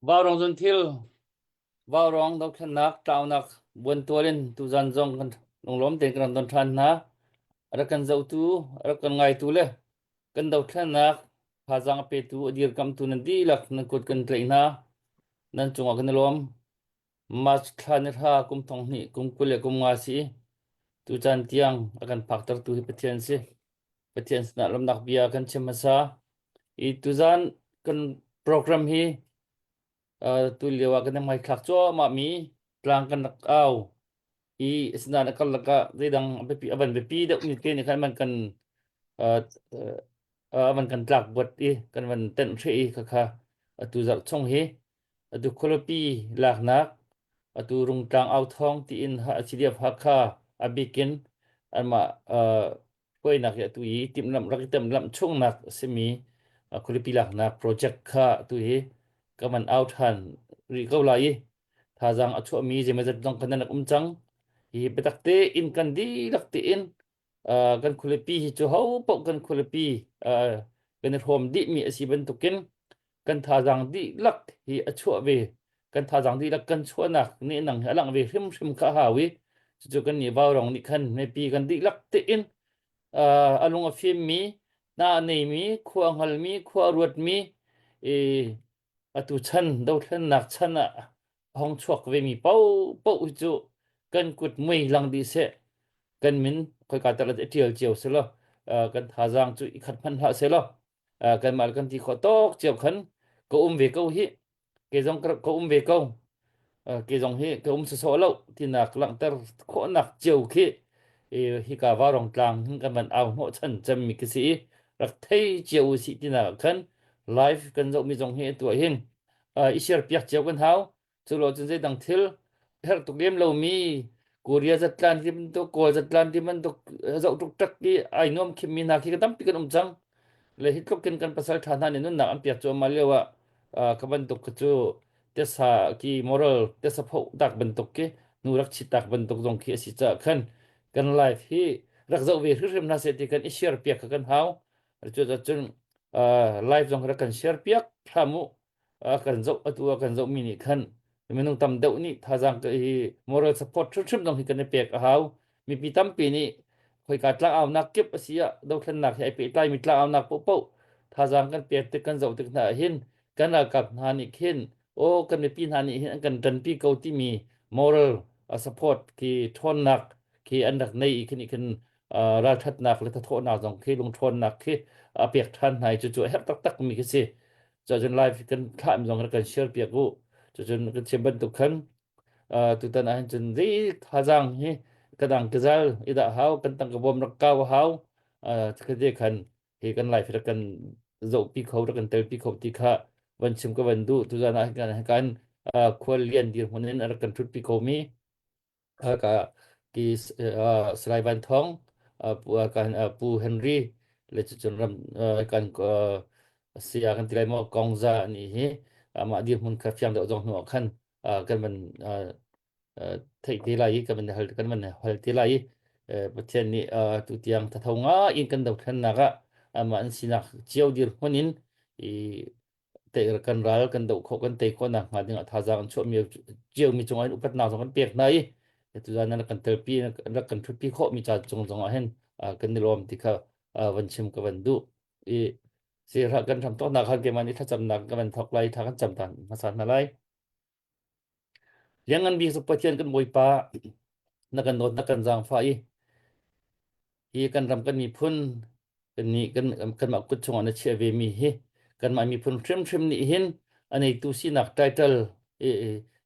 Vaurawng zunthil, vaurawng dothlennak tlaunak buantual in tuzan zong kan lunglawm tein kan rak don ṭhan hna. A rak kan zohtu, a rak kan ngaitu le kan dothlennak thazaang a petu, a dirkamtu nan dihlak nan kut kan tlaih hna. Nan cungah kan i lawm. March thla ni hra kum thong hnih kum 20 le kum nga si. Tucaan tiang a kan phaktertu hi Pathian si. Pathian sinah lawmhnak bia kan chim hmasa. I tuzan kan program hi uh, tu lio ah kan i hmaithlak cuahmah mi tlang kan rak au i asinain a karlak ah zeidang a biapi a van biapi deuh mi te nih khan man kan uh, uh, van kan tlak buat i kan van tenh hreh i khakha atu zarh chung hi atu khualipi laknak atu Rungtlang au thawng tiin CDF Hakha a bikin anmah uh, hruainak hi atu i timhlamh rak i timhlamh chungnak a simi khualipi laknak project kha atu hi ka man au ṭhan rih ko lai i thazaang a chuahmi zeimawzat zong khan nan rak um cang. Hi biatak tein kan dihlak tein kan khualipi hi cu ho paoh kan khualipi kan i hrawm dihmi a si bantukin kan thazaang dihlak hi a chuah ve kan thazaang dihlak kan chuahnak nih nang hi a langh ve hrimhrim kha a hau i cucu kan nih vaurong nih khan mipi kan dihlak tein a lung a fimmi hna a neimi khua a hngalmi khua a ruatmi i atu chan dothlennak chan ah a hong chuak vemi paohpaoh hi cu kan kut mui lang dih seh kan min khoika tal ah ṭial cio selaw kan thazaang cu i khat hmanh hlah selaw kanmah le kan ti khawh tawk cio khan ka um ve ko hi ke zong ka um ve ko ke zong hi ka um sawsawh lo tinak langhter khawhnak cio khi hika Vaurawng tlang hin kan van au hnawh chan cemmi ka si i rak thei cio u sih tinak khan live kan zohmi zong hi atu ah hin i share piak cio kan hau Cu lo cun zeidang thil herh tuk lem lomi Korea zatlan ti bantuk, Kawl zatlan ti bantuk zoh tuk tak i ai nuam khimmi hna khi ka tampi kan um cang. Le hi tluk in kan pasal ṭha hna nih nunnak an piak cuahmah lio ah ka bantuk kha cu tesa ki moral tesa phoh tak bantuk ki nu rak chit tak bantuk zong khi a si caah khan kan life hi rak zoh ve hrimhrim hna seh ti kan i share piak kha kan hau. Cu cun live zong rak kan share piak hram u. A kan zoh atu a kan zohmi nih khan minung tam deuh nih thazaang hi moral support hrimhrim zong hi kan i pek a hau. Mipi tampi nih khoika tlangaunak kip a si ah dothlennak he ai pehtlaimi tlangaunak paohpaoh thazaang kan pek tik kan zoh tik hna ah hin kan ralkap hna nih khin aw kan mipi hna nih hin an kan ṭanpi ko timi moral support khi ṭhawnnak khi an rak nei i khi khin ralṭhatnak le thathawhnak zong khi lungṭhawnnak khi a pek ṭhan hna i cucu a herh taktak mi khi si. Cucun live kan thlah mi zong rak kan share piak u. Cucun kan chim bantuk khan tutan ah hin cun zei thazaang hi kadang kazal i dah hau kan tangka bawm rak kau hau khate khan hi kan live rak kan zohpi kho rak kan telpi kho ti kha van chim ka van duh tuzan ah kan kan khual lian dirhmun in rak kan thutpi ko mi ka ki Salai Van Thawng kan Pu Henry le cucun ram kan saya kan ti lai maw Kongza ani hi amah dirhmun kha fiang deuh zong hnu ah khan kan van theih te lai i kan van hal kan van hal te lai i Pathian nih tu tiang thatho nga in kan dothlennak ah amah an sinak cio dirhmun in i te kan ral kan doh khawh kan tei khawh nak hnga ding ah thazaang an chuah mi cio mi cungah in upatnak zong kan pek hna i tuzan nan kan telpi rak kan thutpi khawh mi ca cung zong ah hin kan i lawm ti kha van chim ka van duh i sihra kan hram tawk nak khan keimah nih thlacamnak ka van thawk lai tha kan cam tan hmasa hna lai Lianngan bik cu Pathian kan Bawipa na kan dawt na kan zaangfah i hi kan ram kan miphun kan nih kan kanmah kut chungah na chiah ve mi hi kanmah miphun hrimhrim nih hin a neitu sinak title i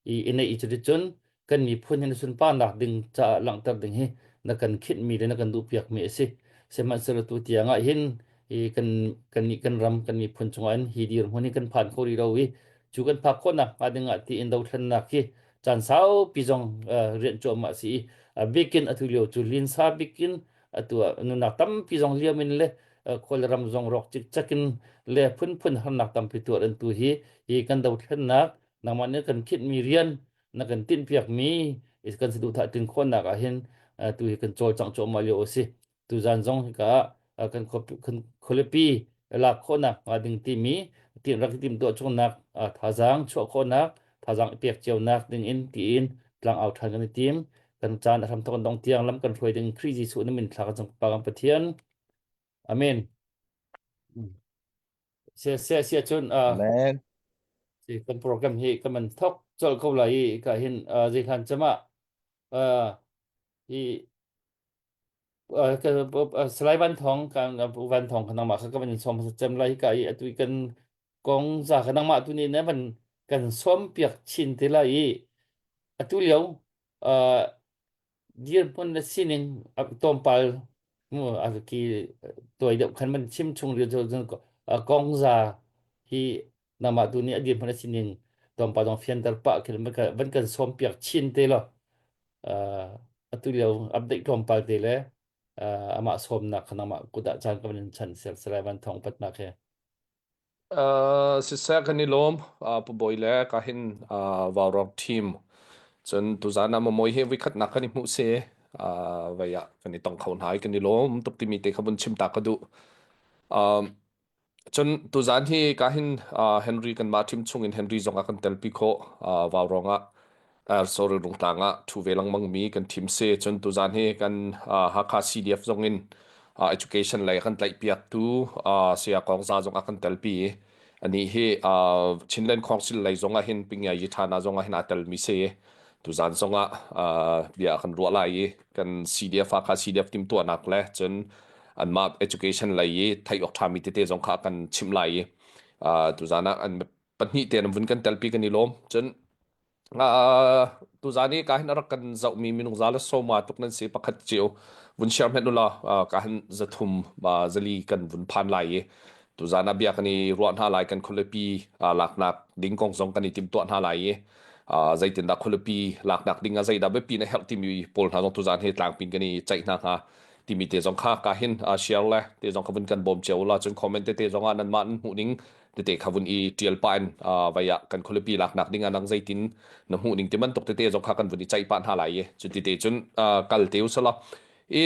i i neih i cuticun kan miphun hin sunparnak ding caah langhter ding hi na kan khinhmi le na kan duhpiakmi a si. Sihmanhsehlaw tu tiang ah hin i kan kan nih kan ram kan miphun chungah hin hi dirhmun hi kan phan kho rih lo i cu kan phak khawhnak hnga ding ah tiin dothlennak hi caan saupi zong rian cuahmah a si i a bikin atu lio cu linsa bikin atu ah nunnak tampi zong liam in le khual ram zong rawk cikcek in le phunphun harnak tampi tuar an tu hi hi kan dothlennak nangmah nih kan khinhmi rian na kan tinhpiakmi kan saduhthah tlin khawhnak ah hin tu hi kan cawlcangh cuahmah lio a si tuzan zong hika ah kan khualipi lak khawhnak hnga ding timi rak i timtuah chungnak thazaang chuah khawhnak thazaang i pek cionak ding in tiin tlangau ṭhan kan i tim. Kan caan a hramthawk kan dong tiang lam kan hruai ding Khrih Jesuh na min thla kan cam Pa kan Pathian. Amen. Sia sia sia cun Amen. si kan program hi kan man thok col ko lai i ka hin zei hlan chama hi Salai Van Thawng kan Van Thawng kan nangmah kha ka van in sawm cem lai ka i atu kan kong za ka nangmah tu nih na van kan sawm piak chin te lai i atu lio dirhmun na sining tlawmpal mu a ki tuai deuh khan man chim chung ri kong za hi nangmah tu nih a dirhmun a sining tlawmpal dong fianter pah khin van kan sawm piak chin te lo atu lio update tlawmpal te le amah sawmnak kha nangmah kut ah caan ka van in chan sel salai van thong patnak he Uh, siseh kan i lawm uh, Pu Bawi le ka hin uh, Vaurawng team cun tuzan ah mamoy he vikhat nak kan i hmuh si uh, vai ah kan i tong kho hna i kan i lawm tuk timi te kha vun chim ta ka duh um, cun tuzan hi ka hin uh, Henry kan mah team chung in Henry zong a kan telpi khawh uh, Vaurawng ah uh, sorry Rungtlang ah thu ve lengmang mi kan thim si cun tuzan hi kan uh, Hakha CDF zong in uh, education lei kan tlaih piak tu uh, Saya Kong Za zong a kan telpi ani hi uh, Chinland Council lei zong ah hin Pingyai Yithana zong ah hin aa tel mi si tuzan zong ah uh, bia kan ruah lai i kan CDF Hakha CDF tim tuahnak le cun anmah education lei i theih awk ṭhami tete zong kha kan chimh lai i uh, tuzan ah an pahnih te an vun kan telpi kan i lawm cun Uh, tuzan i ka hin a rak kan zohmi minung za le sawma tuk nan si pakhat cio vun share hmet ula uh, ka hin zathum uh, zali kan vun phan lai i tuzan ah bia kan i ruah hna lai kan khualipi uh, laknak ding kong zong kan i timtuah hna lai i uh, zeitindah khualipi laknak ding ah zeidah biapi na herh timi pawl hna zong tuzan hi tlangpin kan i ceih hna hnga timi te zong kha ka hin uh, share le te zong kha vun kan bawm cio ula cun comment te te zong ah nanmah nan hmuh ning tete kha vun i tial pah in vai ah kan khualipi laknak ding ah nang zeitin na hmuh ning ti bantuk tete zong kha kan vun i ceih pah hna lai i cu tete cun kal te usala i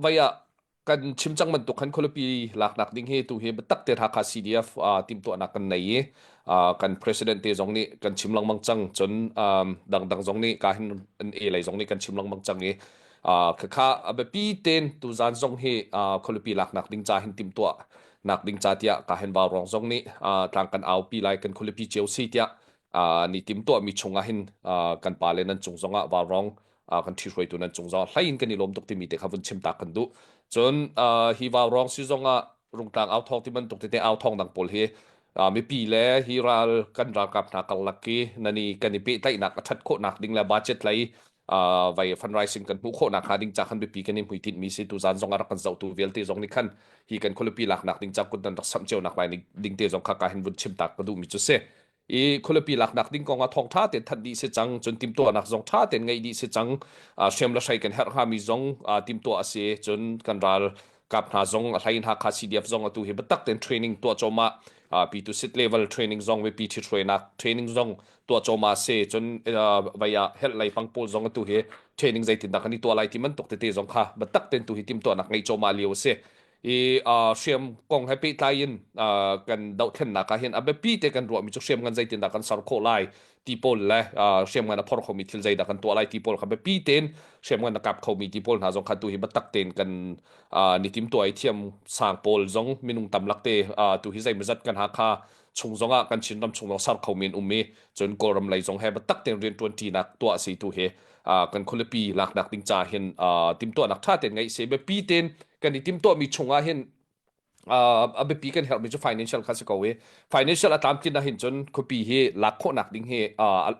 vai ah kan chim cang bantuk khan khualipi laknak ding hi tu hi biatak te Hakha CDF timtuahnak kan nei i kan president te zong nih kan chim lengmang cang cun dangdang zong nih ka hin an e lei zong nih kan chim lengmang cang i khakha a biapi ten tuzan zong hi khualipi laknak ding ca hin timtuah nak ding ca tiah ka hen vaurawng zong nih tlang kan aupi lai kan khualipi cio si tiah ni timtuah mi chung ah hin kan pa le nan cung zong ah vaurawng kan ṭhihruaitu nan cung zong hlei in kan i lawm tuk timi te kha vun chim ta kan duh cun hi vaurawng si zong ah rungtlang au thawng ti bantuk tete au thawng dang pawl hi mipi le hi ral kan ralkap hna karlak i nani kan i pehtlaihnak a ṭhat khawhnak ding le budget lei vai fundraising kan hmuh khawhnak hnga ding ca khan biapi kan i hmuitinh mi si tuzan zong a rak kan zohtu vialte zong nih khan hi kan khualipi laknak ding ca kut nan rak samh cio nak lai ding te zong kha ka hin vun chim tak ka duh mi cu si i khualipi laknak ding kong ah thawng tha ten that dih si cang cun timtuahnak zong tha ten ngeih dih si cang hriam le hrei kan herh hnga mi zong timtuah a si cun kan ral kap hna zong a hlei hna kha CDF zong atu hi biatak ten training tuah choma P2 sit level training zong mipi ṭhithruainak training zong tuah cawma si cun vai ah helh lei pang pawl zong atu hi training zeitindah kan i tuah lai ti bantuk tete zong kha biatak ten tu hi timtuahnak ngei cawma lio a si i hriam kong he pehtlai in kan dohthlennak ah hin a biapi te kan ruahmi cu hriam ngan zeitindah kan ser khawh lai ti pawl le hriam ngan a phor khomi thil zeidah kan tuah lai ti pawl kha biapi tein hriam ngan a kap khomi ti pawl hna zong kha tu hi biatak tein kan ni timtuah i thiam sang pawl zong minung tam lak te tu hi zeimazat kan Hakha chung zongah kan Chinram chung zong ser khomi an um i cun Kawlram lei zong he biatak tein rianṭuan ṭinak tuah si tu hi kan khualipi laknak ding ca hin timtuahnak ṭha tein ngeih si biapi tein kan i timtuahmi chungah hin a biapi kan herhmi cu financial kha si ko i financial a tlamtlin ah hin cun khuapi hi lak khawhnak ding hi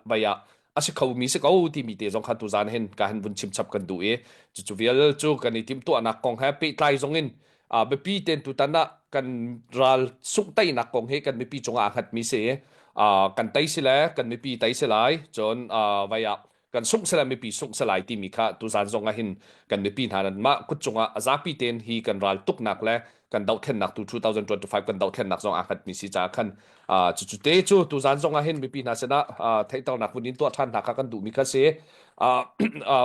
vai ah a si khomi si ko timi te zong kha tuzan hin ka hin vun chim chap kan duh i cucu vial cu kan i timhtuahnak kong he pehtlai zong in biapi ten tutan ah kan ral sungh teinak kong hi kan mipi cungah aa hngatmi si kan tei si le kan mipi tei si lai cun vai ah kan sungh si le mipi sungh si lai timi kha tuzan zong ah hin kan mipi hna nan mah kut cungah a zapi tein hi kan ral tuknak le kan dohthlennak tu 2025 kan dohthlennak zong aa hngatmi si caah khan cucu te cu tuzan zong ah hin mipi hna sinah theihternak vun in tuah ṭhan hna kha kan duhmi kha si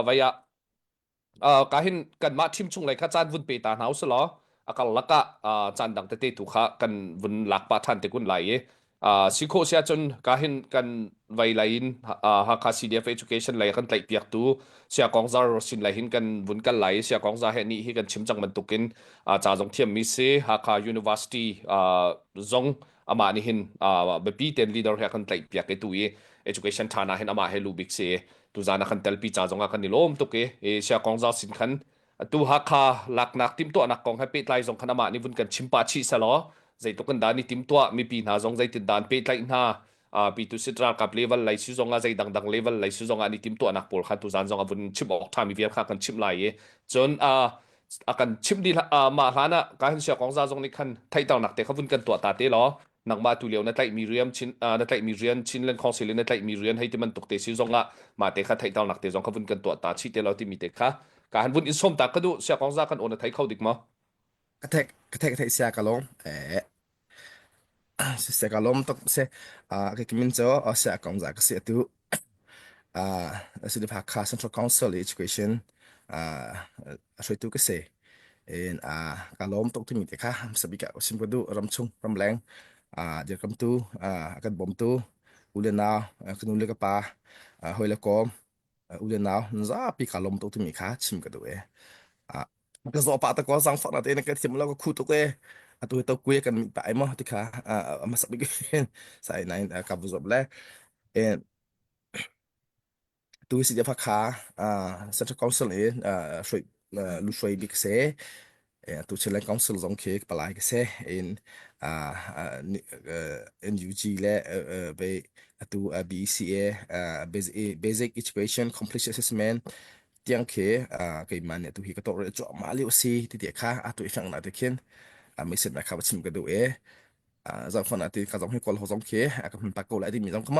vai ah ka hin kanmah thim chung lei kha caan vun pe ta hna usih law. A karlak ah caan dang tete tu kha kan vun lak pah ṭhan te kun lai i si khawh si ahcun ka hin kan vei lei in Hakha CDF Education lei kan tlaih piaktu Siakong Zar sin lei hin kan vun kal lai i Siakong Zar he nih hi kan chim cang bantukin ca zong thiammi si Hakha University zong amah nih hin biapi tein leader he kan tlaih piak i tu i education ṭha na hin amah he lu bik si i tuzan ah kan telpi ca zong ah kan i lawm tuk i Siakong Zar sin khan Atu Hakha laknak timhtuahnak kong he pehtlai zong khan amah nih vun kan chim pah chih selaw zeitluk in dah ni timtuah mipi hna zong zeitin dah an pehtlaih hna pitu sit ralkap level lei si zong ah zei dangdang level lei si zong ah ni timtuahnak pawl kha tuzan zong a vun chim awk ṭhami vial kha kan chimh lai i cun a kan chimh dih mah hlan ah ka hin sia kong za zong nih khan theihternak te kha vun kan tuah ta te law nangmah tu lio na tlaihmi rian chin na tlaihmi rian Chinland Council in na tlaihmi rian hei ti bantuk te si zong ah mah te kha theihternak te zong kha vun kan tuah ta chih te lo timi te kha ka han vun in som ta ka duh sia kong za kan on a thei kho dik ma? Ka theih ka theih ka theih sia ka lawm eh se ka lawm tuk se a ke kimin cho sia kong za ka si atu a si Hakha Central Council Education a hruaitu ka si in a ka lawm tuk timi te kha sabika sim ka du ram chung ram leng a dirkam tu a kan bom tu u le nau ka nu le ka pa hoi le kom u le nau zapi ka lawm tuk timi kha chim ka duh e ka zaw pa ta ko zang fak na te na ka thiam lo ka khu tuk e atu to kuya kan mi pa ai mo ti kha a masak bik sai nai ka bu zob le Tu si fa kha Central Council in hrui lu hrui bik se tu Chinland Council zong khi palai ka se in NUG le be atu BCA Basic Education Completion Assessment tiang khi keimah nih atu hi ka tawh cu mah lio si ti ti kha atu i fang na te khin mi sin na kha chim ka duh e zohfan ah ti ka zong hi kawl ho zong khi ka hmun tak ko lai timi zong kha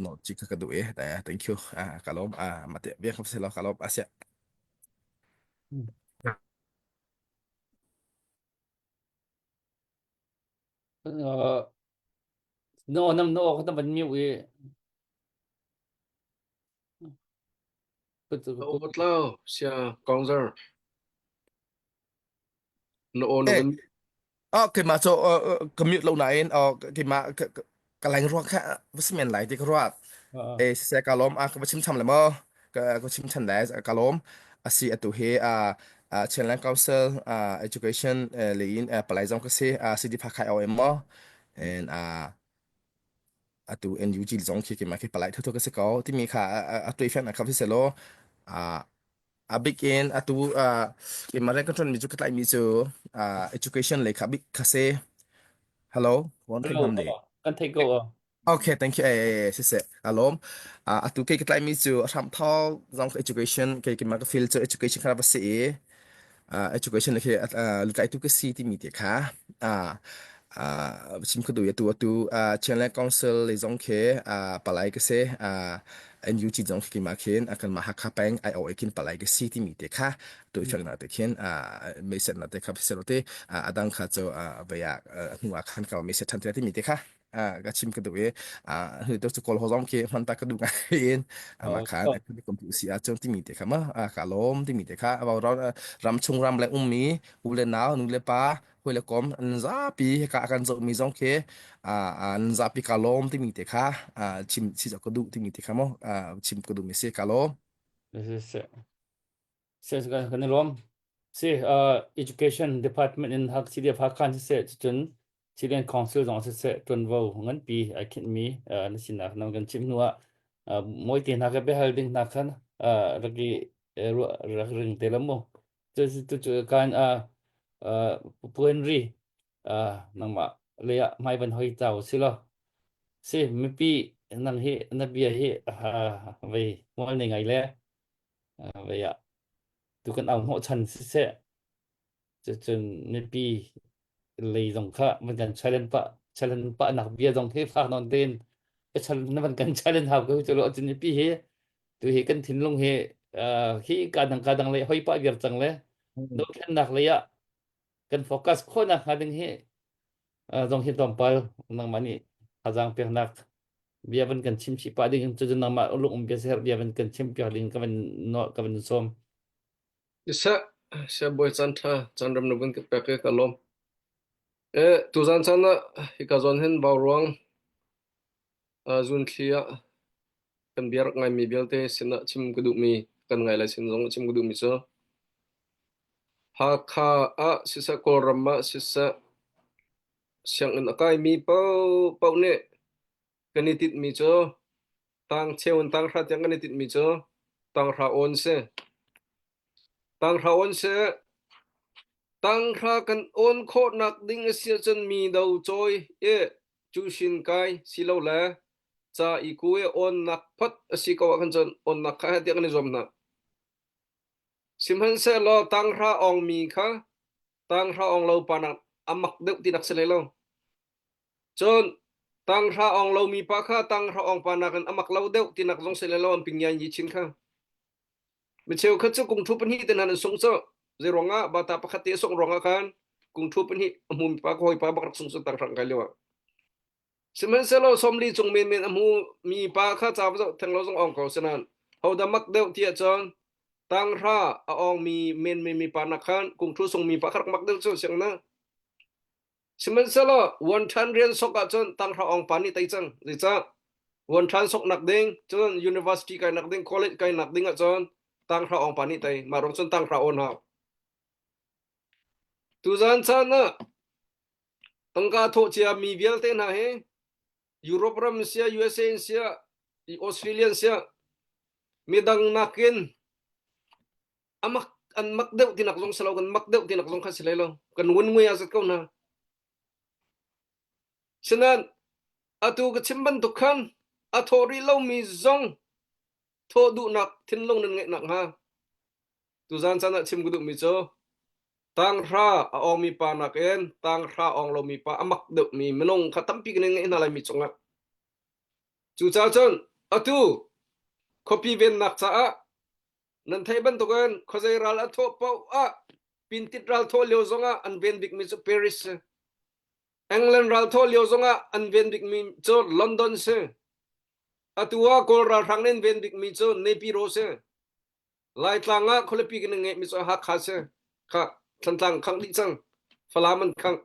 no chi ka ka duh e thank you ka lawm mate biak ka se lo ka lawm asia. No nam no ka tam ban miu i. Tlau sia kongzar na aw na Eh, van oh, keimah cu ka mute lo nain oh, keimah ka leng ruang kha va si men lai ti ka ruat. Eh, siseh ka lawm a ka va chim cham le maw? Ka ka chim than lai ka lawm. Asi atu hi a Chinland Council Education lei in palai zong ka si CD pha khai o em maw? And atu NUG zong khi keimah khi palai thotho ka si ko timi kha a tuai fian a kha si selaw a bik in atu keimah rian kan ṭuanmi cu ka tlaihmi cu education lei kha bik kha si. Hello, one thing Hello, ham ni. kan theih ko. Okay, thank you. Eh, si se alom. Atu ke ka tlaihmi cu a hram thawk zong education ke keimah ka feel cu education kha va si i education khi lutlaitu ka si timi te kha chim ka duh atu atu Chinland Council lei zong khi palai ka si NUG zong khi keimah khin kanmah Hakha peng ai o khin palai ka si timi te kha tu ifek na te khin message na te kha te adang kha chu vaya hnu ah khan ka message than te timi te kha ka chim ka duh i hnu to chu kawl ho zong khi hman ta ka duh ngai in ama khan computer si ah chon timi te kha ma ka lom timi te kha ram chung ram le ummi u le nau nu le pa hoi le kom an zapi ka kan zoh mi zong khi an zapi ka lom timi te kha chim chi ka duh timi te kha mo chim ka duh mi si ka lom. Se kan i lawm. Si education department in hak CDF Hakha siseh cun Civilian Council zong siseh ṭuanvo nganpi ai khinhmi na sinak na kan chimh hnu ah mawi te hna ka biahal ding hna khan rak i rak ring te la mu. Cu cu kan puan ri nangmah lei ah hmai van hoi cau si lo. Si mipi nang hi na bia hi vei mual nei ngai le vei ah tu kan au hnawhchan siseh cucun mipi lei zong kha van kan challenge pah challenge pah nak bia zong khi fak nawn tein ka challenge na van kan challenge hau ko cu lo cun mipi hi tu hi kan thinlung hi hi ka dang ka dang lei hoi pah viar cang le dothlennak lei ah kan focus khawhnak hnga ding hi zong hi tlawmpal nangmah nih thazaang peknak bia van kan chim chih pah ding in cun nangmah lung um bia ser bia van kan chim piak ding ka van ka van sawm. Siseh. Siabawi caan ṭha caan rem na vun ka pek i ka lawm. E, tuzan caan ah hika zawn hin vauruang zunthli ah kan bia rak ngaimi vialte sinah chim ka duhmi kan ngai lai sin zong chim ka duhmi cu Hakha ah siseh Kawlram ah siseh sianginn a kaimi paohpaoh nih kan i tinhmi cu tangcheu in tanghra tiang kan i tinhmi cu tanghra awn si. Tanghra awn si. Tanghra kan awn khawhnak ding a si ahcun mi do cawi i cusin kai silole ca i ku i awnnak phot a si ko ahkhan cun awnnak kha heh tiah kan i zuam hna. Sihmanhsehlaw tanghra awngmi kha tanghra awng lo pa nak a mak deuh tinak si hlei lo. Cun tanghra awng lomi pa kha tanghra awng pa nakin a mak lo deuh tinak zong si hlei lo an ping ngai chin kha. Mi cheukhat cu kungthu pahnih te hna an sung cu. Zeiruangah bata pakhat te a sungh ruangah khan kungthu pahnih a hmumi pa ka hawipa bak rak sung cu tanghra kai lio ah. Sihmanhsehlaw 40 cung menmen a hmumi pa kha ca va zoh theng lo zong awng ko sinan hodah mak deuh ti ahcun tanghra a awngmi menmen mi pa nak khan kungthu sungmi pa kha rak mak deuh cu siang na. Sihmanhsehlaw vuanṭhan rian sok ahcun tanghra awng pa nih tei cang. Zeicah? Vuanṭhan soknak ding, cun university kainak ding, college kainak ding ahcun tanghra awng pa nih tei. Mah ruang cun tanghra awn hau. Tuzan caan ah tangka thawh cia mi vialte hna hi Europe ram in siah, USA in siah, Australia in siah, midang nakin a mak an mak deuh tinak zong si lo kan mak deuh tinak zong kha si hlei lo kan ngun ngui a zat ko hna sinan atu ka chim bantuk khan a thawh rih lomi zong thawh duhnak thinlung nan ngeih nak hnga tuzan caan ah chim ka duhmi cu tanghra a awngmi pa nakin tanghra awng lomi pa a mak deuhmi minung kha tampi kan in ngeih hna lai mi cungah cucaah cun atu khuapi vennak caah Nan theih bantukin khuazei ral a thawh paoh ah pintit ral thawh lio zongah an ven bikmi cu Paris si. England ral thawh lio zongah an ven bikmi cu London si. Atu ah Kawl ralhrang nih an ven bikmi cu Naypyidaw si. Laitlang ah khualipi kan ngeihmi cu Hakha si. Kha Thantlang khangh dih cang. Falam an khangh.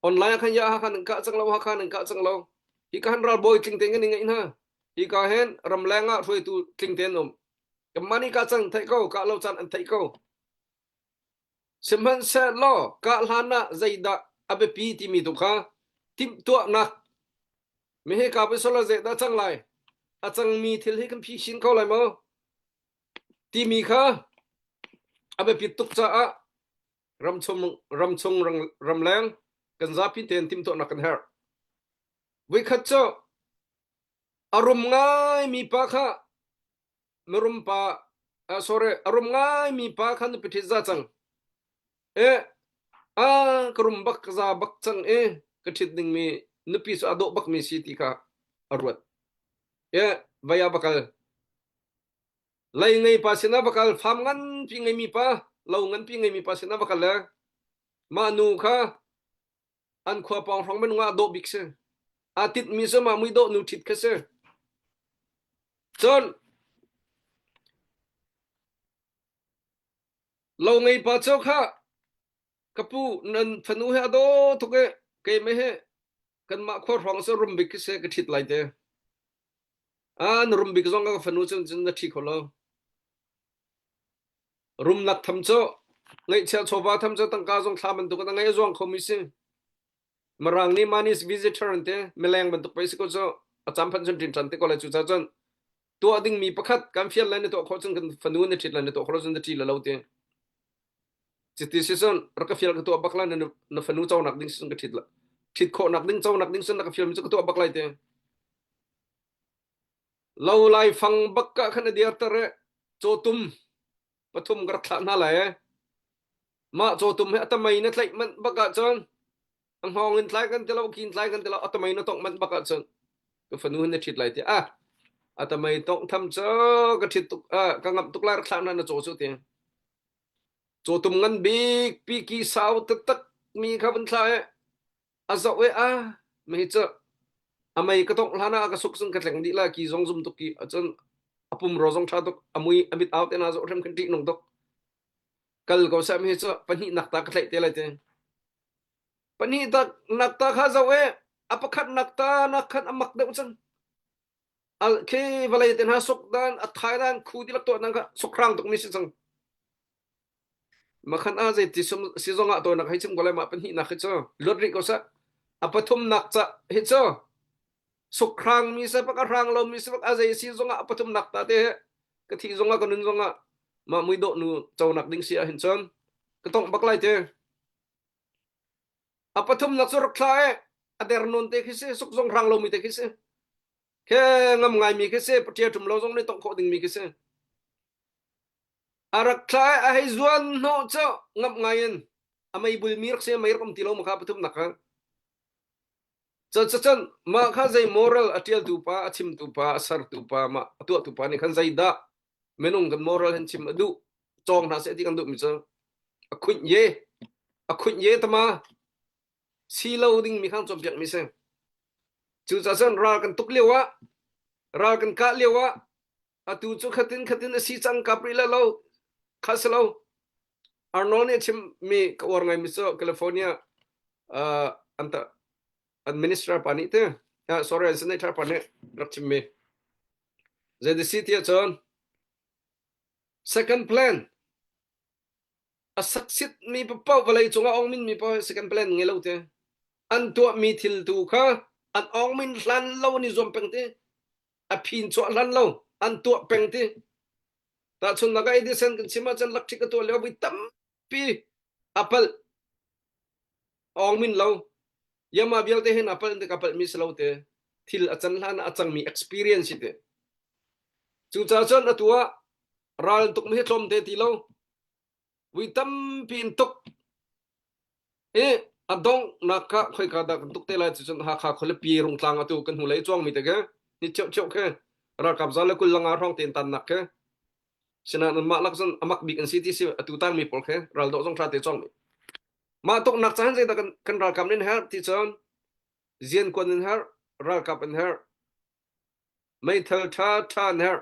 Online ah khan ya Hakha nan kah cang lo, Hakha nan kah cang lo. Hi ka han ralbawi tling tein kan i ngeih hna. Hi ka hen ramleng ah hruaitu tling tein um. Kanmah nih kah cang theih ko, kah lo caan an theih ko. Sihmanhsehlaw kah hlan ah zeidah a biapi timi tu kha timhtuahnak mihi ka pasal zeidah cang lai a cangmi thil hi kan phi chin kho lai maw timi kha a biapit tuk caah ramchung ramchung ramleng kan zapi tein timhtuahnak kan herh. Voikhat cu a rum ngaimi pa kha mirum pa uh, sorry a rum ngaimi pa kha nupi ṭhit za cang. E a ka rum bak ka za bak cang e ka ṭhit dingmi nupi cu a dawh bakmi si ti kha a ruat. E vaya bakal Lei ngei pa sinah va kal, farm nganpi ngeimi pa, lo nganpi ngeimi pa sinah va kal le mah nu kha an khua pawng hrawng minung ah dawh bik si. Aa tinhmi cu mah mui dawh nu ṭhit kha si. Cun lo ngei pa cu kha ka pu nan fanu he a daw tuk i keimah hi kanmah khua hrawng cu rum bik khi si ka ṭhit lai te. Ah, na rum bik zong ka fanu cun cun na ṭhi kho lo. Rumnak tham cu ngeihchiah chawva tham cu tangka zong thla bantuk in a ngei a zuang khomi si. Mirang nih money is visitor an ti. Mileng bantuk pei si ko cu a cam phanh cun ṭin ṭan te ko lai cu ca cun tuah dingmi pakhat kan fial lai na tuah khawh cun kan fanu na ṭhit lai na tuah khawh lo cun na ṭhi la lo ti. Cuti si cun rak ka fial ka tuah bak lai na, na fanu conak ding si cun ka ṭhit la. Ṭhit khawhnak ding conak ding cun na ka fialmi cu ka tuah bak lai ti. Lo laifang bak ah khan a dirter i cawtum pathum ka rak thlah hna lai. Mah cawtum hi a tamei na tlaih manh bak ahcun a hngawng in tlai kan ti lo, ki in tlai kan ti lo, a tamei na tongh manh bak ahcun ka fanu hin na ṭhit lai ti ah a tamei tongh tham cu ka ṭhit tuk ah ka ngamh tuk lai rak thlah hna na caw cu ti. Cawtum ngan bik pi ki sau taktak mi kha vun thlah i a zoh i a mei cu a mei ka tongh hlan ah a ka suk cun ka tleng dih la ki zong zum tuk ki cun a pumro zong ṭha tuk a mui a mit au te na zoh hrim khin ṭih nung tuk. Kal ko seh mi cu pahnih nak ta ka tlaih te lai te. Pahnih tak nak ta kha zo e a pakhat nak ta nak khan a mak deuh cang. Al khi vawlei te hna suk dan a thai dan khu dilak tuah dan kha suk hrang tuk mi si cang. Makhan a zei ti sum si zong ah tawinak hei chim ko lai mah pahnih nak hi cu luat rih ko seh. A pathum nak ca hi cu sukhrang mi se pak a hrang lo mi se pak a zei si zong ah a pathum nak ta te ka thi zong ah ka nun zong ah mah mui dawh nu conak ding si ah hin cun ka tongh bak lai te. A pathum nak cu rak thla e a der non te khi si suk zong hrang lo mi te khi si khe ngam ngai mi khi si paṭia ṭum lo zong nih tongh khawh ding mi khi si. A rak thla i a hei zuan hnawh cu ngamh ngai in a meibul mi rak si mei rak um ti lo ma kha pathumnak kha. Cun mah kha zei moral a ṭialtu pa, a chimtu pa, a sertu pa, mah a tuahtu pa nih khan zeidah minung kan moral hin chim a duh cawng hna seh ti kan duhmi cu a khunh ye a khunh ye tama si lo ding mi khan cawnpiak mi si. Cucaah cun ral kan tuk lio ah ral kan kah lio ah atu cu khatin khatin a si cang kap rih le lo kha si lo Arnold nih a chimmi ka uar ngaimi cu California uh, an ta an minister pa nih te uh, sorry an senator pa nih rak chimmi zei si ti ahcun second plan a succeed mi paoh vawlei cungah ong min mi paoh second plan ngei lo te an tuahmi thil tu kha an ong min hlan lo an i zuam peng te a phin chuah hlan lo an tuah peng ti tahchunnak ah Edison kan chim ahcun electric a tuah lio voi tampi a palh awng min lo yama vialte hin a palh ka palh mi si lo te thil a can hlan a cangmi experience si te cucaah cun atu ah ral tuk mi hi tlawm te ti lo Vui tampi in tuk i a donghnak kha khoika dah kan tuk te lai cucun Hakha khualipi Rungtlang atu kan hnulei cuangmi te khi ni cheucheu khi ralkap za le 20 langa hrawng tein tannak khi sinain anmah lak cun amak bik an si ti si atu tangmi pawl khi raldoh zong tha te cawngmi mah tuknak caan zeidah kan, kan ralkap nin herh ti cun ziankuan in herh ralkap in herh meithal tha tha an herh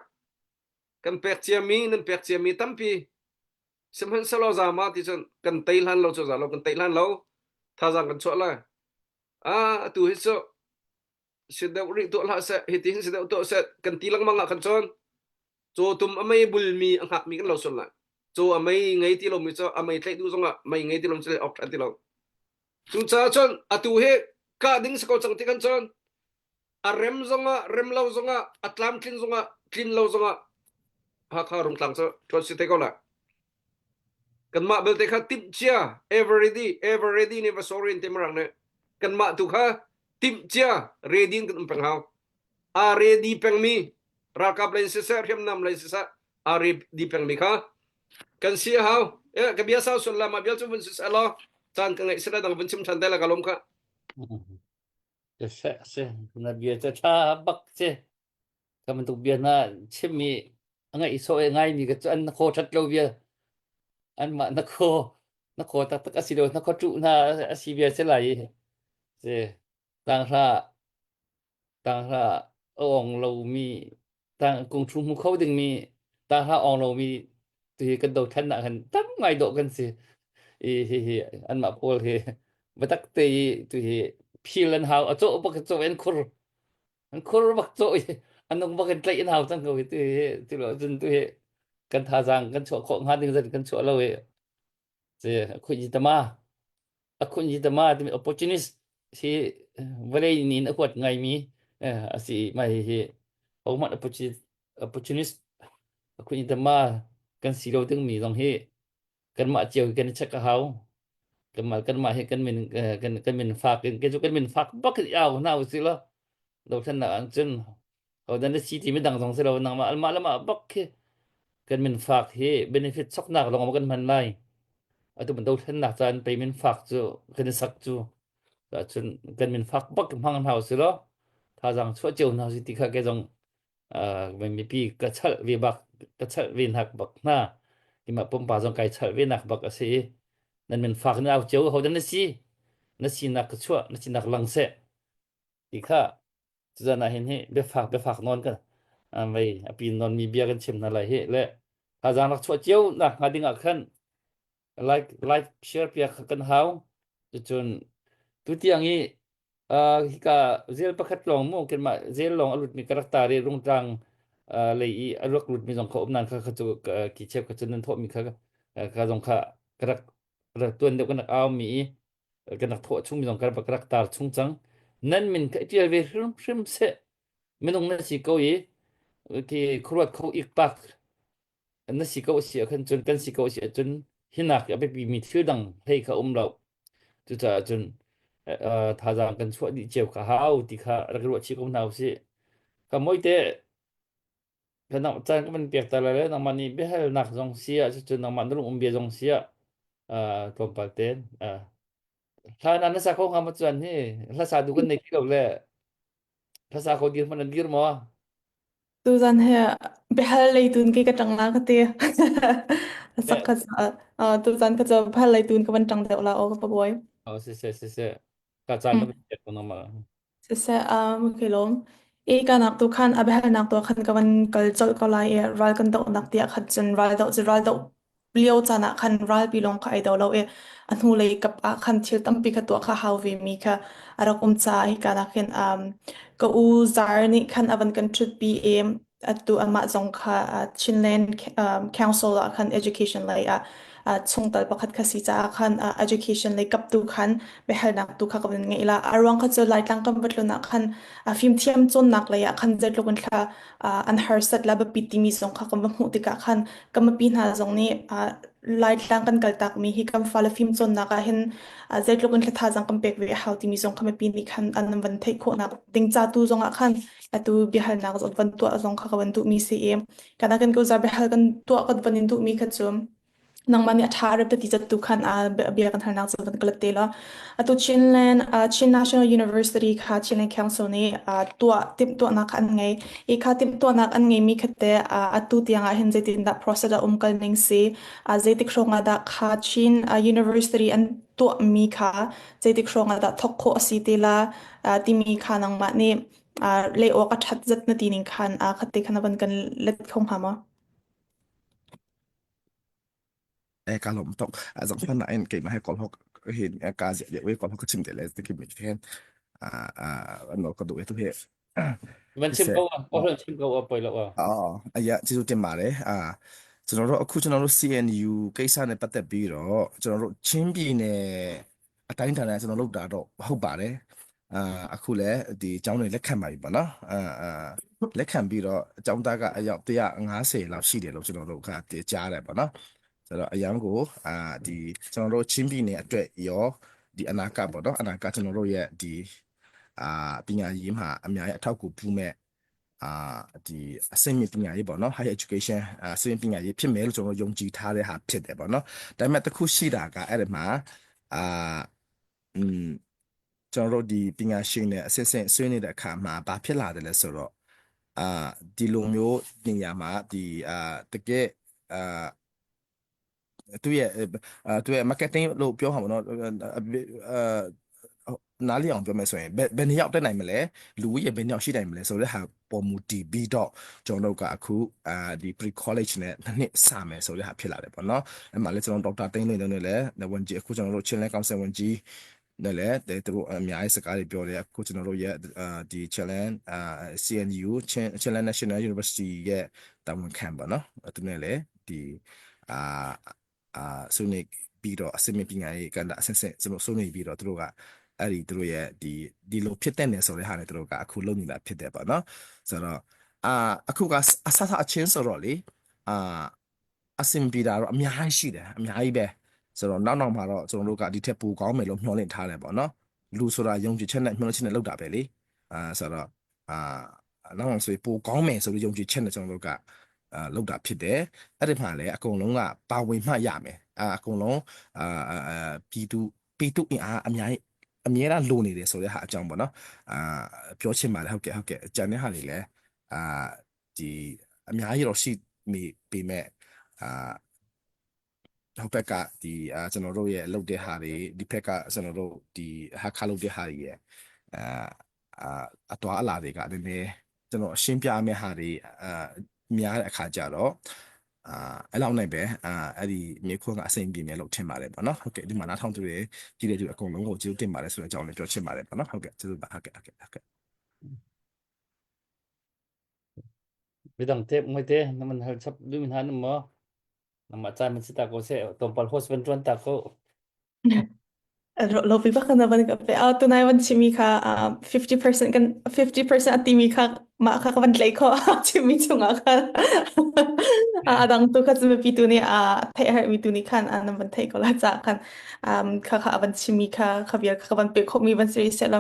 kan pek ciami nan pek ciami tampi Sihmanhsehlaw zama ti cun kan tei hlan lo cu za lo kan tei hlan lo thazaang kan chuah lai. Ah atu hi cu si deuh rih tuah hlah seh hi ti hin si deuh tuah seh kan ti lengmang ah khan cun cawtum a mei bulmi a hngakmi kan lo sual lai. Caw a mei ngei ti lomi cu a mei tlaih duh zongah mei ngei ti lomi cu awk ṭhan ti lo. Cucaah cun atu hi kah ding si ko cang ti kan cun a rem zongah rem lo zongah a tlamtlin zongah tlin lo zongah Hakha Rungtlang cu ṭuan si te ko lai. Kanmah belte kha timh cia ever ready ever ready nih va sorry in ti mirang nih kanmah tu kha timh cia ready in kan um peng hau. A ready pengmi ralkap lei in siseh hriamnam lei in siseh a ready pengmi kha kan si a hau. Eh ka bia sau sual la mah vial cu vun siseh law caan ka ngeih sila dang vun chim ṭhan te la ka lawm kha. Se se na bia cu ṭha bak si. Ka bantuk bia hna chimmi a ngaih sawh i ngaimi ka cu an na khaw ṭhat lo bia. Anmah na khaw na khaw taktak a si lo na khaw ṭuh hna a si bia si lai i. Si tanghra tanghra a ong lomi tang kung ṭhu hmu kho dingmi tanghra ong lomi tuhi kan dothlan ah khan tam ngai dawh kan si. I hi hi anmah pawl hi biatak te i tuhi phil an hau a cawh bak cawh an khur an khur bak cawh i an nung bak in tlaih in hau cang ko hi tu hi tu lo cun tu hi kan thazaang kan chuah khawh hnga ding zat kan chuah lo i si khun tama a khun tama timi opportunist hi vawlei nin a huat ngaimi a si ma hi hi hohmanh opportunist opportunist a khun tama kan si lo ding mi zong hi kanmah cio hi kan i check a hau kanmah kanmah hi kan min kan kan min fak in kei cu kan min fak bak in au hna usih law dothlennak ah cun hodan na si ti mi dang zong si lo nangmah almah lamah bak khi kan min fak hi benefit soknak lawng kan hman lai atu ban dothlennak caan pei min fak cu kan i sak cu cun kan min fak bak hmang hna usih law thazaang chuah cio hna usih ti kha kei zong mipi ka chalh ve bak ka chalh ve nak bak hna timah pumpa zong kai chalh ve nak bak a si i nan min fak na au cio ho dan na si na sinak ka chuah na sinak lang seh ti kha cuzan ah hin hi biafak biafak nawn ka vei a pin nawn mi bia kan chim hna lai hi le thazaang rak chuah cio nak hnga ding ah khan. Like like share piak kha kan hau. Cucun tutiang i uh, hika zel pakhat lawng mu kanmah zel lawng a lutmi ka rak tar i rungtlang uh, lei i a rak lutmi zong kha um nan kha kha cu ki chep kha cu nan thawhmi kha ka zong kha ka rak rak tuan deuh kan rak au mi i kan rak thawh chung mi zong ka rak ka rak tar chung cang nan min kha i ṭial ve hrim hrim seh minung na si ko i ki khuaruat kho ik pak na si ko si ah khan cun kan si ko si ahcun hinak a biapi mi thil dang hlei kha um lo cucaah cun thazaang kan chuah dih cio kha hau ti kha rak ruah chih ko hna usih ka moite kan caan ka van pek ta lai le nangmah nih biahalnak zong si ah cucun nangmah na lung um bia zong si ah tlawmpal ten hlan ah na sa kho hnga ma chuan hi hla sa du kan nei ti lo le hla sa kho dir hmanh an dir maw Tuzan he biahal lei tun ke ka ṭang la ka ti. Sak Eh, ka tuzan ka cu biahal lei tun ka van ṭang deuh la aw ka pabawi. oh, si si si si ka caan ka van pek ko nangmah Siseh, um, okay lawm. I kanak tu khan a biahalnak tu khan ka van kal colh ko lai i ral kan dohnak tiah khan cun ral doh cu ral doh lio caan ah khan ralpi lawng kha ai do lo i a hnulei kap ah khan thil tampi kha tuah kha hau ve mi kha a rak um caah hika nak hin um, ka u Zar nih khan a van kan ṭhutpi i atu amah zong kha uh, Chinland um, Council ah khan education lei ah uh, chungtel pakhat kha si caah khan uh, education lei kap tu khan biahalnak tu kha ka van ngei la a ruang kha cu Laitlang kan va tlun ah khan uh, fimthiam cawnnak lei ah khan zeitluk in thla uh, an harsat la biapi timi zong kha kan va hmuh tikah khan kan mipi hna zong nih uh, Laitlang kan kaltak mi hi kan fale fim cawnnak ah hin uh, zeitluk in thla thazaang kan pek ve a hau timi zong kha mipi nih khan an van theih khawhnak ding ca tu zong ah khan atu biahalnak zong van tuah zong kha ka van duhmi si i kana kan ko za biahal kan tuah kan van in duhmi kha cu nangmah nih a ṭha rep ti zat tu khan a bia kan halnak cu van ka let te la atu Chinland Chin National University kha Chinland Council nih tuah timhtuahnak kha an ngei i kha timhtuahnak an ngeimi kha te atu tiang ah hin zeitindah process a um kal ning si zeitik hrawng ah dah kha Chin University an tuahmi kha zeitik hrawng ah dah thawk khawh a si te la timi kha nangmah nih leh awk a ṭhat zat na ti ning khan khatte khan a van kan let kho hnga maw? E ka lom tok a zong fan na in keimah he kol hok hin ka zia dia we kol hok ka chim te le ti ki mi hen a a ano ka du e tu he มันชิม se ก็ว่าก็ชิมก็ว่าไปแล้วว่า အော်အရာကျေးဇူးတင်ပါတယ်အာကျွန်တော်တို့အခုကျွန်တော်တို့ CNU ကိစ္စနဲ့ပတ်သက်ပြီးတော့ကျွန်တော်တို့ချင်းပြည်နယ်အတိုင်းအတာနဲ့ကျွန်တော်လုပ်တာတော့ဟုတ်ပါတယ်အာအခုလည်းဒီအကြောင်းတွေလက်ခံပါပြီပေါ့နော်အာအာလက်ခံပြီးတော့အကြောင်းသားကအယောက်150လောက်ရှိတယ်လို့ကျွန်တော်တို့ကကြားတယ်ပေါ့နော်ဆိုတော့အရန်ကိုအာဒီကျွန်တော်တို့ချင်းပြည်နယ်အတွက်ရောဒီအနာဂတ်ပေါ့နော်အနာဂတ်ကျွန်တော်တို့ရဲ့ဒီအာပညာရေးမှာအများကြီးအထောက်အကူပြုမဲ့ အာဒီအဆင့်မြင့်ပညာရေးပေါ့နော် higher education အဆင့်မြင့်ပညာရေးဖြစ်မယ်လို့ကျွန်တော်ယုံကြည်ထားတဲ့ဟာဖြစ်တယ်ပေါ့နော်ဒါပေမဲ့တစ်ခုရှိတာကအဲ့ဒီမှာအာอืมကျွန်တော်တို့ဒီပညာရှင်တွေအဆင့်ဆင့်ဆွေးနေတဲ့အခါမှာဘာဖြစ်လာတယ်လဲဆိုတော့အာဒီလိုမျိုးပညာမှာဒီအာတကယ်အာ သူရဲ့အဲသူရဲ့ marketing လို့ပြောမှာပေါ့နော်အဲနားလည်အောင်ပြောမယ်ဆိုရင်ဘယ်ဘယ်နှစ်ယောက်တက်နိုင်မလဲလူဦးရေဘယ်နှစ်ယောက်ရှိနိုင်မလဲဆိုတဲ့ဟာပေါ်မူတည်ပြီးတော့ကျွန်တော်တို့ကအခုအာဒီ pre college နဲ့နှစ်နှစ်စမယ်ဆိုတဲ့ဟာဖြစ်လာတယ်ပေါ့နော်အဲ့မှာလည်းကျွန်တော်ဒေါက်တာတိန်းလွင်တို့နဲ့လည်းဝန်ကြီးအခုကျွန်တော်တို့ချင်းလဲကောင်ဆယ်ဝန်ကြီးနဲ့လည်းသူတို့အများကြီးစကားတွေပြောတယ်အခုကျွန်တော်တို့ရဲ့အာဒီ challenge အာ CNU Challenge National University ရဲ့တာဝန်ခံပေါ့နော်သူနဲ့လည်းဒီ အာအာဆွေးနွေးပြီးတော့အစမပညာရေးကန္တာအဆင့်ဆင့်ကျွန်တော်ဆွေးနွေးပြီးတော့သူတို့ကအဲ့ဒီသူတို့ရဲ့ဒီဒီလိုဖြစ်တဲ့နေဆိုတဲ့ဟာနဲ့သူတို့ကအခုလုပ်နေတာဖြစ်တယ်ပေါ့နော်ဆိုတော့အာအခုကအဆဆအချင်းဆိုတော့လေအာအစင်ပြေတာတော့အများကြီးရှိတယ်အများကြီးပဲဆိုတော့နောက်နောက်မှာတော့ကျွန်တော်တို့ကဒီထက်ပိုကောင်းမယ်လို့မျှော်လင့်ထားတယ်ပေါ့နော်လူဆိုတာယုံကြည်ချက်နဲ့မျှော်လင့်ချက်နဲ့လုပ်တာပဲလေအာဆိုတော့အာနောက်အောင်ဆိုပိုကောင်းမယ်ဆိုပြီးယုံကြည်ချက်နဲ့ကျွန်တော်တို့ကအာလုပ်တာဖြစ်တယ် အဲ့ဒီမှာလည်းအကုန်လုံးကပါဝင်မှရမယ်အာအကုန်လုံးအာအာပြည်သူပြည်သူအင်အားအများကြီးအများအားလိုနေတယ်ဆိုတဲ့ဟာအကြောင်းပေါ့နော်အာပြောချင်ပါတယ်ဟုတ်ကဲ့ဟုတ်ကဲ့ကြံတဲ့ဟာတွေလည်းအာဒီအများကြီးတော့ရှိမိပေမဲ့အာဟိုဘက်ကဒီအာကျွန်တော်တို့ရဲ့လုပ်တဲ့ဟာတွေဒီဘက်ကကျွန်တော်တို့ဒီဟာခါလုပ်တဲ့ဟာတွေရဲ့အာအာအတော်အလာတွေကနည်းနည်းကျွန်တော်အရှင်းပြမယ့်ဟာတွေအာများတဲ့အခါကျတော့ အာအဲ့လောက်နိုင်ပဲအာအဲ့ဒီမြေခွန်းကအစိမ့်ပြေမယ်လို့ထင်ပါတယ်ပေါ့နော်ဟုတ်ကဲ့ဒီမှာနားထောင်သူတွေကြည့်တဲ့သူအကုန်လုံးကိုကျေးဇူးတင်ပါတယ်ဆိုတဲ့အကြောင်းလေးပြောချင်ပါတယ်ပေါ့နော်ဟုတ်ကဲ့ကျေးဇူးပါဟုတ်ကဲ့ဟုတ်ကဲ့ဟုတ်ကဲ့ Midang te moi te na man hal chap du min han mo na ma chan man sita ko se tompal host van tuan ta ko. Lopi bak na van ka pe. Ah, tunay van chimi kha ah, 50% kan 50% at timi kha ma kha ka van tlai kho chimi chunga kha. Ah, adang tu kha chimi pi tu ni a thai har mi tu ni khan an van thai ko la cha khan um kha kha van chimi kha kha vial kha van pe kho mi van siri se la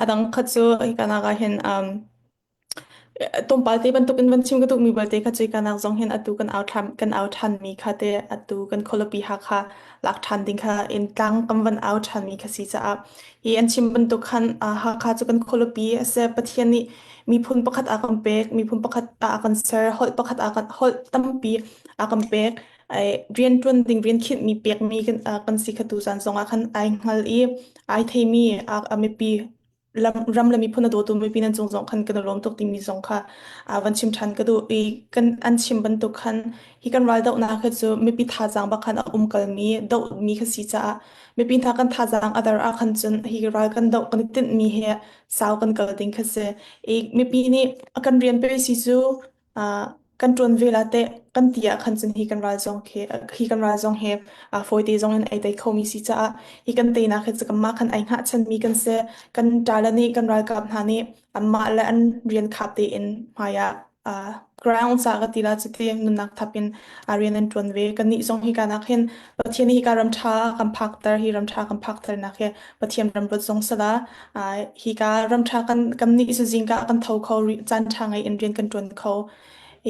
adang kha chu hi kana ga hin um Tlawmpal te bantukin van chim ka duhmi belte kha cu kanak zong hin atu kan au ṭhan kan au ṭhanmi kha te atu kan khualipi Hakha lak ṭhan ding kha in tlang kan van au ṭhanmi kha si caah hi an chim bantuk khan Hakha cu kan khualipi a si. Pathian nih miphun pakhat a kan pek, miphun pakhat ah a kan ser, holh pakhat a kan holh tampi a kan pek. Ai rian ṭuan ding rian khinhmi pekmi kan kan si kha tuzaan zongah khan ai hngal i ai theimi a mipi ram le miphun a dawtu mipi nan cung zong khan kan i lawm tuk timi zong kha van chim ṭhan ka duh i kan an chim bantuk khan hi kan ral dohnak hi cu mipi thazaang bak khan a um kalmi dohmi kha si caah mipi hna kan thazaang a dar ah khan cun hi ral kan doh kan i tinhmi he sau kan kal ding kha si i mipi nih kan rian pe si cu kan ṭuan ve la teh kan ti ah khan cun hi kan ral zong khi hi kan ral zong hi fawite zong in ai tei khomi si caah hi kan teinak hi cu kanmah khan ai hngahchanmi kan si. Kan ṭale nih kan ralkap hna nih anmah le an rian khap tein hmai ah ground ca ka ti la cuti nunnak thap in rian an ṭuan ve. Kannih zong hi kanak hin Pathian nih hika ram ṭha kan phakter hi ram ṭha kan phakter nak hi Pathian ram ruat zong sala hika ram ṭha kan kan nih cu zingka kan tho kho caan ṭha ngei in rian kan ṭuan kho.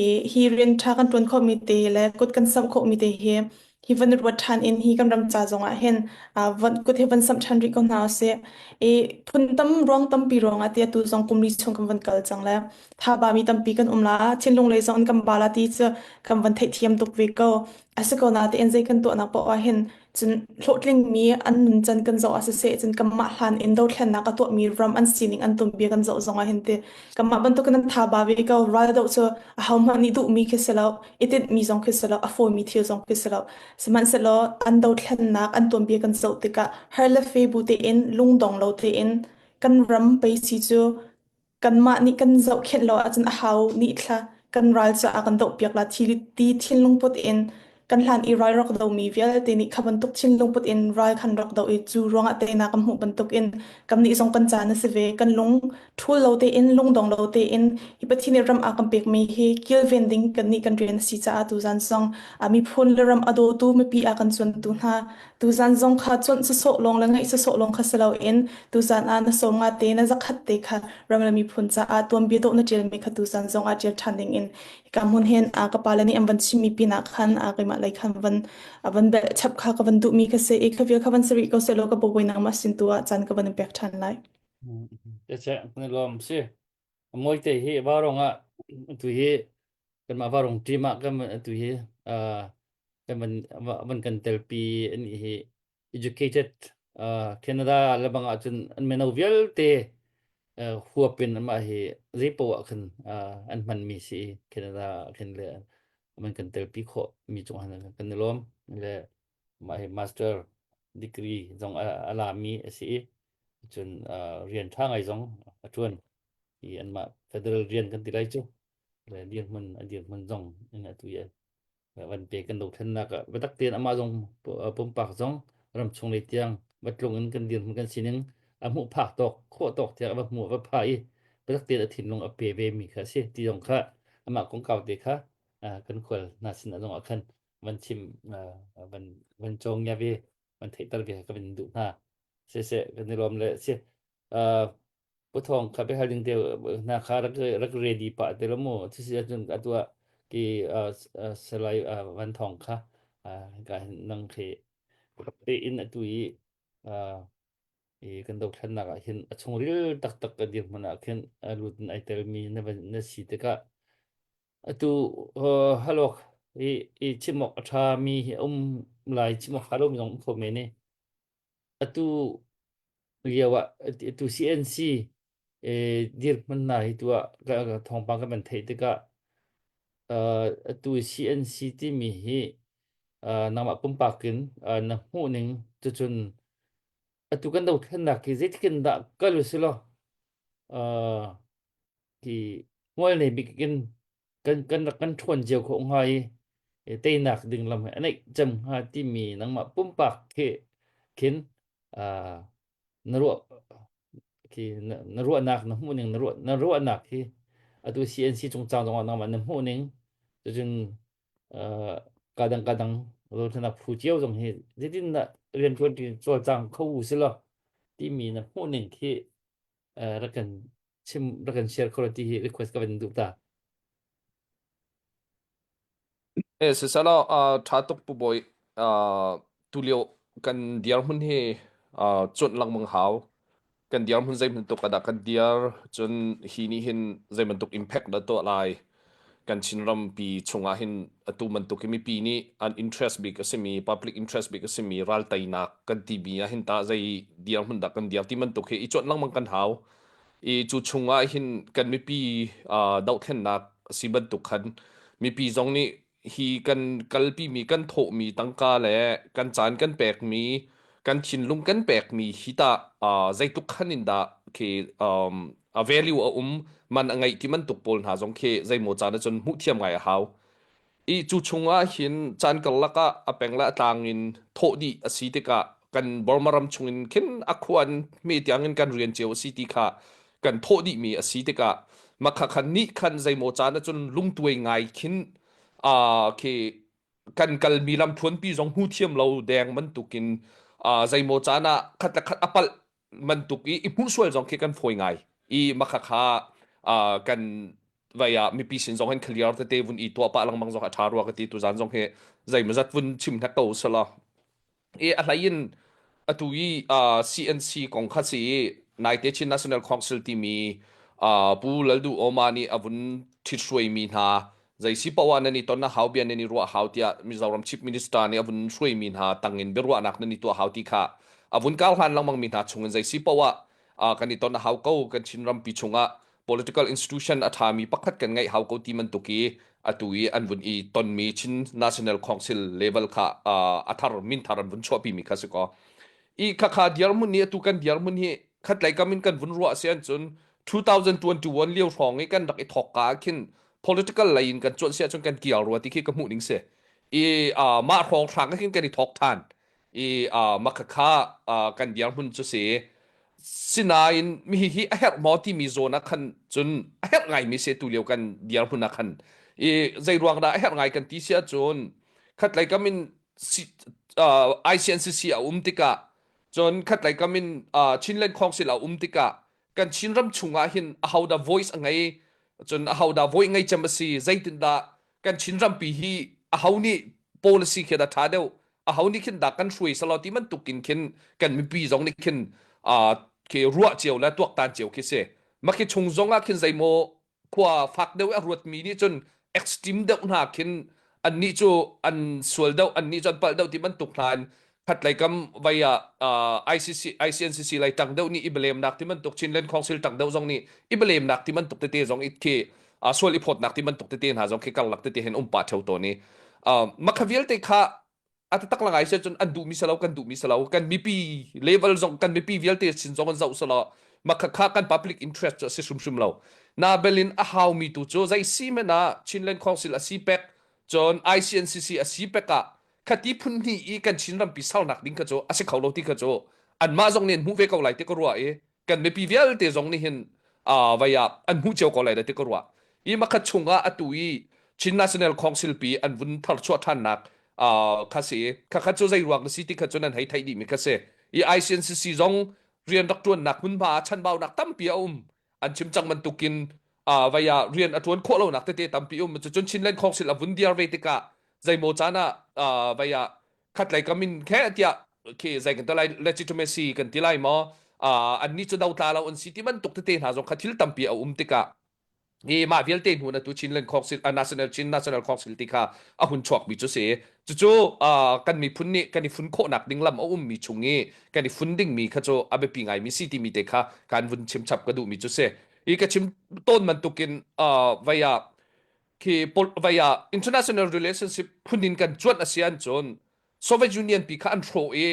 I hi rian ṭha kan ṭuan khawhmi te le kut kan samh khawhmi te hi hi van ruat ṭhan in hi kan ram ca zongah hin van kut hi van samh ṭhan rih ko hna usih. I phun tam ruang tampi ruangah ti atu zong kum li chung kan van kal cang le thaba mi tampi kan um la thinlung lei zong in kan ba la ti cu kan van theihthiam tuk ve ko. A si ko natein zei kan tuahnak paoh ah hin cun hlawhtlingmi an nuncan kan zoh ah siseh cun kanmah hlan in dothlennak a tuahmi ram an sining an tuanbia kan zoh zong ah hin ti kanmah bantukin an tha ba ve ko ral doh cu ahohmanh nih duhmi khi si lo i tinhmi zong khi si lo a fawimi thil zong khi si lo sihmanhsehlaw an dothlennak an tuanbia kan zoh tikah har le fe bu tein lungdong lo tein kan ram pei si cu Kanmah nih kan zohkhenh lo ahcun a hau nih thla kan ral caah a kan dohpiak la thi ti thinlung put in kan hlan i ral rak domi vialte nih kha bantuk thinlung put in ral khan rak doh i cu ruangah teinak kan hmuh bantuk in kannih zong kan caan a si ve. Kan lung ṭhul lo tein lungdong lo tein hi Pathian nih ram a kan pekmi hi kilven ding kannih kan rian a si caah tuzan zong miphun le ram a dawtu mipi a kan cuantu hna Tuzan zong kha cuanh sawsawh lawng le ngaih sawsawh lawng kha si loin tuzan ah na sawm nga te na zakhat te kha ram le miphun caah tuanbia dawh na ṭialmi kha tuzan zong ah ṭial ṭhan dingin hika hmun hin ka pale nih an van chimmi pinah khan keimah lei khan van van belh chap kha ka van duhmi kha si i kha vial kha van si rih ko sehlaw ka bawi nangmah sin tu ah caan ka van in pek ṭhan lai. Te kan i lawm si. Mawi te hi varong ah tu hi kanmah varong team ah kan tu hi kan van van kan telpi an hi educated Canada le bang ah cun an mino vialte huap in amah hi zeipo ah khan an hman mi si Canada khin le man kan telpi khawh mi cung han kan i lawm le mah hi master degree zong a la mi a si i cun rian ṭha ngai zong a ṭuan i anmah federal rian kan ti lai cu le dirhmun a dirhmun zong in atu i van pe kan dothlennak ah biatak tein amah zong pumpak zong ramchung lei tiang va tlung in kan dirhmun kan sining a hmuh phak tawk khawh tawk tiang a va hmuh va pha i biatak tein a thinlung a pe ve mi kha a si ti zong kha amah kongkau te kha kan khual hna sin ah zong ah khan van chim van van cawng ya ve van theihter ve ka van duh hna siseh kan i lawm le si Pu Thawng kha biahal ding te hna kha rak rak ready pah te lo mu thisi ahcun atu ah ki salai Van Thawng kha ka nang khi te in atu i i kan dothlennak ah hin a chungril taktak ka dirhmun ah khin a lut in ai telmi na na si tikah atu halok i i chim awk a ṭha mi hi um lai chim awk ṭha lo mi zong um kho men i atu lio ah atu CNC dirhmun hna hi tu ah thawngpang kan van theih tikah. Uh, atu CNC timi hi uh, nangmah pumpak in uh, na hmuh ning cucun atu kan dothlennak hi zeitik in dah kal usih law uh, hi hmual nei bik in kan kan rak kan ṭhawn cio khawh hnga i teinak ding lam hi a neih cem hnga timi nangmah pumpak khi khin uh, na ruah khi na, na ruahnak na hmuh ning na ruah na ruahnak hi atu CNC cungcang zongah nangmah na hmuh ning cucun uh, kadang kadang dothlennak phu cio zong hi zeitin dah rian ṭuan cawlcang kho u si law timi na hmuh ning khi uh, rak kan chim rak kan share kho ti hi request ka van duh ta. Eh sisala uh, tha tuk pu boy uh, tulio kan dirhmun hi uh, cuanh lengmang hau kan dirhmun zei bantuk ah dah kan dir cun hi nih hin zei bantuk impact dah tuah lai kan Chinram pi chungah hin atu bantuk hi mipi nih an interest bik a simi public interest bik a simi ral teinak kan timi ah hin tah zei dirhmun dah kan dir ti bantuk hi i cuanh lengmang kan hau i cu chungah hin kan mipi uh, dohthlennak a si bantuk khan mipi zong nih hi kan kalpimi kan thawhmi tangka le kan caan kan pekmi kan thinlung kan pekmi hi tah uh, zeitluk khan in dah khi um, a value a um man a ngeih ti bantuk pawl hna zong khi zeimaw caan ahcun hmuh thiam ngai a hau i cu chungah hin caan karlak ah a peng le a tlang in thawh dih a si tikah kan Burma ram chungin khin a khuan me tiangin kan rian cio a si ti kha kan thawh dihmi a si tikah makha khan nih khan zeimaw caan ahcun lungtuai ngai khin uh, khi kan kalmi lamthluanpi zong hmu thiam lo deng bantukin uh, zeimaw caan ah khat le khat a palh bantuk i i hmuh sual zong khi kan fawi ngai i makha kha uh, kan vai ah mipi sin zong hin clear tete vun i tuah pah lengmang zong a ṭha rua ka ti tuzan zong hi zeimawzat vun chim hnek ko sala i a hlei in atu i uh, CNC kong kha si i naite Chin National Council timi uh, Pu Laldu Oma nih a vun ṭhithruaimi hna zei si poah nan i ton a hau bia nan i ruah hau tiah Mizoram Chief Minister nih a vun hruaimi hna tangin biaruahnak nan i tuah hau ti kha a vun kar hlan lengmang mi hna chungin zei si poah uh, kan i ton a hau ko kan Chin rampi chungah political institution a ṭhami pakhat kan ngeih hau ko ti bantuk i atu i an vun i tonmi Chin National Council level kha uh, a thar min thar an vun chuahpi mi kha si ko i khakha dirhmun ni atu kan dirhmun hi khatlei kam in kan vun ruah si an cun 2021 lio hrawng i kan rak i thawk ka khin political lei in kan cuanh si ahcun kan kial rua ti khi ka hmuh ning si i uh, mah hrawng hrang khin kan i thawk than i uh, makhakha uh, kan dirhmun cu si sinain mi hi a herh maw timi zawn ah khan cun a herh ngaimi si tu lio kan dirhmun ah khan i zei ruang dah a herh ngai kan ti si ahcun khatlei kam in uh, ICNCC a um tikah cun khatlei kam in uh, Chinland Council a um tikah kan Chinram chungah hin ahodah voice a ngei cun ahodah voice ngei cem a si zeitindah kan Chinram pi hi aho nih policy khi dah ṭha deuh aho nih khin dah kan hruai salo ti bantuk in khin kan mipi zong nih khin uh, khi ruah cio le tuaktan cio khi si makhi chung zong ah khin zeimaw khua fak deuh a ruatmi nih cun extreme deuh hna khin annih cu an sual deuh annih cu an palh deuh ti bantuk hna in khatlei kam vai ah ICC ICNCC lei tang deuh nih i belemnak ti bantuk Chinland Council tang deuh zong nih i belemnak ti bantuk tete zong it khi sual i phawtnak ti bantuk tete hna zong khi karlak tete hin um pah theo tawn i makha vialte kha a taktak la ngai se cun an duhmi salo kan duhmi salo kan mipi level zong kan mipi vialte sin zong an zoh salo makha kha kan public interest cu a si hrimhrim lo na belin a haumi tu cu zei si men ah Chinland Council a si pek cun ICNCC a si pek ah khati phun hnih i kan Chin rampi saunak ding kha cu a si kho lo ti kha cu anmah zong nih an hmuh ve ko lai ti ka ruah i kan mipi vialte zong nih hin vai ah an hmuh cio ko lai ti ka ruah i makhat chungah atu i Chin National Council pi an vun tharchuah ṭhannak kha si kha kha cu zei ruang na si ti kha cu nan hei theih dih mi kha si i ICNCC zong rian rak ṭuannak hmunhma ah chanbaunak tampi a um an chim cang bantukin vai ah rian a ṭuan khawh lonak tete tampi um cucun Chinland Council a vun diar ve tikah zeimaw caan ah vai ah khatlei kam in khe tiah khi zei kan ti lai legitimacy kan ti lai maw annih cu dotla lo an si ti bantuk tete hna zong kha thil tampi a um tikah i mah vialte hnu na tu Chinland Council uh, National Chin National Council ti kha a hun chuakmi cu si cucu uh, kan miphun nih kan i fun khawhnak ding lam a ummi chung i kan i fun dingmi kha cu a biapi ngaimi si timi te kha kan vun chim chap ka duhmi cu si i ka chim tawn bantukin uh, vai ah. Khi vai ah international relationship phun in kan cuanh a si an cun Soviet Union pi kha an hrawh i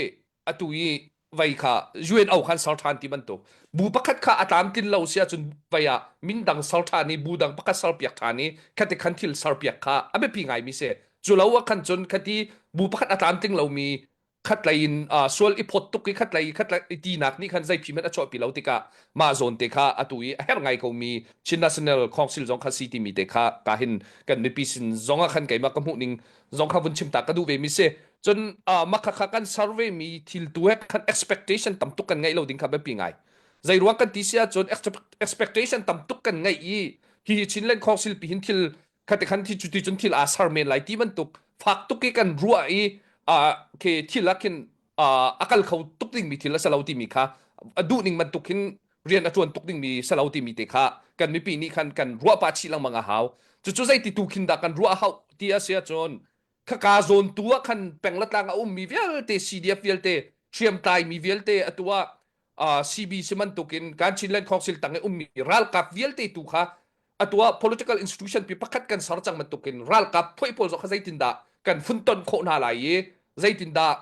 atu i vai kha UNO khan ser ṭhan ti bantuk bu pakhat kha a tlamtlin lo si ahcun vai ah min dang ser ṭhan i bu dang pakhat serpiak ṭhan i khati khan thil serpiak kha a biapi ngaimi si. Cu lo ah khan cun khati bu pakhat a tlamtling lomi khatlei in uh, sual i phot tuk i khatlei khatlei i tinak nih khan zei phi hmanh a chuahpi lo tikah mah zawn te kha atu i a herh ngai komi Chin National Council zong kha si timi te kha ka hin kan mipi sin zong ah khan keimah ka hmuh ning zong kha vun chim ta ka duh ve mi si. Cun uh, mah kha kan survey mi thil tu he khan expectation tam tuk kan ngeih lo ding kha biapi ngai. Zei ruang kan ti si ahcun expectation tam tuk kan ngeih i hi Chinland Council pi hin thil khati khan thi cuti cun thil aa ser men lai ti bantuk fak tuk i kan ruah i khi thil ah khin a kal kho tuk dingmi thil a si lo timi kha a duh ning bantuk hin rian a ṭuan tuk dingmi si lo timi te kha kan mipi nih khan kan ruah pah chih lengmang a hau. Cucu zeiti tu khin dah kan ruah hau ti a si ahcun khaka zawn tu ah khan peng le tlang a ummi vialte CDF vialte hriamtlai mi vialte atu ah CB si bantukin kan Chinland Council tang i ummi ralkap vialte tu kha atu ah political institution pi pakhat kan ser cang bantukin ralkap phuai pawl zong kha zeitindah kan funton khawh hna lai i zeitindah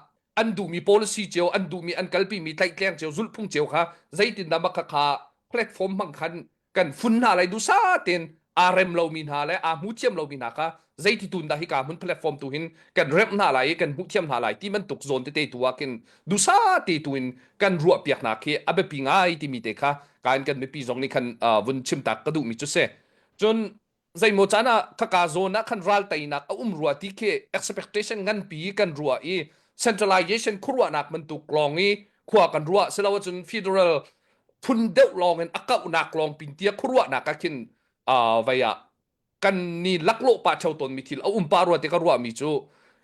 an duhmi policy cio an duhmi an kalpimi tlaihtleng cio zulhphung cio kha zeitindah mah kha platform hmang khan kan fun hna lai dusa tein aa rem lomi hna le aa hmu thiam lomi hna kha zeiti tun dah hika hmun platform tu hin kan remh hna lai i kan hmuh thiam hna lai ti bantuk zawn tete tu ah khin dusa te tu in kan ruah piak hna khi a biapi ngai timi te kha kan kan mipi zong nih khan vun chim tak ka duhmi cu si. Cun zeimaw caan ah khaka zawn ah khan ral teinak a um rua ti khi expectation nganpi kan ruah i centralization khuaruahnak bantuk lawng i khua kan ruah silo ahcun federal phun deuh lawng in a kauhnak lawng pin tia khuaruahnak ah khin vei ah kan ni laklawh pah theo tawnmi thil a um pah rua ti ka ruahmi cu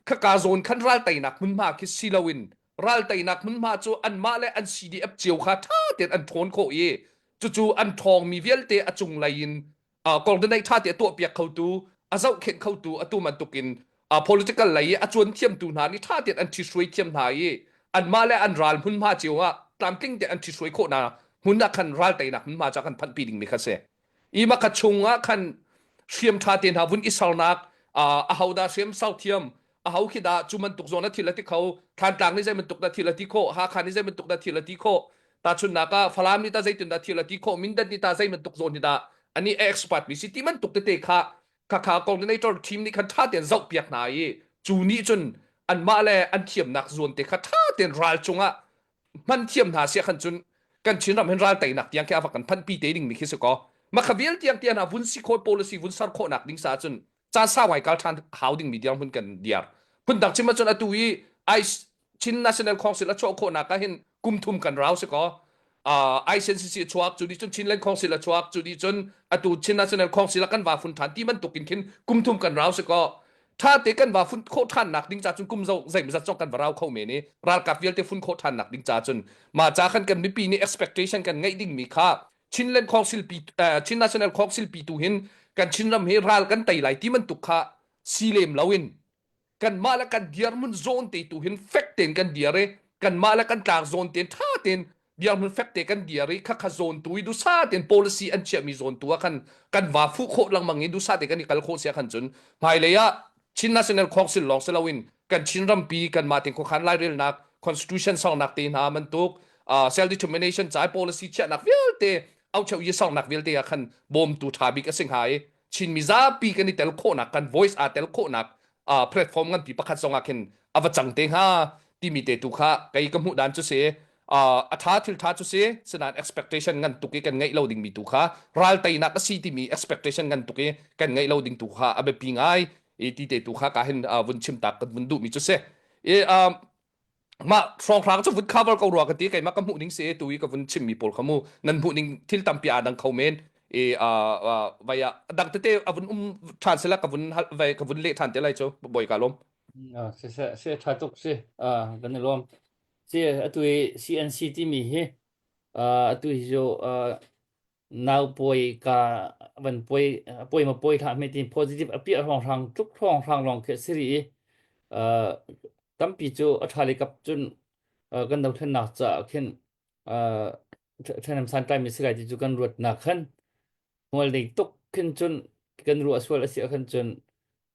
khaka zawn khan ral teinak hmunhma khi si loin ral teinak hmunhma cu anmah le an CDF cio kha ṭha tein an ṭhawn khawh i cucu an ṭhawngmi vialte a cunglei in coordinate ṭha te a tuahpiak khotu a zohkhenh khotu atu bantukin political lei i a cuan thiamtu hna nih ṭha tein an ṭhihruai thiam hna i anmah le an ral hmunhma cio ah tlamtling tein an ṭhihruai khawh hna hmun ah khan ral teinak hmunhma ca kan phanhpi dingmi kha si. I maka chung ah khan hriam ṭha te hna vun i sernak aho dah hriam sau thiam aho khi dah cu bantuk zawn a thil a ti kho Thantlang nih zei bantuk dah thil a ti khawh Hakha nih zei bantuk dah thil a ti khawh tahchunhnak ah Falam nih ta zeitin dah thil a ti khawh Mindat nih ta zei bantuk zawn hi dah ani expert mi si ti bantuk tete kha khakha coordinator team nih khan ṭha tein zoh piak hna i cu nih cun anmah le an thiamnak zawn te kha ṭha tein ral cungah hman thiam hna sia khan cun kan Chinram hin ral teinak tiang khi a va kan phanpi te ding mi khi si ko makha vial tiang tiang vun si khawh policy vun ser khawhnak ding sa cun caan sau ngai kal ṭhan hau ding mi dirhmun kan diar. Phundang chim ahcun atu i Chin National Council a chuah khawhnak ah hin kum thum kan rau si kaw uh, ICNCC a chuak cu nih cun Chinland Council a chuak cu nih cun atu Chin National Council ah kan va fun ṭhan ti bantuk in khin kum thum kan rau si kaw ṭha te kan va fun khawh ṭhan nak ding ca cun kum zo zeimazat zong kan va rau kho men i ralkap vialte fun khawh ṭhan nak ding ca cun mah ca khan kan mipi nih expectation kan ngeih ding mi kha Chinland Council pi uh, Chin National Council pi tu hin kan Chinram hi ral kan tei lai ti bantuk kha si lem loin kanmah le kan dirhmun zawn te tu hin fek tein kan dir i kanmah le kan tlang zawn tein tha tein dirhmun fek te kan dir i khakha zawn tu i dusa tein policy an chiahmi zawn tu ah khan kan va fuh khawh lengmang i dusa te kan i kal khawh sia khan cun hmailei ah Chin National Council lawng si loin kan Chin rampi kanmah tein khuakhan lairelnak constitution songnak te hna bantuk uh, self determination cai policy chiahnak vialte aucheu yi songnak vialte ah khan bawmtu tha bik a si hnga i Chin mizapi kan i tel khawhnak kan voice aa tel khawhnak uh, platform nganpi pakhat zong ah khin a va cang te hnga timi te tu kha kei ka hmuh dan cu si uh, a tha thil tha cu si sinain expectation ngan tuk i kan ngeih lo dingmi tu kha ral teinak a si timi expectation ngan tuk i kan ngeih lo ding tu kha a biapi ngai i ti te tu kha ka hin uh, vun chim tak kan vun duh mi cu si i um, mah hrawnghrang cu vun cover ko rua ka ti keimah ka hmuh ning si tu i ka vun chim mi pawl kha mu nan hmuh ning thil tampi aa dang kho men i uh, vai ah dang tete a vun um ṭhan sila ka vun vai ka vun leh ṭhan te lai cu boi ka lom Si si si ṭha tuk si kan i lawm si atu i CNC timi hi atu hi cu nau puai ka van puai puai ma puai hlah hme tin positive a piah hrawnghrang tluk hrawnghrang lawng khi a si rih i tampi cu a ṭha lei kap cun kan dothlennak caah khin ṭhahnem santlai mi si lai ti cu kan ruatnak khan hmual nei tuk khin cun. Kan ruah sual a si ahkhan cun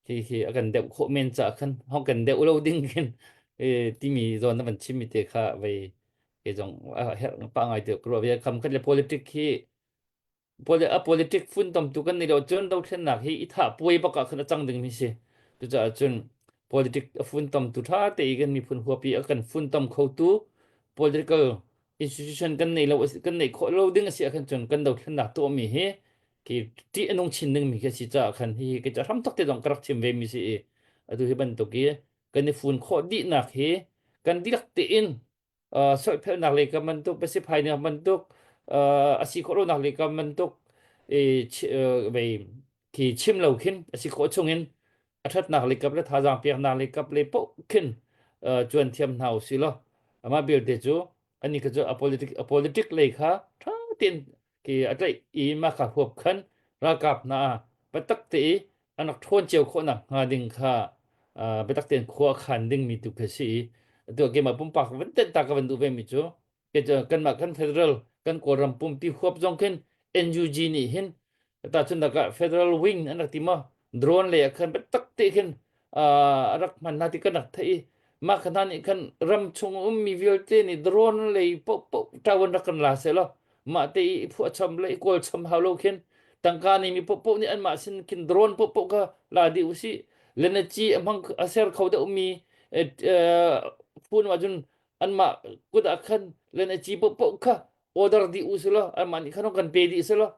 hi hi a kan deuh khawh men caah khan hong kan deuh lo ding khin timi zawn na van chimmi te kha vei ke zong a herh pa ngai te ka ruah ve. Kam khat le politic hi a politic funtom tu kan ni lo cun dothlennak hi i thah puai bak ah khan a cang ding mi si. Cucaah cun politic a funtom tu tha te i kan miphun huapi a kan funtom kho tu political institution kan nei lo kan neih khawh lo ding a si ah khan cun kan dothlennak tuah mi hi khi ṭih a nung chin ding mi khi a si caah khan hi hi ka hram tak te zong ka rak chim ve mi si i atu hi bantuk i kan i fun khawh dihnak hi kan dihlak tein soiphelnak lei kam bantuk pasiphainak bantuk a si khawh lonak lei kam bantuk vei khi chim lo khin a si khawh chungin a ṭhatnak lei kap le thazaang peknak lei kap le paoh khin cuan thiam hna usih law amah belte cu ani kha cu a politic a politic lei kha ṭha tein ki a tlaih i mah kha huap khan ralkap hna biatak te i an rak ṭhawn cio khawhnak hnga ding kha biatak tein khua a khan dingmi tu khi a si i atu ah keimah pumpak van tenh ta ka van duh vemi cu kanmah kan federal kan Kawlram pumpi huap zong khin NUG nih hin tahchunhnak ah federal wing an rak ti maw drone lei ah khan biatak te khin a rak hman hna ti kan rak theih i mah kha hna nih khan ram chung ummi vialte nih drone lei paohpaoh ṭawan rak kan la seh law mah te i phuah chom le i kawl chom hau lo khin tangka nei mi paohpaoh nih anmah sin khin drone paohpaoh kha la dih usih lenaci a hmang a ser kho deuh mi phun ah cun anmah kut ah khan lenaci paohpaoh kha order dih u selaw anmah nih khan kan pe dih selaw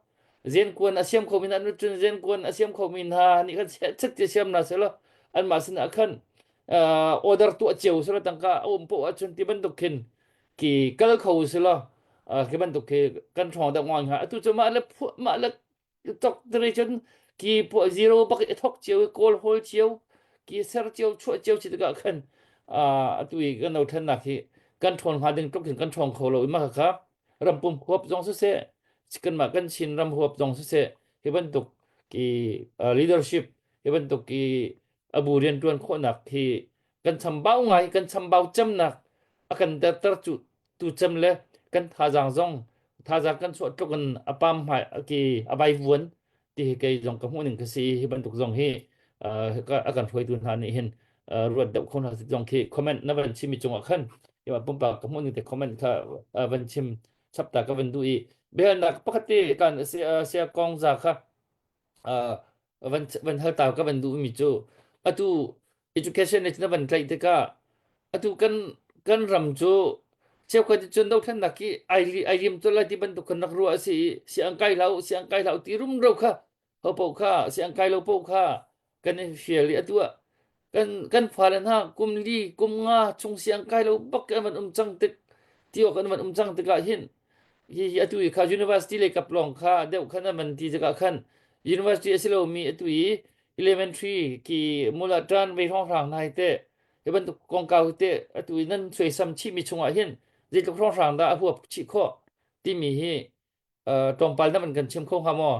zen kuan a siam kho mi hna cun zen kuan a siam kho mi hna nih khan chet ti siam hna selaw anmah sin ah khan order tuah cio selaw tangka a um poh ahcun ti bantuk khin ki kal kho selaw khi bantuk khi kan ṭhawng deuh ngai hnga atu cu mah le mah le tok tere cun ki po zero bak i thok cio i kawl hawl cio ki ser cio chuah cio si tikah khan atu i kan dothlennak hi kan ṭhawn hnga ding tluk in kan ṭhawng kho lo i mah kha rampum huap zong siseh kanmah kan Chin ram huap zong siseh hi bantuk ki leadership hi bantuk ki abu rianṭuan khawhnak hi kan chambau ngai kan chambau cemnak a kan derter cu tu cem le kan thazaang zong thazaang kan chuah tluk in a pam hmai ki a vai vuan ti hi kei zong ka hmuh ning ka si hi bantuk zong hi a kan hruaitu hna nih hin ruat deuh kho hna zong khi comment na van chim mi cungah khan ima pumpak ka hmuh ning te comment kha van chim chapta ka van duh i biahalnak pakhat te kan sia kong za kha van van hal ta ka van duh mi cu atu education le na van tlaih tikah atu kan kan ram cu cheukhat cun dothlennak hi ai ai lim to lai ti bantuk kan rak ruah a si i siang kai hlah siang kai hlah ti rumro kha ho po kha siang kai lo po kha kan i fial i atu ah kan kan fale hna kum li kum nga chung siang kai lo bak an van um cang tik ti awk an van um cang tikah hin hi hi atu i kha university le kap lawng kha deuh khan an van ti tikah khan university a si lomi atu i elementary ki mula tan ve hrawng hrang hna hi te hi bantuk kongkau hi te atu i nan suaisam chih mi chungah hin zeitluk hrawng hrang dah a huap chih khawh timi hi tlawmpal na van kan chim kho hnga maw?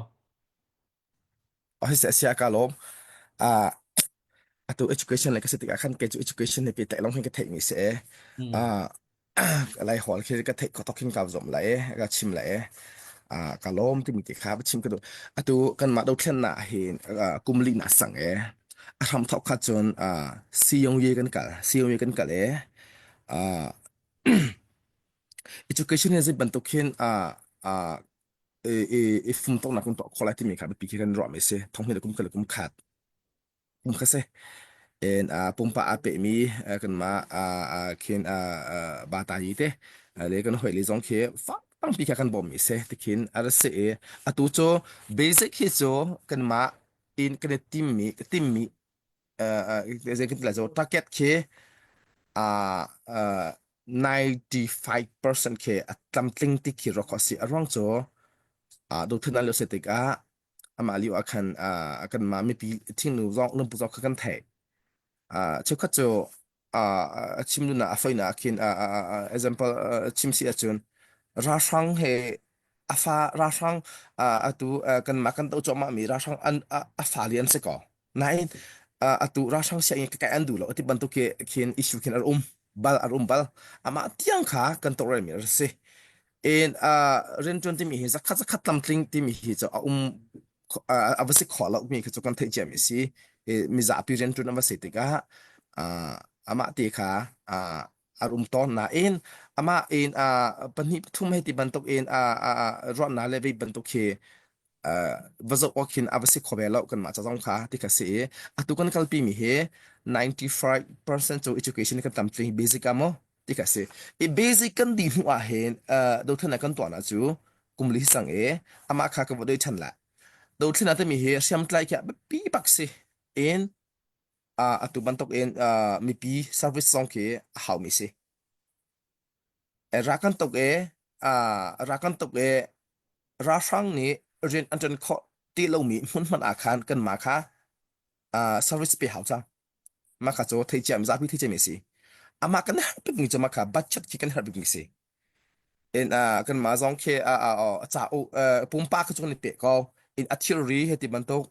Sia ka lawm. Ah atu education le ka si tikah khan kei cu education he pehtlaih lawng hin ka theih mi si e. Ah lai hall khi ka theih ko tok hin ka zom lai e, ka chim lai e. Ah ka lawm timi ti kha chim ka duh. Atu kanmah dothlennak hin kum li na sang e. A hram thok kha cun ah siyong ye kan kal, siyong ye kan kal e. Ah education he zei bantuk hin ah ah i i i fumtoknak kan tuah khawh lai timi kha biapi khi kan ruahmi a si. Thonghni le kum khat le kum khat kum kha si. In uh, pumpa aa pehmi uh, kanmah uh, uh, khin uh, uh, bata yi te uh, le kan hoi le zong khi fak tampi kha kan bawmmi si tikhin a ra si i atu cu basic hi cu kanmah in kan i timmi timmi zei kan ti lai cu target khi uh, uh, 95% khi a tlamtling ti khi rawk a si a ruang cu uh, dothun an lo se tikah amah lio ah khan uh, kanmah mipi thingnu zong lungpu zong kha kan theih uh, cheukhat cu uh, a chim dun ah a foina ah khin uh, uh, example uh, chim si ahcun ralhrang he a fa ralhrang uh, atu uh, kanmah kan do cuahmah mi ralhrang an a, a fa li an si ko Nain atu ralhrang sianginn ka kai an duh lo ti bantuk khi khin issue khin a um bal a um bal amah tiang kha kan tawlrelmi a si. In rianṭuan timi hi zakhat zakhat tlamtling timi hi cu a um. A va si khawh lomi khi cu kan theih ciami si. Mizapi rianṭuan an va si tikah amah te kha a rum tawn nain amah in pahnih pathum hei ti bantuk in ruahnak le vei bantuk khi va zoh awk khin a va si kho ve lo kanmah ca zong kha ti kha si i atu kan kalpi mi hi 95% cu education kan tlamtling basic ah maw ti kha si i basic kan dih hnu ah hin dothlennak kan tuahnak cu kum li sang e amah kha ka va doi than la dothlennak timi hi hriamtlai khi a biapi bak si in atu bantuk in mipi service zong khi a hau mi si ra kan tuk e ra kan tuk e ralhrang nih rian an ṭan khawh ti lomi hmun hmanh ah khan kanmah kha service pe hau cang. Mah kha cu thei ciami zapi thei ciami a si. Amah kan herh bikmi cu mah kha budget khi kan herh bikmi si. In kanmah zong khi cauk pumpak khi cu kan i pe ko. In a thilri he ti bantuk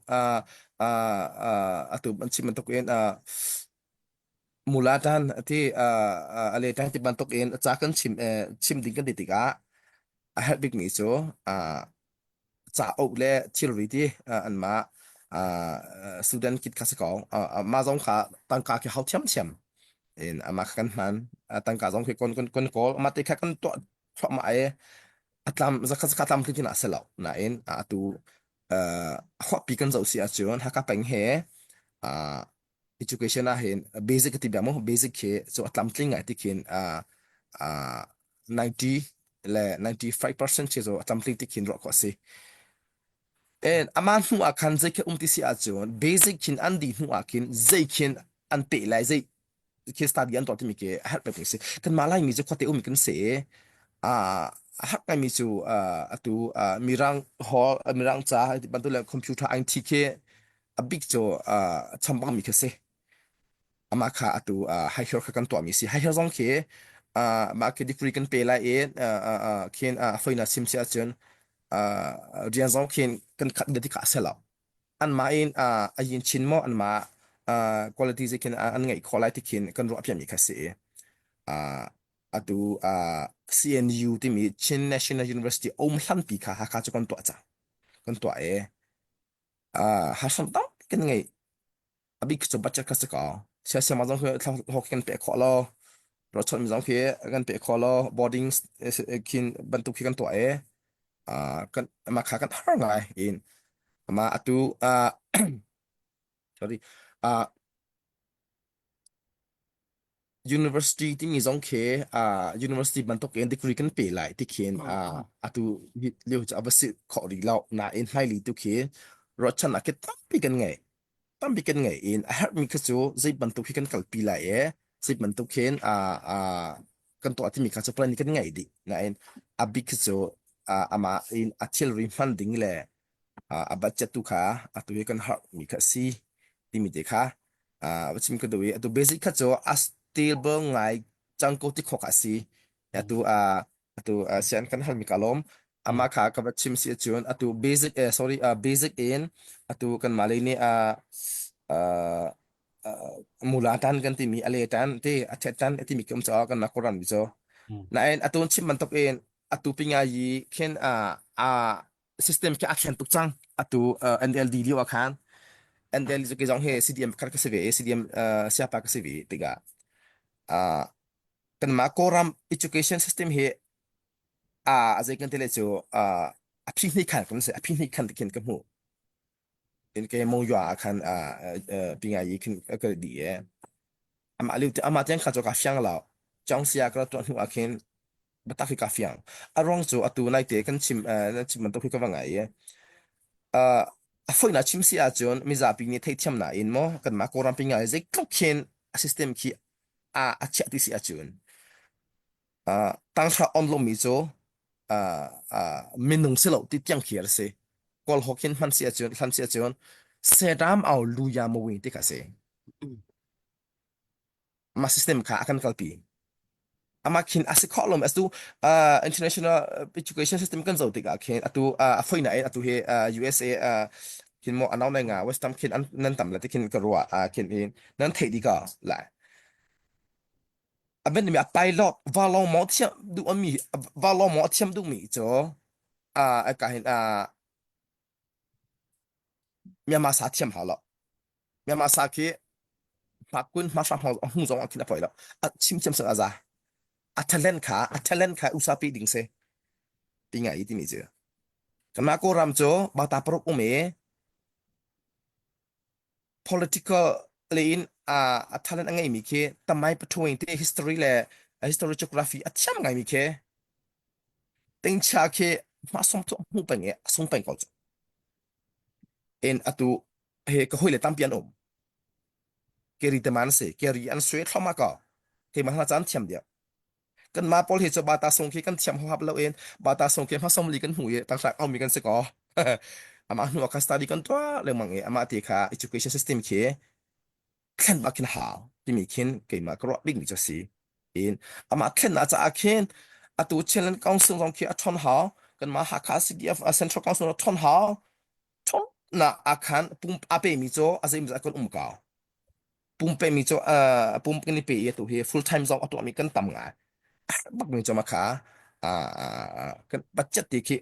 atu an chim bantuk in mula tan ti a le tan ti bantuk in ca kan chim chim ding kan ti tikah a herh bikmi cu cauk le thilri ti anmah student kit kha si ko. Mah zong kha tangka khi hau thiamthiam in amah kha kan hman. Tangka zong khi kon kon kon kawl. Amah te kha kan tuah thluahmah i a tlam zakhat zakhat tlam tling ah si lo. Nain atu huapi kan zoh si ahcun Hakha peng he education ah hin basic ti bia mu basic khi cu a tlamtling ngai ti khin 90 le 95% khi cu a tlamtling ti khin ruah khawh a si. And ama hnu ah khan zei khi um ti si ahcun basic khin an dih hnu ah khin zei khin an peh lai zei khi study an tuah timi khi a herh pek si. Kanmah Laimi cu khuate um kan si. A herh ngaimi cu atu mirang hall mirang ca bantuk le computer IT khi a bik cu chambang mi khi si. Amah kha atu high kha kan tuahmi si. High zong khi mah khi degree kan pe lai i khin a foina sim si ahcun rian zong khin kan khat ti kha a si lo. Anmah in a yin chin maw anmah quality zei khin an ngeih khawh lai ti khin kan ruah piakmi kha si. Atu CNU timi Chin National University um hlanpi kha Hakha cu kan tuah cang. Kan tuah i harsam tampi kan ngei. A bik cu budget kha si ko. Siasiam zong khi hlawk kan pe khawh lo. Rochon mi zong khi kan pe khawh lo. Boarding khin bantuk khi kan tuah i kan mah kha kan har ngai in ama atu sorry University timi zong khi uh, university bantuk in degree kan pe lai ti khin uh, atu lio cu a va si khawh rih lo nain hmailei tu khi ruahchannak khi tampi kan ngei tampi kan ngei in a herhmi kha cu zei bantuk hi kan kalpi lai e zei bantuk khin uh, uh, kan tuah timi kha cu plan kan ngei dih nain a bik khi cu uh, amah in a thilri hman ding le uh, a budget tu kha atu hi kan harmi kha si timi te kha uh, chim ka duh i atu basic kha cu a stable ngai cang ko ti khok a si atu uh, atu uh, sian kan halmi ka lom ama kha ka va chim si cun atu basic eh, sorry uh, basic in atu kan malay nih uh, uh, uh, mula tan kan timi ale tan ti a thet tan timi kum cho kan na koran mi cho nain atu chim bantuk in atu pinga yi khin a a system khi a thlen tuk cang atu uh, NLD lio ah khan NLD cu zong hi CDM khat ka si ve CDM uh, siapa ka si ve tikah uh, kanmah Kawlram education system hi a uh, zei kan tile cu uh, a phi hnih khan kan si a phi hnih khan khin ka hmu in ke mong yua ah khan uh, uh, pingai yi khin ka di e ama liu ama tiang kha chu ka fiang lo chong sia ka tuah hnu ah khin biatak hi ka fiang. A ruang cu atu naite kan chim eh, chim bantuk hi ka va ngai i uh, a foihnak chim si ahcun mizapi nih theihthiam nain maw kanmah Kawlram pi ngai zeitluk khin a system khi a a chiah ti si ahcun uh, tanghra on lomi cu uh, uh, minung si lo ti tiang khi a si. Kawl hawk hin hman si ahcun hlan si ahcun seram au luya mawing ti kha si. Mah system kha a kan kalpi. Amah khin a si khawh lomi atu uh, international education system kan zoh tikah khin atu uh, a foina in atu hi uh, USA uh, khin mo anau nai nga Western khin an nan tam la ti khin ka ruah uh, khin in nan theih di ka la a ben mi a pilot va long mo thiam du ami va long mo thiam du mi cho a ka hin a. Myanmar sa thiam hau lo. Myanmar sa khi hmakun hmasa hmu zong ah khin a poi lo. A chim thiam sang aza. A talent kha a talent kha usa pi ding se. Ti ngai timi cu. Kanmah Kawlram cu bata paruk um i political lei in a a talent a ngeimi khi tamai pathuing te history le history geography a thiam ngaimi khi tingcha khi hma song thu hmu peng i a sung peng ko cu. In atu he ka hoi le tampi an um. Keri te man si keri an sui thloma ko. Keimah hna caan thiam deuh. Kan mah pawl hi cu bata sung khi kan thiam huap lo in bata sung khi hmasom li kan hmu i tanghrang aumi kan si ko. Amah hnu ah kha study kan tuah lengmang i amah ti kha education system khi thlen bak khin hau timi khin keimah ka ruah bikmi cu a si. In amah thlennak caah khin atu Chinland Council zong khi a ṭhawn hau. Kanmah Hakha CDF Central Council a ṭhawn hau. Ṭhawnnak ah khan pum a pemi cu a zeimawzat kan um ko. Pumpe mi cu uh, pum kan i pe i atu hi full time zong a tuahmi kan tam ngai. Bak mi cu ma kha uh, kan budget ti khi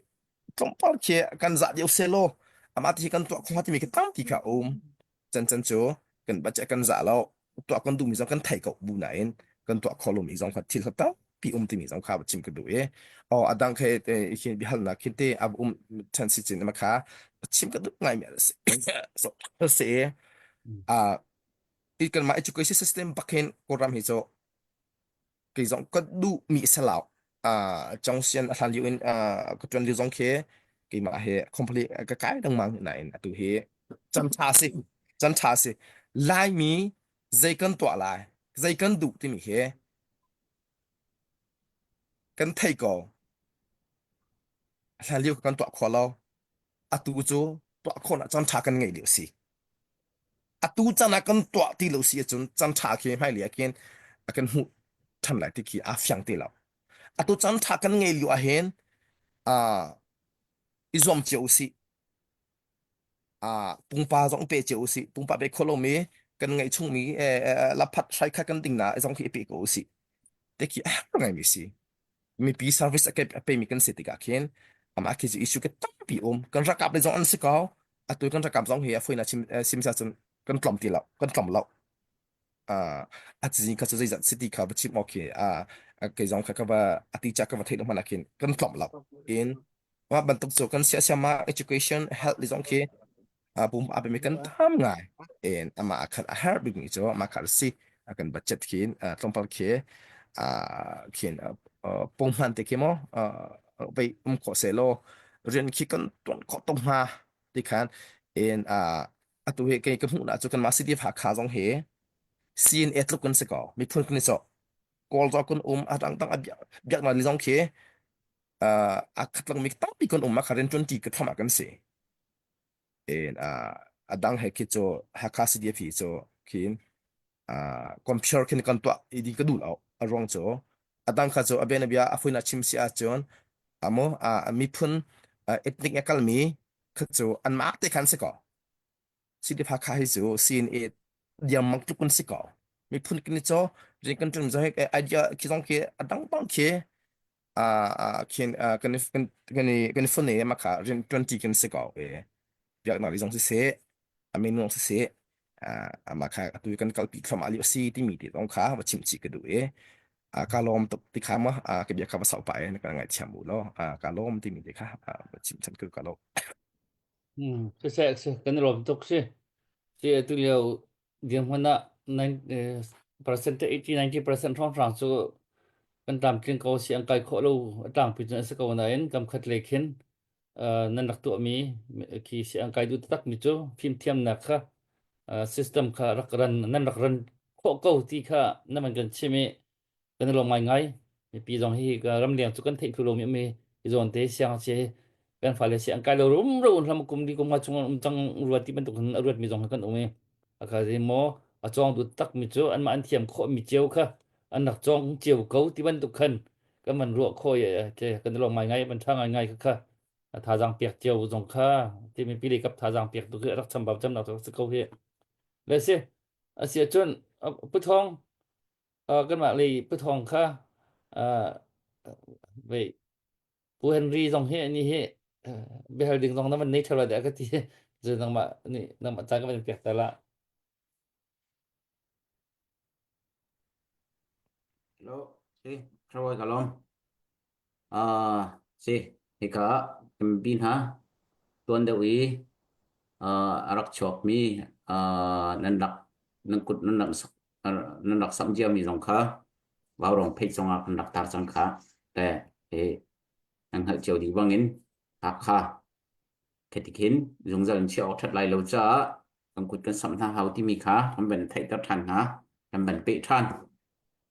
tlawmpal khi kan zah deuh selaw amah ti hi kan tuah kho timi khi tampi kha um. Can can cu kan budget kan zah lo tuah kan duhmi zong kan thei ko bu nain kan tuah kho lomi zong kha thil kha tampi um timi zong kha chim ka duh i oh adang khe hin biahalnak khin te a um than si chin ma kha chim ka duh ngai mi a si so si uh, i kanmah education system bakhin Kawlram hi cu kei zong ka duh mi salau uh, Chongxian a hlan lio in uh, ka tuan lio zong khi keimah he complete ka kai lengmang nain atu hi chan tha si chan tha si Laimi zei kan tuah lai zei kan duh timi hi kan thei ko hlan lio kan tuah kho lo atu cu tuah khawhnak chan tha kan ngei lio si Atu caan ah kan tuah ti lo si ahcun caan ṭha khi hmailei ah khin a kan hmuh ṭhan lai ti khi aa fiang ti lo. Atu caan ṭha kan ngei lio ahhin uh, i zuam cio usih. Uh, pungpa zong pe cio usih. Pungpa pe kho lomi kan ngeih chungmi eh, eh, laphat hrai khat kan ding na zong khi i pe ko usih. Te khi a har ngaimi si. Mipi service a ke- a pemi kan si tikah khin amah khi cu issue ke tampi um. Kan rakap le zong an si ko. Atu kan rakap zong hi a fuina chim sim sa cun kan tlom ti lo. Kan tlom lo. Uh, a cizin kha cu zeizat city kha va chim okay a kei zong kha ka va ati cha ka va theih lo hmanh ah khin kan tlom lo. In mah bantuk cu kan sia siama education health le zong khi pum a pemi kan tam ngai en ama khan a har bik mi cu ama kha si a kan budget khin tlawmpal khi khin punghman te khi mo vei um kho se lo rian khi kan tuan kho tong ha ti khan en atu he ke ka hmuh na chu kan ma city of Hakha zong he CNA tluk kan si ko miphun kan so kawl zo kun um a dang dang a biak na li zong khi a khatlang mi tampi kan um a kha ren 20 ka thama kan si in uh, a dang he khi cu Hakha CDF hi cu khin uh, compare khin kan tuah i ding ka duh lo a ruang cu a dang kha cu a bian a bia a fuina chim si ahcun amo a miphun ethnic a kalmi kha cu an mah te khan si ko CDF Hakha hi cu CNA diam mang tluk kan si ko miphun kin cu rian kan ṭum zo he idea khi zong khi a dang dang khi khin kan kan kan i kan i fun i mah kha rian ṭuanṭi kan si ko i biaknak lei zong siseh a minung siseh amah kha atu kan kalpi thluahmah lio a si timi te zong kha va chimh chih ka duh i ka lawm tuk ti kha ma ka bia kha va sau pah i na ka ngaihthiam u law ka lawm timi te kha va chim chan ka ka lawm. Siseh si kan i lawm tuk si. Si atu lio dirhmun ah percent 80 90% hrawnghrang cu kan tlamtling ko si an kai khawh lo a tlangpi cun a si ko nain kamkhat lei khin nan rak tuahmi khi si an kai duh taktak mi cu fimthiamnak kha system kha rak ran nan rak ran khawh ko ti kha na man kan chim i kan i lawm ngaingai. Mipi zong hi ramleng cu kan theih thlu lomi um i i zawn te siang si kan fale si an kai lo rum ro hlam kum li kum nga chung um cang ruat ti bantuk in a ruat mi zong kan um i a kha zi maw a cawng du tak mi cu anmah an thiam khawh mi cio kha an rak cawng cio ko ti bantuk khan kan man ruah khawh i te kan i lawm ngaingai ban tha ngaingai kha kha a thazaang pek cio zong kha ti mipi lei kap thazaang pek tu khi rak chambau cham nak si ko hi le si asia cun pu thong Kanmah lei pathawng kha vei Pu Henry zong hi ani hi Biahal ding zong na van nei ṭheo lai dah ka ti. Cu nangmah nih nangmah ca ka van pek ta la. Hello, si, Thawawi ka lawm. Uh, si, hika ah MB hna tuan deuh i uh, a rak chuakmi uh, nan rak nan kut nan rak sak nan rak samh ciami zong kha Vaurawng page zongah kan rak tar cang kha. Te hi nan hngalh cio dih bangin Hakha Khitikhin zungzal in chiah awk ṭhat lai lo caah kan kut kan samh hna hau timi kha kan van theihter ṭhan hna, kan van peh ṭhan.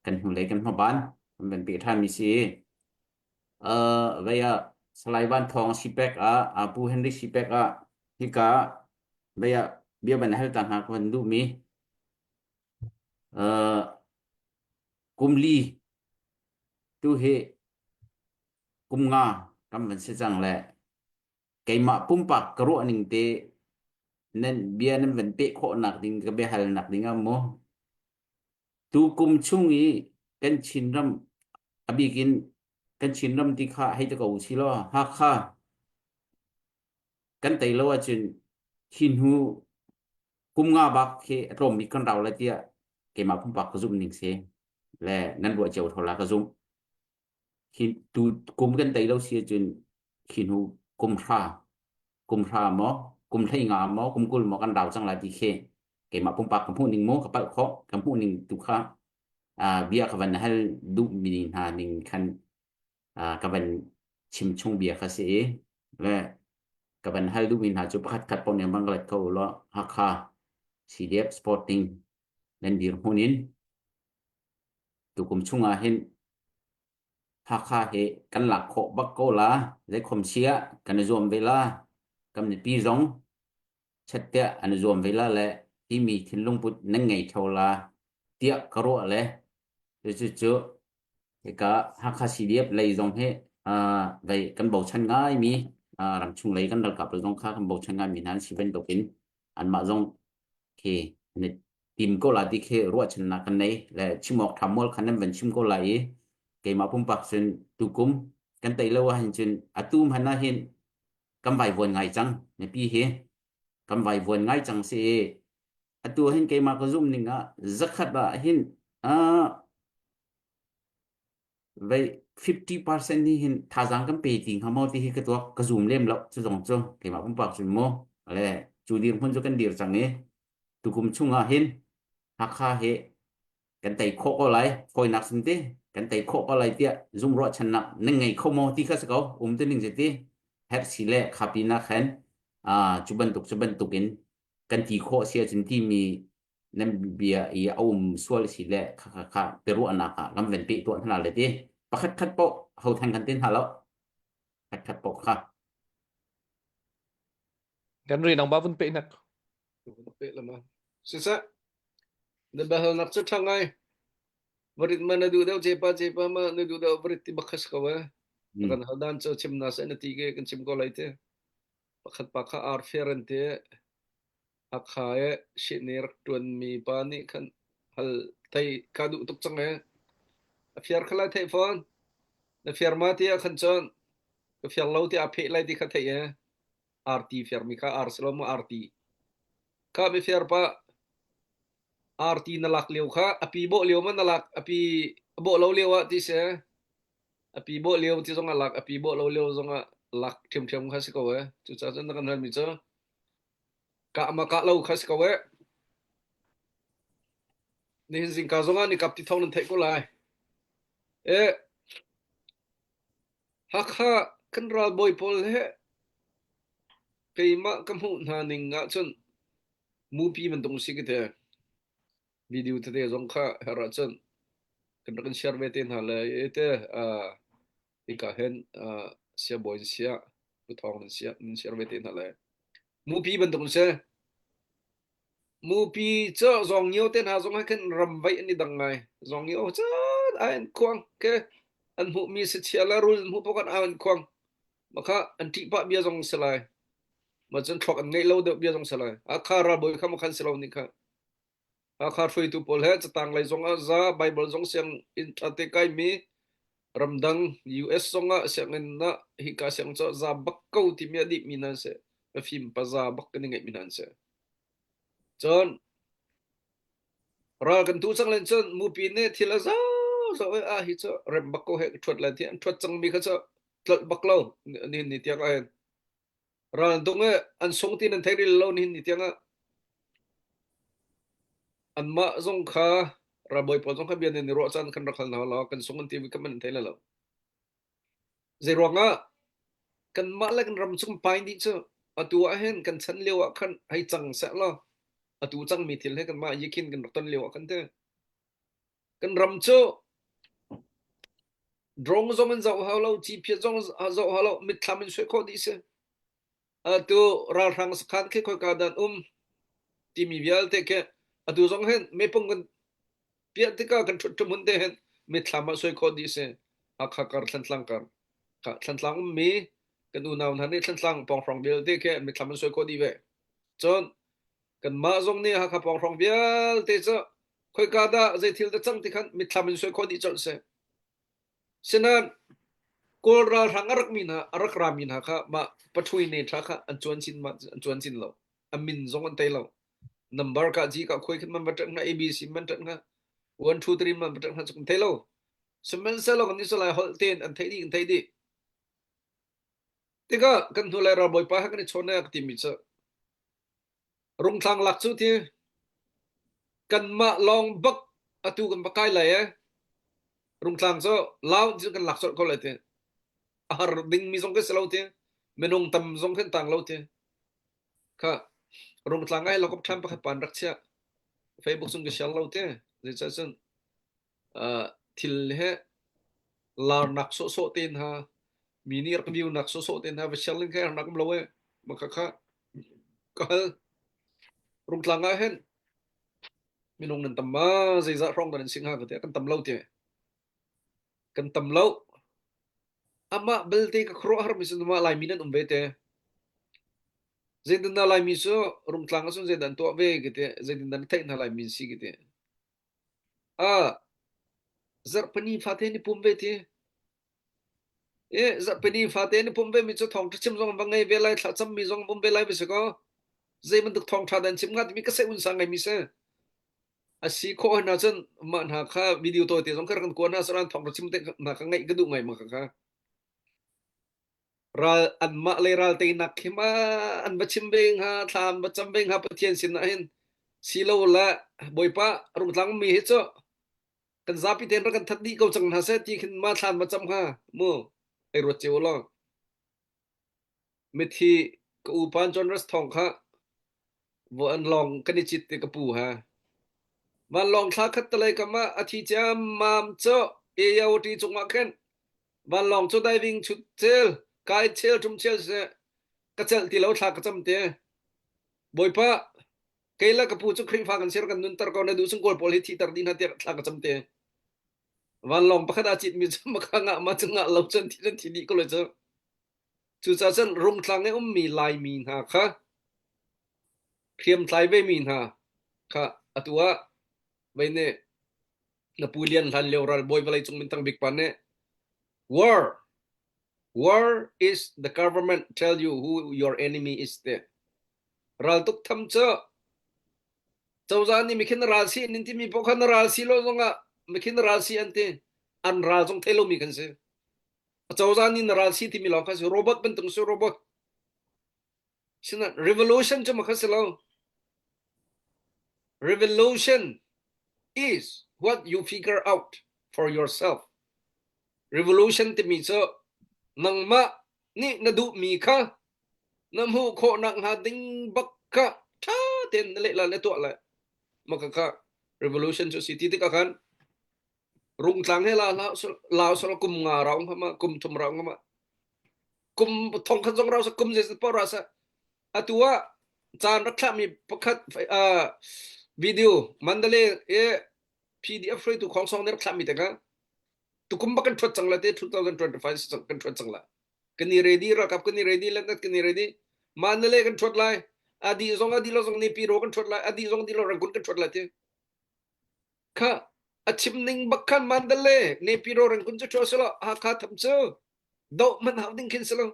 Kan hnulei kan hmaban kan van peh ṭhanmi si. Uh, vei ah Salai Van Thawng Sipek ah, uh, Pu Henry Sipek ah hika vei ah bia van hal ta hna ka van duhmi. Uh, kum li tu hi kum nga kan van si cang le keimah pumpak ka ruah ning te nan bia nan van peh khawh nak ding ka biahal nak ding ah mu tu kum chung i kan Chinram a bik in kan Chinram ti kha hei te ko si law Hakha kan tei lo ahcun hi hnu kum nga bak khi a tlawm bik kan rau lai tiah keimah pumpak ka zumh ning si le nan ruah cio tho la ka zumh. Hi tu kum kan tei lo si ahcun khi hnu kum hra kum hra maw kum hlei nga maw kum 20 maw kan rau cang lai ti khi keimah pumpak ka hmuh ning mu ka palh khawh ka hmuh ning tu kha bia ka van hal duh mi hna ning khan ka van chim chung bia kha si i le ka van hal duhmi hna cu pakhat khat paoh nih van ka let kho u law Hakha CDF Sporting nan dirhmun in tukum chung ah hin Hakha hi kan lak khawh bak ko la zeikhom sia kan i zuam ve la kan mipi zong chettiah an i zuam ve la le timi thinlung put nan ngei theo la tiah ka ruah le cucu hika Hakha CDF lei zong hi vei kan bochan ngaimi ramchung lei kan ralkap zong kha kan bochan ngaimi hna an si bantukin anmah zong khi an i tim ko la ti khi ruahchannak kan nei le chim awk ṭha mual khan nan van chim ko lai i keimah pumpak cun tukum kan tei lo ahhin cun atu hmanh ah hin kan vaivuan ngai cang mipi hi kan vaivuan ngai cang si i atu hin keimah ka zum ning ah zakhat ah hin uh, vei 50% ni hin thazaang kan pe ti hnga maw ti hi ka tuak ka zum lem lo cu zong cu keimah pumpak cun mu le cu dirhmun cu kan dir cang i tukum chung ah hin Hakha hi kan tei khawh ko lai fawinak sim ti kan tei khawh ko lai tiah zum ruahchannak nan ngei kho maw ti kha si ko um tu ning si ti herh si le khapi na khan cu bantuk cu bantuk in kan ti khawh si ahcun timi nan bia i a um sual si le kha kha kha biaruahnak ah kan van peh tuah hna le ti pakhat khat poh ho thang kan tin hna lo khat khat poh kha Kan ri nang ba vun pe nak. Pe lama. Siseh, na biahalnak cu ṭha ngai. Varit ma na duh deuh cepa cepa ma na duh deuh varit ti bakhas ko eh. Kan hal dan cu chim na se na ti ke kan chim ko lai te. Pakhat pa kha ar fair an ti. Hakha e shihni rak ṭuanmi pa nih khan hal thei ka duh tuk cang ee. A fiar kha lai theih fawn. Na fiar ma ti ah khan cun ka fiar lo ti a pheh lai ti kha theih ee. Arti fiarmi kha ar si lo maw arti. Kha mi fiar pa arti na lak lio kha a pi bawh lio ma na lak a pi a bawh lo lio ah ti si a pi bawh lio ti zong ah lak a pi bawh lo lio zong ah lak ṭhiamṭhiam kha si ko ee. Cucaah cun na kan halmi cu Kah ma kah lo kha si ko eh. Nihin zingka zongah ni kap ti thawng nan theih ko lai. Eh, Hakha kan ralbawi pawl he keimah ka hmuh hna ning ahcun mupi bantuk si ka ti. Video tete zong kha her ahcun kan rak in share ve te hna le te hika hin siabawi in siah Pu Thawng in siah nan share ve te hna le Mupi bantuk an si. Mupi cu zawng te hna zong he khin ram vaih an i dang ngai. Zawng ngio cun ai an khuang ke an hmuhmi sachia le rul an hmuh paoh khan au an khuang. Makha an ṭih pah bia zong si lai. Ma cun thluak an ngeih lo deuh bia zong si lai. Hakha ralbawi kha makhan si lo nih kha. Hakha hruaitu pawl he catang lei zong ah za Bible zong siang inn ṭha te kaimi. Ramdang US zongah sianginn ah hika siang cu za bak ko timi a dihmi hna an si. Mafim paza bak kan i ngeihmi hna an si. Cun ral kan tu cang len cun mupi nih thil a zau zau i ah hi cu rem bak ko he ṭhuat lai ti an ṭhuat cangmi kha cu tlolh bak lo nihin ni tiang ah hin. Ral an tung i an sung ti nan thei ril lo nihin ni tiang ah. Anmah zong kha ralbawi pawl zong kha bia nan i ruah caan khan rak hal hna law kan sung an ti kha man thei lai lo. Zei ruangah kanmah le kan ram chung pai dih cu atu ah hin kan chan lio ah khan hei cang seh law atu cangmi thil he kanmah yikhin kan rak ton lio ah khan te kan ram cu drone zong in zoh hau lo ciphiat zong zoh hau lo mitthlam in suai khawh dih si. Atu ralhrang sakhan khi khoika dan um timi vialte khi atu zong hin mepung kan piah tikah kan ṭhut ṭhumhun te hin mitthlam ah suai khawh dih si. Hakha kar Thantlang kar Thantlang ummi kan unau hna nih Thantlang pawnghrong vialte khi mitthlam an suai khawh dih ve. Cun kanmah zong nih Hakha pawnghrong vialte cu khoika dah zei thil dah cang ti khan mitthlam in suai khawh dih colh si. Sinain Kawl ralhrang a rakmi hna a rak rami hna kha mah pathui ne ṭha kha an cuan chin an cuan chin lo. A min zong an tei lo. Number ka ji ka khuai khin man va ṭanh hna ABC man ṭanh hna 1 2 3 man va ṭanh hna cu kan thei lo. Sihmanhsehlaw kan nih lai holh tein an theih dih kan theih dih. Tikah kan hnu lai ralbawipa he kan i chawn ka timi cu Rungtlang lak cu ti kanmah lawng bak atu kan va kai lai ee. Rungtlang cu lau cu kan lak colh ko lai ti. A har dingmi zong kan si lo ti. Minung tam zong kan tang lo ti. Kha Rungtlang ah helicopter ṭhan pakhat pa an rak chiah. Facebook cung ka share lo ti. Zeicah cun uh, thil he larnak sawhsawh te hna mi nih rak view nak sawhsawh te hna va share ling kha nak um lo ee. Maka kha ka hal. Rungtlang ah hin minung nan tam ma zeizah hrawng dah nan si hnga ka ti kan tam lo ti. Kan tam lo. Amah belte ka khuaruahhar mi cu mah Laimi nan um ve te. Zeitin dah Laimi cu Rungtlang ah cun zeidah an tuah ve ka ti. Zeitin dah na theih hna Laimi an si ka ti. Ah zarhpini fate ni pum ve ti. I zarhpini fate ni pum ve mi cu thawngṭha chim zong va ngei ve lai thlacam mi zong um ve lai va si kaw zei bantuk thawngṭha dah an chim hnga timi ka seh un sang ngai mi si. A si khawh hna cun mah hna kha video tawite zong kha rak kan kua hna saran thawngṭha chim te hna kha ngaih ka duh ngai ma kha kha. Ral anmah le ral teinak khi ma an va chim ve hnga thla an va cam ve hnga Pathian sin ah hin si lo le Bawipa rungtlang mi hi cu kan zapi tein rak kan that dih ko cang hna seh ti khin ma thlan va cam hnga mu ei ruat cio law mithi ka upa John Russ thong kha vo an lawng kan i cit ti ka pu ha van lawng thla khat talei kam ah a thi ciam mam cho AOT cungah khin van lawng cu diving chut cel kai chel tum chel se ka cel ti lo thla ka cam te bawipa Kei le ka pu cu Khrihfa kan sir kan nunter ko na duh chung Kawl pawl hi thihter dih hna tiah thla ka cam te. Vanlawng pakhat aa citmi cu maka ngah ma cu ngah lo cun thi cun thi dih ko lai cu. Cucaah cun rungtlang i ummi Laimi hna kha hriamtlai vemi hna kha atu ah vei nih na pu Lian hlan lio ralbawi vawlei cung minthang bik pa nih war war is the government tell you who your enemy is te Raltuk tham cu cozah nih mikhin na ral si an timi paoh kha na ral si lo zongah mikhin na ral si an ti. An ral zong thei lomi kan si. Cozah nih na ral si timi lawng kha si. Robot bantuk si robot. Sinain revolution cu ma kha si lo. Revolution is what you figure out for yourself. Revolution timi cu nangmah nih na duhmi kha na hmuh khawh nakhnga ding bak kha ṭha tein na leh la le tuah le maka kha revolution cu si ti tikah khan rungtlang he la lao sala kum nga rau ma kum thum rau ma kum thong khat zong rau sa kum zei pa ra sa atu ah caan rak thlahmi pakhat video Mandalay e PDF hruaitu khong song nih rak thlahmi te kha tukum bak kan ṭhuat cang la te 2025 kan ṭhuat cang la kan i ready ralkap kan i ready lentat kan i ready Mandalay kan ṭhuat lai adi zong adi lo zong ni pi ro kan ṭhuat lai adi zong di lo Rangoon kan ṭhuat lai ti kha. A chim ning bak khan Mandalay Nepiro Rangoon cu ṭhua selaw Hakha tham cu doh hmanh hau ding khin si lo.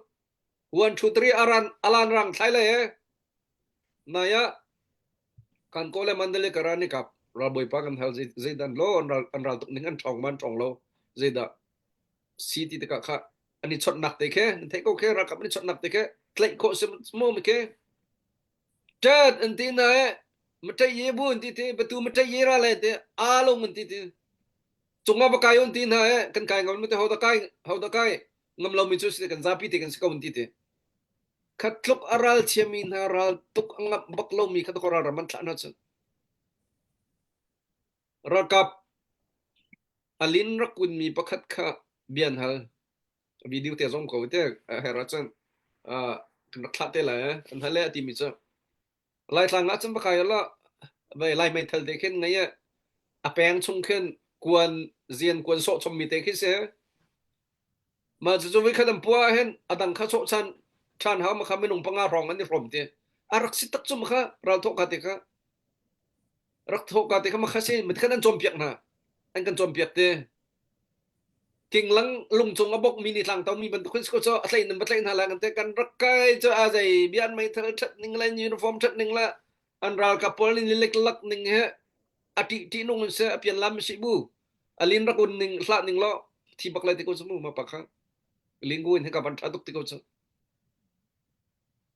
1 2 3 aran alan rang thlai le he. Nai ah kan ko le Mandalay karan ni kap ralbawipa kan hal zeidan lo an ral an ral tuk ning an ṭhawng man ṭhawng lo zeidah si ti tikah kha an i chonhnak te khe nan theih ko khe ralkap an i chonhnak te khe tlaih khawh si maw mi khe ṭat an ti na e maṭai ye bu an ti ti batu maṭai ye ra le te alung an ti ti cungah va kai on ti hna e kan kai ngam te ho da kai ho da kai ngam lo mi cu si kan zapi te kan si ko an ti ti khat tluk a ral thiami hna ral tuk a ngap bak lo mi kha to ral ram an thlah hna cun ralkap alin rak kun mi pakhat kha bian hal video te zong ko te her ahcun kan rak thlah te lai an hal le a timi cu Laitlang ah cun va kai la vai lai meithal te khin ngei a peng chung khin kuan zian kuan sawh chom mi te khi si ma cu cu voi khat an pua hin a dang kha sawh chan than hau ma kha minung panga hrawng an i hrom te a rak si tak cu ma kha ral thawh ka te kha rak thawh ka te kha ma kha si mit khan an cawnpiak hna an kan cawnpiak te Kinglang lungcung a bokmi nih tlangtomi bantuk in si ko cu a tlaih nan va tlaih hna lai kan ti kan rak kai cu a zei bia an meithal ṭhat ning le uniform ṭhat ning le an ralkap pawl nih lek lak ning he a ṭih ṭih nung in seh a pian lam si bu a lin rak un ning hlah ning law thi bak lai ti ko cu mu ma pa kha lingu in hika van ṭha tuk ti ko cu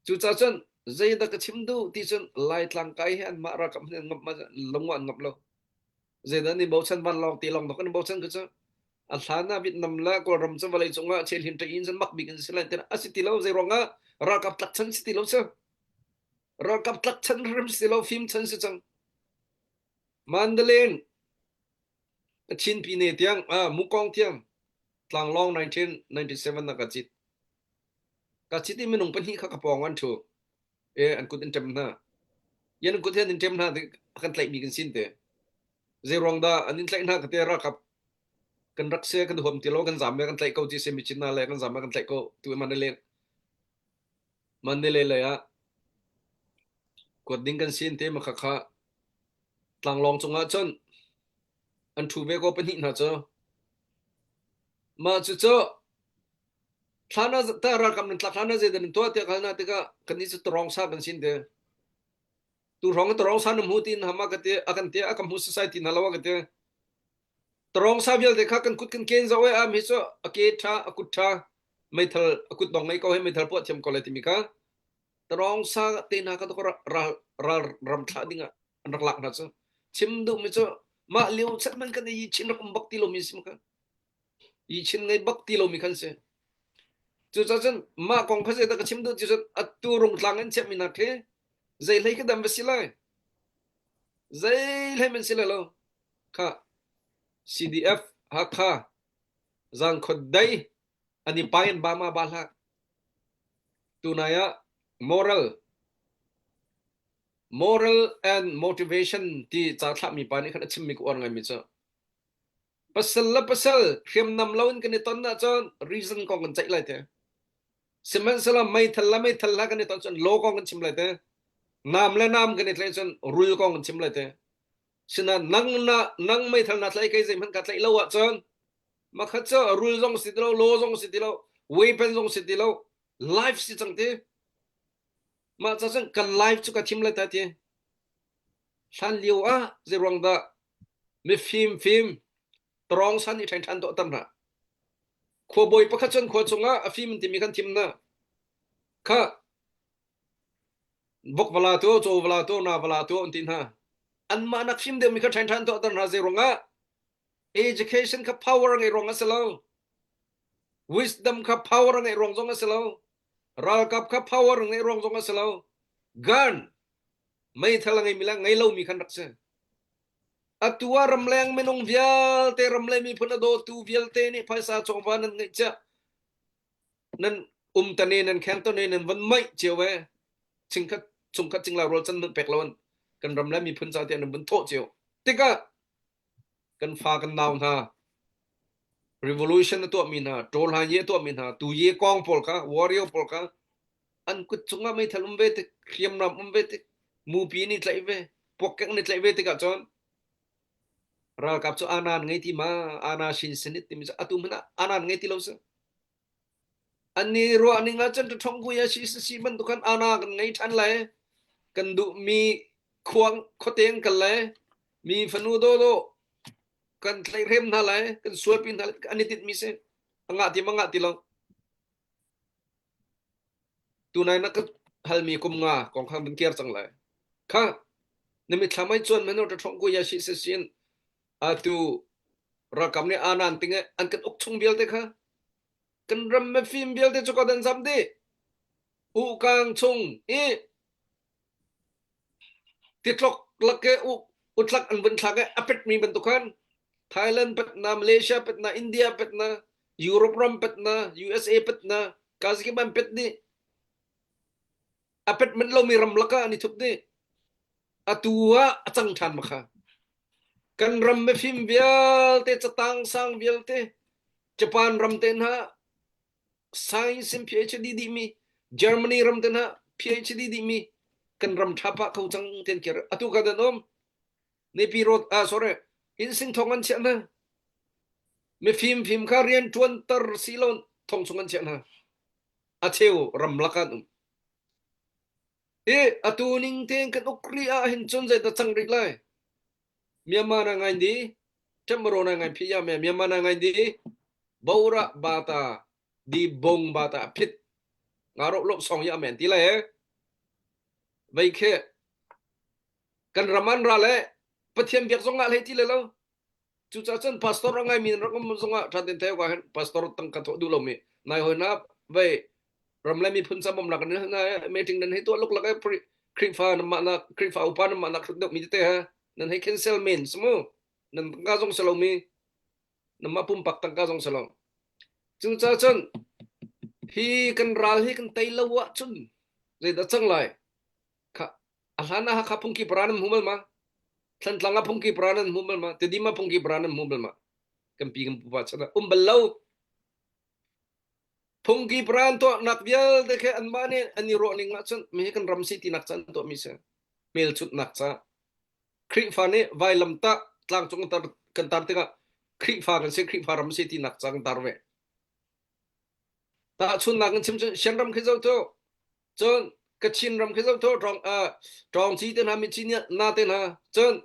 cucaah cun zeidah ka chim duh ti cun Laitlang kai hi anmah ralkap hin an ngamh lungwa an ngamh lo Zeidah nih bochan vanlawng tilawng bak an bochan ku cu a hlan ah Vietnam le Kawlram cu vawlei cung ah chelhin ṭain cun mak bik an si lai ti a si ti lo zei ruangah ralkap tlak chan si ti lo cu ralkap tlak chan hrim si lo fim chan si cang Mandalay Chin Pine tiang ah Mukong tiang tlanglawng 1997 ah ka cit ka cit i minung pahnih kha ka pawng an ṭhu e an kut in ṭem hna yan kut hian in ṭem hna kan tlaihmi kan sin te zei ruang dah an in tlaih hna ka te ralkap kan rak se kan huam ti lo kan zam kan tlaih ko ti se mi chin na le kan zam kan tlaih ko tu Mandalay Mandalay le ah kuat ding kan sin te ma kha kha tlanglawng cungah cun an ṭhu ve ko pahnih hna cu mah cu cu Thlan ah tah ralkap nan tlak hlan ah zeidah nan tuah tiah ka hal hna tikah kannih cu tarong sa kan sin te. Tu hrawng i tarong sa na hmu tiin hama ka ti a kan ti a ka hmu sasai ti hna lo a ka ti. Tarong sa vialte kha kan kut kan ken zo e am hi cu a ke tha a kut tha meithal a kut dong ngei ko he meithal puah thiam ko lai timi kha tarong sa te hna kha ral ral ram thlah ding ah an rak lak hna cu chim duh mi cu mah lio chan man kan i chin rak um bak ti lo mi sim kha i chin ngei bak ti lomi khan si. Cucaah cun mah kong kha zeidah ka chim duh ti cun atu rungtlang in chiahmi nak khi zei hlei ka dam va si lai. Zei hlei man si lai lo. Kha CDF Hakha Zangkhot dei an i pai an ba ma ba hlah. Tunai ah moral moral and motivation ti ca thlahmi pa nih khan a chimmi ka uar ngaimi cu Pasal le pasal hriamnam loin kan i ton ahcun reason kong kan ceih lai te. Sihmanhsehlaw meithal le meithal hla kan i ton cun law kong kan chim lai te. Nam le nam kan i tlaih cun rul kong kan chim lai te. Sinain nang na nang meithal na tlaih kei zeihmanh ka tlaih lo ahcun makhat cu rul zong si ti lo, law zong si ti lo, weapon zong si ti lo, life si cang ti. Mah ca cun kan life cu ka thim lai ta ti. Hlan lio ah zeiruang dah mifim fim tawng san i ṭhen ṭhan tuahter hna. Khuabawi pakhat cun khua chungah a fim timi kan thim hna. Kha vok vala tu, caw vala tu, na vala tu an ti hna. Anmah nak fim deuhmi kha ṭhen ṭhan tuahter hna zeiruangah education kha power ngei ruang a si lo. Wisdom kha power ngeih ruang zong a si lo. Ralkap kha power ngeih ruang zong a si lo. Gun meithal a ngeimi le ngei lomi khan rak si. Atu ah ramleng minung vialte ram le miphun a dawtu vialte nih phaisa chawva nan ngeih cia nan um tane nan kheng tane nan van maih cio e chingkhat chungkhat cingla rual chan nan pek lo kan ram le miphun ca tiah nan vun thawh cio tikah kan fa kan nau hna revolution a tuahmi hna ṭawlhlan ye a tuahmi hna tu ye kong pawl kha warrior pawl kha an kut cungah meithal um ve tik hriamnam um ve tik mupi nih tlaih ve puakkek nih tlaih ve tikah cun. Ralkap cu anan ngei ti ma ana shin sinit timi cu atu hmanh ah anan ngei ti lo si. An ni ruah ning ah cun ṭhong kuya si si bantuk khan ana kan ngei ṭhan lai. Kan duhmi khuang khuateng kal lai. Mi fanu dawdawh kan tlaihhrem hna lai, kan sualpi hna lai, an i tinhmi si. A ngah ti ma ngah ti lo. Tunai na ka halmi kum nga kong kha van kir cang lai. Kha na mitthlam ai cuan meno ta thong ko ya shi se sin atu ralkap nih anan tinge an kan uk chung vialte kha kan ram mifim vialte cu ka dan zam dih u kang chung i Titlok lak i utlak an vun thlak i a petmi bantuk khan Thailand petna, Malaysia petna, India petna, Europe ram petna, USA petna, kazakip an pet dih. A pet manh lomi ram lakah an i thup dih. Atu ah a cang ṭhan ma kha. Kan ram mifim vialte, catang sang vialte, Japan ram te hna science in PhD dihmi Germany ram te hna PhD dihmi kan ram tha pah kho cang ten kir atu ka dan um Nepi road ah sorry in sing thong an chiah hna mifim fim kha rian tuan tar si lo thong chung an chiah hna a cheu ram lakan um e atu ning ten kan ukri ah hin chun zai ta chang rik lai Myanmar na ngai di Ṭemro na ngai phi ya me Myanmar na ngai di Bora bata di bong bata phit nga ro lop song ya men ti le vei khe kan raman ra le Pathian biak zong ah hlei ti le lo cucaah cun pastor a ngai mi rak um zong ah ṭha ten thei ka pastor tang ka thawh duh lo mi nai hoi na vei ram le miphun ca bawmnak nan na meeting nan hei tuah luklak e Khrihfa nan mah nak Khrihfa upa nan mah nak hrut deuh mi tete ha nan hei cancel men samu nan tangka zong si lo mi nan mah pumpak tangka zong si lo cucaah cun hi kan ral hi kan tei lo ah cun zeidah cang lai kha a hlan ah Hakha phungki para nan hmu bal ma Thlantlang ah phungki para nan hmu bal ma Tedim ah phungki para nan hmu bal ma kan pi kan pupa chan ah um bal lo Phungki pran tuahnak vialte khi anmah nih an i ruah ning ahcun mi hi kan ram si tinak ca an tuahmi si. Hmelchunhnak ca. Khrihfa nih vailamtah tlangcung tar, kan tar tikah Khrihfa kan si, Khrihfa ram si tinak ca kan tar ve. Tahchunhnak in chim cun Shan ram khi zoh tu, cun Kachin ram khi zoh tu, Ṭawng, uh, Ṭawngci te hna, Michi na te hna, cun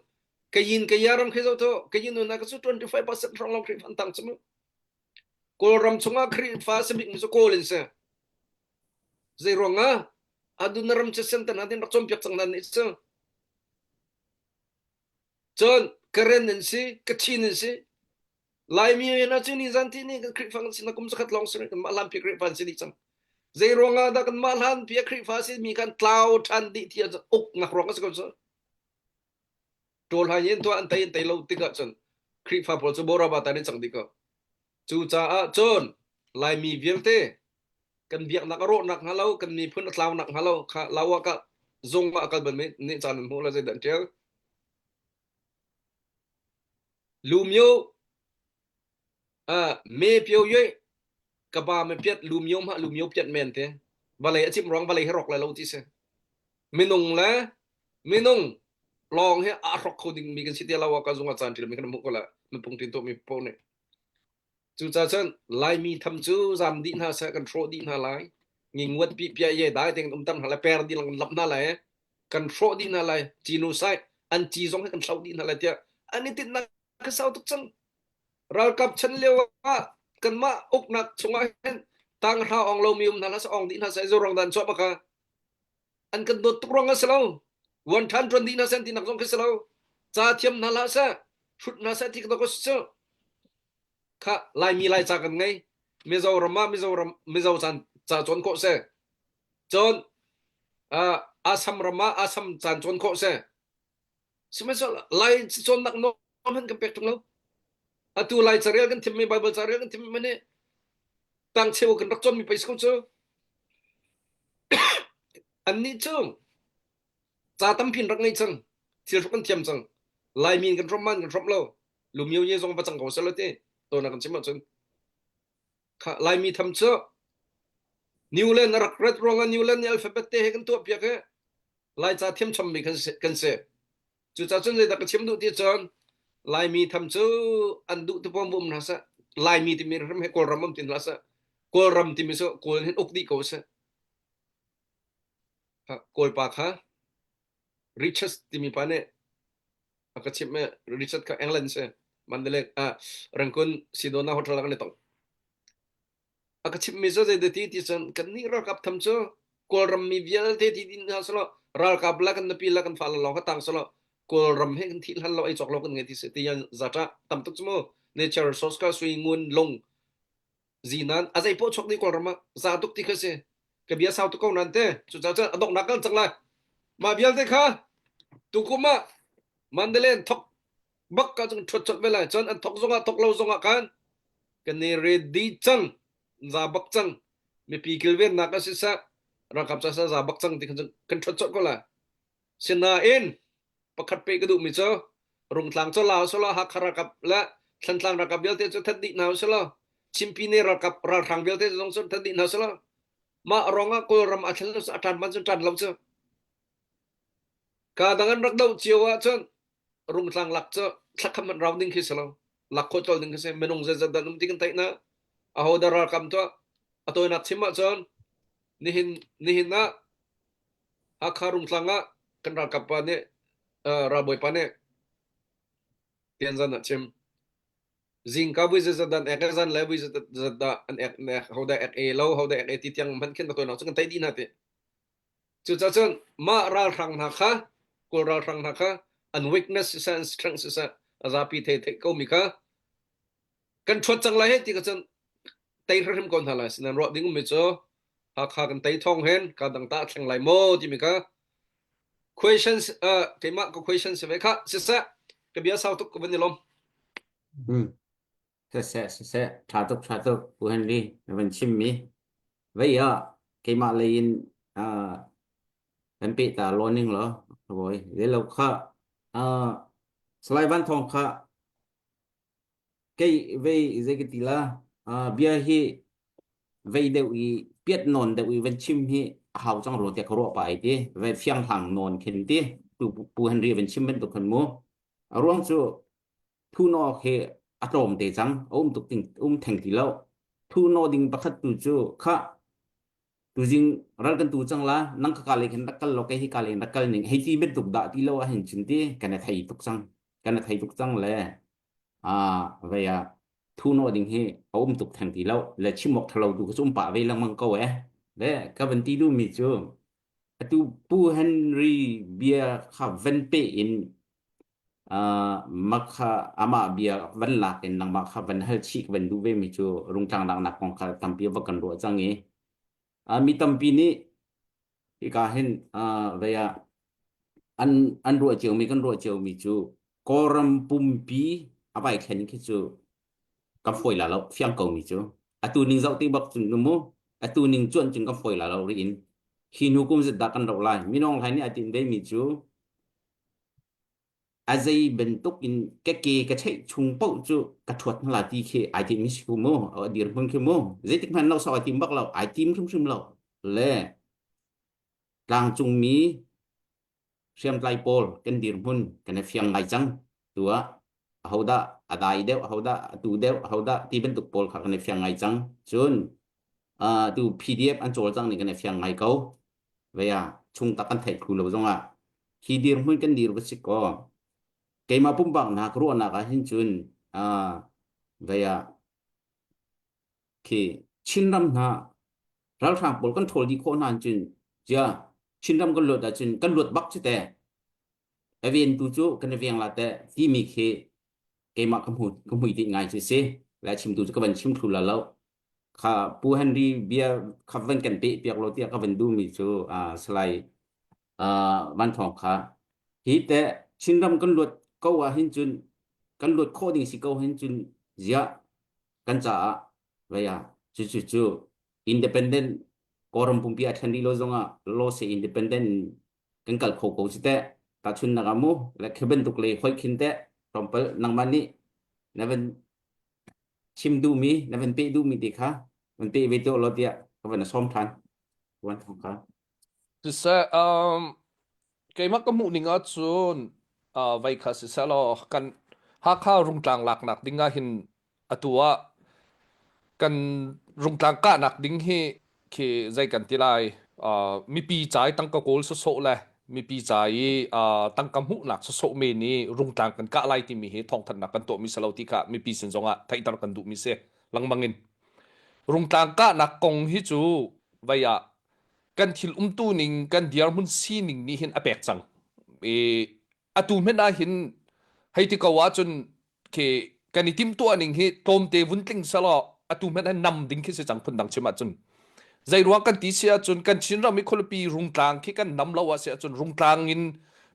Kayin Kaya ram khi zoh tu, Kayin na ka cu 25% hrawng lawng Khrihfa an tang cu mu. Kawlram chungah Khrihfa a si bikmi cu Kawl an si. Zei ruangah Adunaram cu sentan ah rak cawnpiak cang hna nih cu. Cun Karen an si, Kachin an si. Laimi hna cu ni zan ti ni kan Khrihfa kan sinak kum zakhat lawng si kanmah hlanpi Khrihfa an si dih cang. Zei ruangah dah kanmah hlanpi a Khrihfa si mi kan tlau ṭhan dih ti uknak ruang a si ko cu. Ṭawl hai in tuah an tei an tei lo tikah cun Khrihfa pawl cu Boraba tan in cang dih ko. Cucaah cun Laimi vialte kan biaknak a rawhnak hnga lo, kan miphun a tlaunak hnga lo kha lau ah ka zung ah a kal balmi nih caan an hmuh la zeidah an ṭial. Lumio me pio yoi ka ba me piat lumio ma lumio piat men te vawlei a cimh ruang vawlei hi rawk lai lo ti si. Minung le minung lawng hi a hrok kho ding mi kan si ti lo ka zung ah caan ṭil mi kan hmuh ko la mipung tin to mi po nih cucaah cun laimi tham cu zam dih hna seh kan hrawh dih hna lai nginguat pi pia ye dai teng um tam hna lai per dih lang lap hna lai kan hrawh dih hna lai genocide an ci zong hi kan hloh dih hna lai tiah an i tinhnak ka sau tuk cang ralkap chan lio ah kanmah uknak chungah hin tang hra ong lo mi um hna hlah ong dih hna sai zorong dan chuah baka an kan dawt tuk ruang a si lo uan ṭhan ṭuan dih hna seh tinak zong khi si lo ca thiam hna hlah seh hrut hna seh ti ka si cu kha laimi lai ca kan ngei Mizoram ah Mizoram Mizo caan ca cawn khawh seh cun uh, Assam ram ah Assam caan cawn khawh seh sihmanhsehlaw lai cawnnak nawl hmanh kan pek ṭung lo atu lai carel kan thimmi Bible carel kan thimmi nih tang cheu kan rak cawnmi pei si ko cu Annih cu ca tampi in rak ngei cang, thil hruk an thiam cang. Laimi in kan hrawmh man kan hrawmh lo. Lumio ye zong va cang ko seh ti tawn kan chim ahcun kha Laimi tham cu Newland a rak rat ruangah Newland nih alphabet te he kan tuah piak i Laica thiam chommi kan si. Cucaah cun zeidah ka chim duh ti cun. Laimi tham cu an duh te pom um hna seh. Laimi timi ram he Kawlram um tin hlah seh. Kawlram timi cu Kawl hin uk dih ko seh. Kawlpa kha Richard timi pa nih a ka chimh i Richard kha England si Mandalay ah Rangoon Sedona Hotel ah kan i tong. A ka chimhmi cu zei ti ti cun kannih ralkap tham cu Kawlram mi vialte ti din hna selaw ralkap la kan nupi la kan fale lawng kha tang selaw Kawlram he kan thih hlan lo ei cawk lo kan ngei ti si ti yan zata tam tuk cu mu nature resource ka sui ngun lung zinan a zei poh chok ni Kawlram ah za tuk ti kha si ka bia sau tuk ko nan te cucaah cun a donghnak kan cang lai mah vialte kha tukum ah Mandalay thok bak ka cung ṭhuat colh ve lai cun an thok zongah thok lo zongah khan kan i ready cang za bak cang mipi kilvennak a siseh ralkap ca za bak cang ti khan kan ṭhuat colh ko lai sinain pakhat pe ka duhmi cu Rungtlang cu Lao selaw Hakha ralkap le Thlantlang ralkap vialte cu that dih hna uselaw Chimpine ralkap ralhrang vialte zong cu that dih hna uselaw mah rongah Kawlram a thlen lo cu a ṭan man cu ṭan lo cu ka dang an rak doh cio ahcun Rungtlang lak cu thlakhat hmanh rau ding khi si lo. Lak khawh colh ding khi si. Minung zeizat dah um ti kan theih na. Aho dah ralkam tuah. A tawinak chim ahcun nihin nihin ah Hakha Rungtlang ah kan ralkap pa nih uh, ralbawi pa nih tianzan ah chim. Zingka vui zeizat dah an ek zan le vui zeizat dah an ek an ek ho dah ek e lo ho dah ek e ti tiang hmanh khin a tawinak cu kan theih dih hna ti. Cucaah cun mah ralhrang hna kha Kawl ralhrang hna kha an weakness siseh an strength siseh a zapi thei theih komi kha kan ṭhuat cang lai hei ti kha cun tei hrimhrim ko hna lai. Sinain ruah ding ummi cu Hakha kan tei thawng hin ka dang ta a thleng lai maw timi kha questions uh, keimah ka question si ve kha siseh ka bia sau tuk ka van i lawm. Hmm. Siseh siseh ṭha tuk ṭha tuk Pu Henry na van chimmi Vei ah keimah lei in uh, kan peh ta law ning law bawi le kha uh, Salai Van Thawng kha kei vei zei ka ti la uh, bia hi vei deuh i piat nawn deuh i van chim hi a hau cang rua tiah ka ruah pa ai ti ve fiang hlang nawn khin ti tu pu Henry van chim bantuk khan mu a ruang cu Thunaw khi a tlawm te cang a um tuk ting um theng ti lo thunaw ding pakhat tu cu kha tuzing ral kan tu cang la nang ka ka le khin rak kal lo kei hi ka le rak kal ning hei ti bantuk dah ti lo a hin chin ti kan a thei tuk cang kan a thei tuk cang le a vei a thunaw ding hi a um tuk theng ti lo le chimok thalo tu ka um pa ve lengmang ko e le ka van ti du mi cu atu pu Henry bia kha van pe in Uh, kha amah bia van lak in nangmah kha van hal chih van duh ve mi cu rungtlang laknak kong kha tampi va kan ruah cang i uh, mi tampi nih hika hin uh, vei ah an an ruah cio mi kan ruah cio mi cu Kawlram pumpi a vai thlen khi cu kan fawi la lo fiang ko mi cu atu ning zoh ti bak cun mu atu ning cuan cun kan fawi la lo ri in hi hnu kum zet dah kan ro lai minong hlai nih a tin ve mi cu A zei bantuk in ka ke ka cheih chung paoh cu ka ṭhuat hna la ti khi ai timmi si ku mu a dirhmun khi mu zeitik hmanh lo sau ai tim bak lo ai tim hrimhrim lo le tlangcungmi hriamtlai pawl kan dirhmun kan i fiang ngai cang tu ah ahodah a dai deuh ahodah a tu deuh ahodah ti bantuk pawl kha kan i fiang ngai cang cun uh, tu PDF an cawlcang ning kan i fiang ngai ko Vea chung tak kan theih thlu lo zongah hi dirhmun kan dir va si kaw keimah pumpak hna ka ruahnak ah hin cun uh, vea khi Chinram hna ralhrang pawl kan ṭhawl dih khawh hna cun cia Chinram kan luat ahcun kan luat bak cu te a ven tu cu kan i veng la te timi khi keimah ka hmu ka hmui ti ngai cu si le chimtu cu ka van chim thlu la lo Kha Pu Henry bia kha van kan peh piak lo tiah ka van duhmi cu uh, Salai uh, Van Thawng kha hi te Chinram kan luat ko ah hin cun kan luat khawh ding si ko hin cun ziah kan caah vei ah cu cu cu independent Kawlram pumpi a thlen rih lo zongah law se independent kan kal kho ko si teh tahchunnak ah mu le khi bantuk le hoi khin teh tlawmpal nangmah nih na van chim duhmi na van peh duhmi te kha van peh ve tuah law tiah ka van sawm ṭhan. Tuan thawng kha. Siseh, um, keimah ka hmuh ning ahcun uh, vai kha siseh law kan Hakha Rungtlang laknak ding ah hin atu ah kan Rungtlang kahnak ding hi khi zei kan ti lai uh, mipi ca i tangka kawl sawsawh le mipi ca i uh, tangka hmuhnak sawsawh men i Rungtlang kan kah lai timi hi thawngthanhnak kan tuahmi si lo ti kha mipi sin zongah theihter kan duhmi si lengmang in Rungtlang kahnak kong hi cu vei ah kan thil umtu ning kan dirhmun sining nih hin a pek cang i atu hmenh ah hin hei ti ko ahcun khi kan i timhtuah ning hi tlawmte vun tling selaw atu hmenh hin nam ding khi si cang phundang chim ahcun zei ruang kan ti si ahcun kan Chinram i khualipi Rungtlang khi kan nam lo ah si ahcun Rungtlang in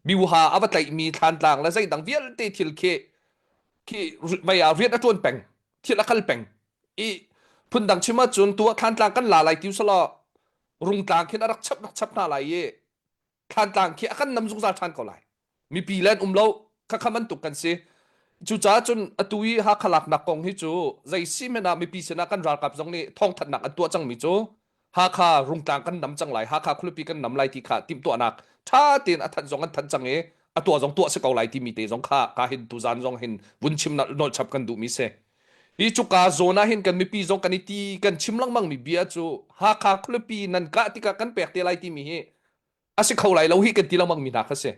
biuha a va tlaihmi Thlantlang le zeidang vialte thil khi khi vei ah rian a ṭuan peng thil a kal peng i phundang chim ahcun tu ah Thlantlang kan la lai ti usalaw Rungtlang khin a rak chap rak chap hna lai i Thlantlang khi a kan nam zungzal ṭhan ko lai. Mipi le an um lo khakha bantuk kan si. Cucaah cun atu i Hakha laknak kong hi cu zei si hmanh ah mipi sinah kan ralkap zong nih thawngthanhnak an tuah cangmi cu Hakha Rungtlang kan nam cang lai, Hakha khualipi kan nam lai ti kha timhtuahnak ṭha tein a thanh zong an thanh cang i a tuah zong tuah si ko lai timi te zong kha ka hin tuzan zong hin vun chim nolh chap kan duhmi si. Hi cuka zawn ah hin kan mipi zong kan i ti kan chim lengmang mi bia cu Hakha khualipi nan kah tikah kan pek te lai timi hi a si kho lai lo hi kan ti lengmang mi hna kha si.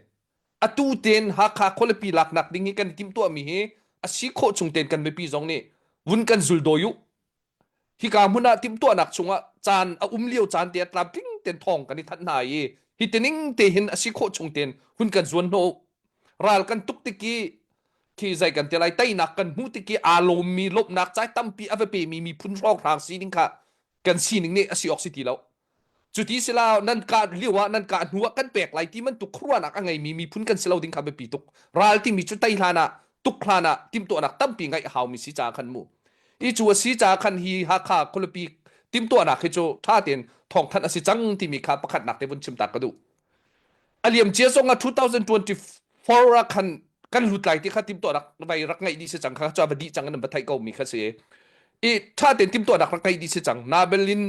Atu tein Hakha khualipi laknak ding hi kan i timhtuah mi hi a si khawh chung tein kan mipi zong nih vun kan zul dawi u. Hika hmun ah timhtuahnak chungah caan a um lio caan te ah tlamtling tein thawng kan i thanh hna i hi tining te hin a si khawh chung tein hun kan zuan hnawh u. Ral kan tuk tik i khi zei kan ti lai teinak kan hmuh tik i aa lawmmi lawmhnak cai tampi a va pemi miphun hrawnghrang sining kha kan sining nih a si awk si ti lo. Cuti sila nan kah lio ah nan kah hnu ah kan pek lai ti bantuk khuaruahnak a ngeimi miphun kan si lo ding kha biapi tuk. Ral timi cu tei hlan ah tuk hlan ah timhtuahnak tampi ngeih a haumi si caah khan mu. Hi cu a si caah khan hi Hakha khualipi timhtuahnak hi cu ṭha tein thawngthanh a si cang timi kha pakhatnak te vun chim ta ka duh. A liam cia zong ah 2024 ah khan kan lut lai ti kha timhtuahnak vai rak ngeih dih si cang kha cu a va dih cang in va theih ko mi kha si. I ṭha tein timhtuahnak rak ngeih dih si cang. Nabelin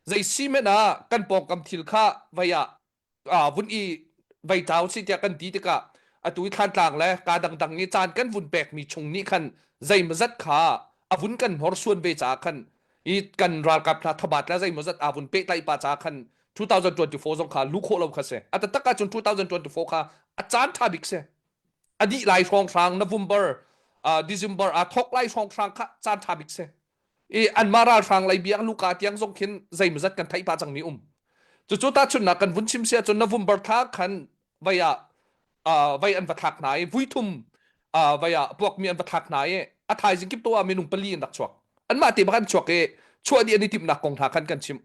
zei si men ah kan pawngkam thil kha vai ah ah vun i vei ṭau si tiah kan ti tikah atu i Thlantlang le ka dangdang i caan kan vun pekmi chung nih khan zeimawzat kha a vun kan hnorsuan ve caah khan i kan ralkap hna thabat le zeimawzat aa vun pehtlaih pah caah khan 2024 zong kha lu khawh lo kha si. A taktak ahcun 2024 kha a caan ṭha bik si. A dih lai hrawnghrang November, uh, December aa thawk lai hrawnghrang kha caan ṭha bik si. I anmah ralhrang lei biak luka tiang zong khin zeimawzat kan theih pah cangmi um. Cucu tahchunhnak kan vun chim si ahcun November thla khan vai ah uh, vai an va thlak hna i vuithum uh, vai ah puakmi an va thlak hna i a thaizing kip to ah minung pali an rak chuak. Anmah te bak an chuak i chuah dih an i timhnak kong hna khan kan chim.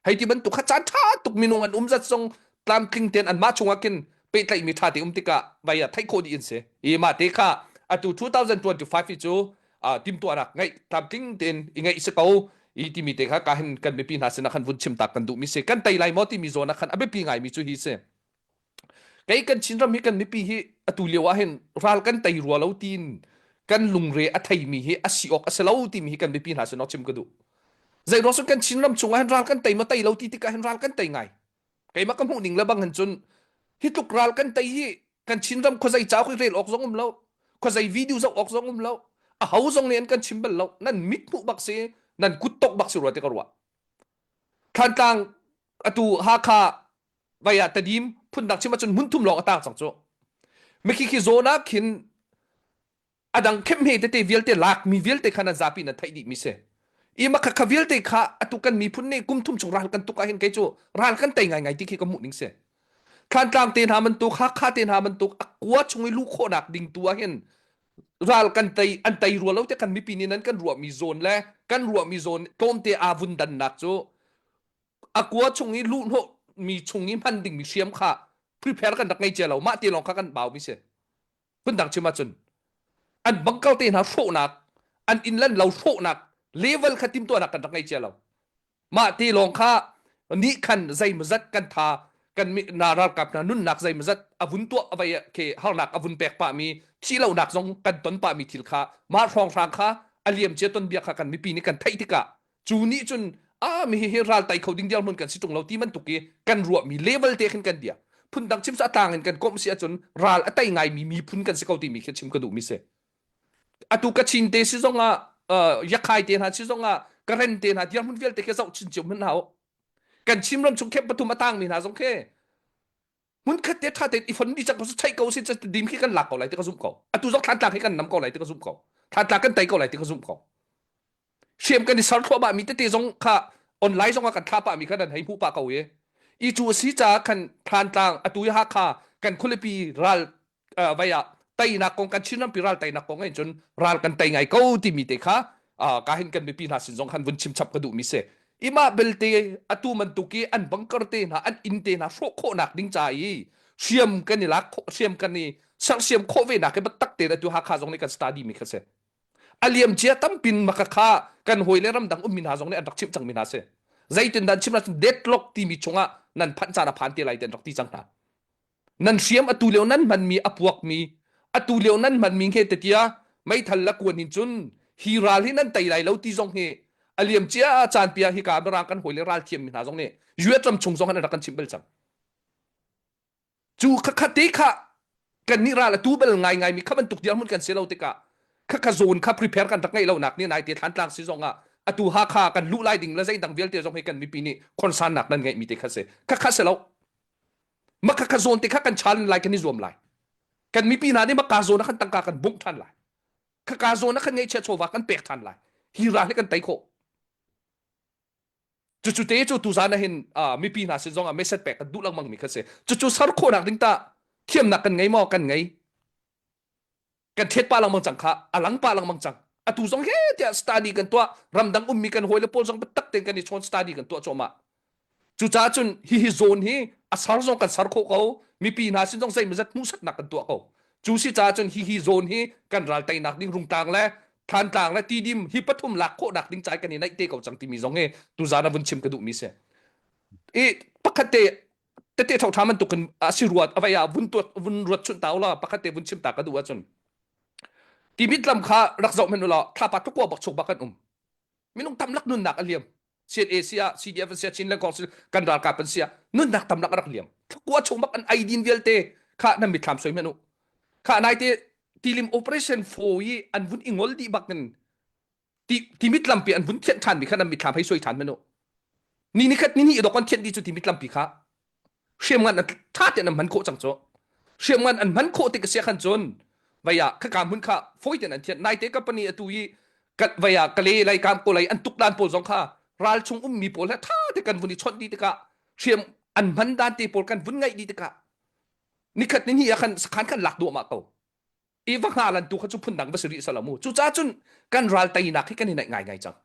Hei ti bantuk kha caan ṭha tuk minung an um zat zong tlamtling tein anmah chungah khin pehtlaihmi ṭha te um tikah vai ah theih khawh dih an si. I mah te kha atu 2025 hi cu uh, timtuahnak ngeih tlamtling tein i ngeih si ko i timi te kha ka hin kan mipi hna sinah khan vun chim tak kan duhmi si. Kan tei lai maw timi zawn ah khan a biapi ngaimi cu hi si. Kei kan Chinram hi kan mipi hi atu lio ah hin ral kan tei rua lo tiin kan lungre a theimi hi a si awk a si lo timi hi kan mipi hna sin chim ka duh. Zei ruang cun kan Chinram chungah hin ral kan tei ma tei lo ti tikah hin ral kan tei ngai. Keimah ka hmuh ning le bang hin cun hi tluk ral kan tei hi kan Chinram khuazei cauk i rel awk zong um lo, khuazei video zoh awk zong um lo, a ho zong nih an kan chim bal lo. Nan mit hmuh bak si, nan kut tok bak si rua ti ka ruah. Thlantlang atu Hakha vai ah Tedim phundang chim ahcun hmunthum lawng a tang cang cu. Mikhi khi zawn ah khin a dang khemhme tete vialte lakmi vialte kha nan zapi nan theih dihmi si. I makha kha vialte kha atu kan miphun nih kum thum chung ral kan tuk ahhin kei cu ral kan tei ngaingai ti khi ka hmuh ning si. Thlantlang te hna bantuk, Hakha te hna bantuk a kua chung i luh khawhnak ding tu ahhin ral kan tei an tei rua lo te kan mipi nih nan kan ruahmi zawn le kan ruahmi zawn tlawmte aa vun dannak cu a kua chung i luhhnawh mi chung i hman dingmi hriam kha prepare kan rak ngei cia lo mah ti lawng kha kan bau mi si phundang chim ahcun an bangkal te hna hrawhnak an inn lan lo hrawhnak level kha timtuahnak kan rak ngei cia lo mah ti lawng kha nih khan zeimawzat kan tha kan na ralkap hna nunnak zeimawzat a vun tuah a vai ke harnak a vun pek pah mi thi lonak zong kan ton pah mi thil kha mah hrawnghrang kha a liam cia ton bia kha kan mipi nih kan theih tikah cu nih cun a mi hi ral tai kho ding dirhmun kan si ṭung lo ti bantuk i kan ruahmi level te khin kan bia phundang chim cu a tlang in kan komh si ahcun ral a tei ngaimi miphun kan si ko timi khi chim ka duhmi si. Atu Kachin te si zong ah uh, Yakhai te hna si zong ah Karen te hna dirhmun vialte khi zoh chin cio hmanh hau. Kan Chinram chung camp pathum a tangmi hna zong khi hmunkhat te tha tein i fon dih cang ko si theih ko si dim khi kan lak ko lai ti ka zumh ko. Atu zong Thantlang hi kan nam ko lai ti ka zumh ko. Thantlang kan tei ko lai ti ka zumh ko. Hriam kan i ser thluahmah mi tete zong kha online zong ah kan thla pah mi kha nan hei hmuh pah ko i i cu a si caah khan Thantlang atu i Hakha kan khualipi ral uh, vai ah teinak kong kan Chin rampi ral teinak kong in cun ral kan tei ngai ko timi te kha uh, ka hin kan mipi hna sin zong khan vun chim chap ka duh mi si ima belte atu bantuk i an bunker te hna an inn te hna hrawh khawhnak ding ca i hriam kan i lak khawh hriam kan i sersiam khawh ve nak hi biatak tein atu Hakha zong nih kan study mi kha si a liam cia tampin maka kha kan hawi le ramdang ummi hna zong nih an rak chimh cangmi hna si zeitin dan chim ahcun deadlock timi chungah nan phanh caan a phan te lai ti an rak ti cang hna nan hriam atu lio nan hmanmi a puakmi atu lio nan hmanmi nge te tia meithal la kuan in cun hi ral hi nan tei lai lo ti zong hi a liam cia caan pia hi ka mirang kan hawi le ral thiam mi hna zong nih US ram chung zong an rak kan chimh bal cang Cu khakha te kha kan nih ral a tu bal ngaingai mi kha bantuk dirhmun kan si lo tikah khakha zawn kha prepare kan rak ngeih lo nak nih nai te Thantlang si zong ah atu Hakha kan luh lai ding le zeidang vialte zong hi kan mipi nih concern nak nan ngeih mi te kha si khakha si lo ma khakha zawn te kha kan chan lai kan i zuam lai kan mipi hna nih maka zawn ah khan tangka kan bungh than lai khaka zawn ah khan ngeihchiah chawva kan pek than lai hi ral hi kan tei khawh Cucu te cu tuzan ah hin mipi hna sin zong ah message pek kan duh lengmang mi kha si. Cucu ser khawhnak ding tah thiamnak kan ngei maw? Kan ngei. Kan thet pa lengmang cang kha, a lang pa lengmang cang. Atu zong he tiah study kan tuah, ramdang ummi kan hawile pawl zong biatak tein kan i chawn study kan tuah cuahmah. Cucaah cun hihi zone hi a ser zong kan ser khawh ko, mipi hna sin zong zeimawzat hmuhsaknak kan tuah ko. Cu si caah cun hihi zone hi kan ral teinak ding Rungtlang le Thantlang le Tidim hi pathum lak khawhnak ding cai kan i naih te ko cang timi zong hi tuzan ah vun chim ka duhmi si. I pakhat te tete ṭha bantuk in a si ruat avai ah vun tuat vun ruat chunh ta ula pakhat te vun chim ta ka duh ahcun Timit lam kha rak zoh hmanh ulaw thlapa tlukua bak chuk bak kan um minung tamlak nunnak a liam CNA ah CDF an sia Chinland Council kan ralkap an sia nunnak tamlak a rak liam thlakua chung bak an eidin vialte kha nan mitthlam soi hmanh u kha nai te tilim operation 4 i an vun i ngol dih bak in ti timit lampi an vun thianh ṭhan mi kha nan mitthlam hei soi ṭhan hmanh u ni ni khat ni ni dok an thianh dih cu timit lampi kha hriamngan an ṭha tein an hman khawh cang cu hriamngan an hman khawh tik a si khan cun vei ah khaka hmun kha fawi tein an thianh naite company atu i vei ah kale lei kam ko lei an tuk dan pawl zong kha ral chung ummi pawl he ṭha te kan vun i chawnh dih tikah hriam an hman dan te pawl kan vun ngaih dih tikah nikhat ni hnih ah khan sakhan khan lak duahmah ko i va hnga lan tu kha cu phundang va si rih sala mu cucaah cun kan ral teinak hi kan i naih ngaingai cang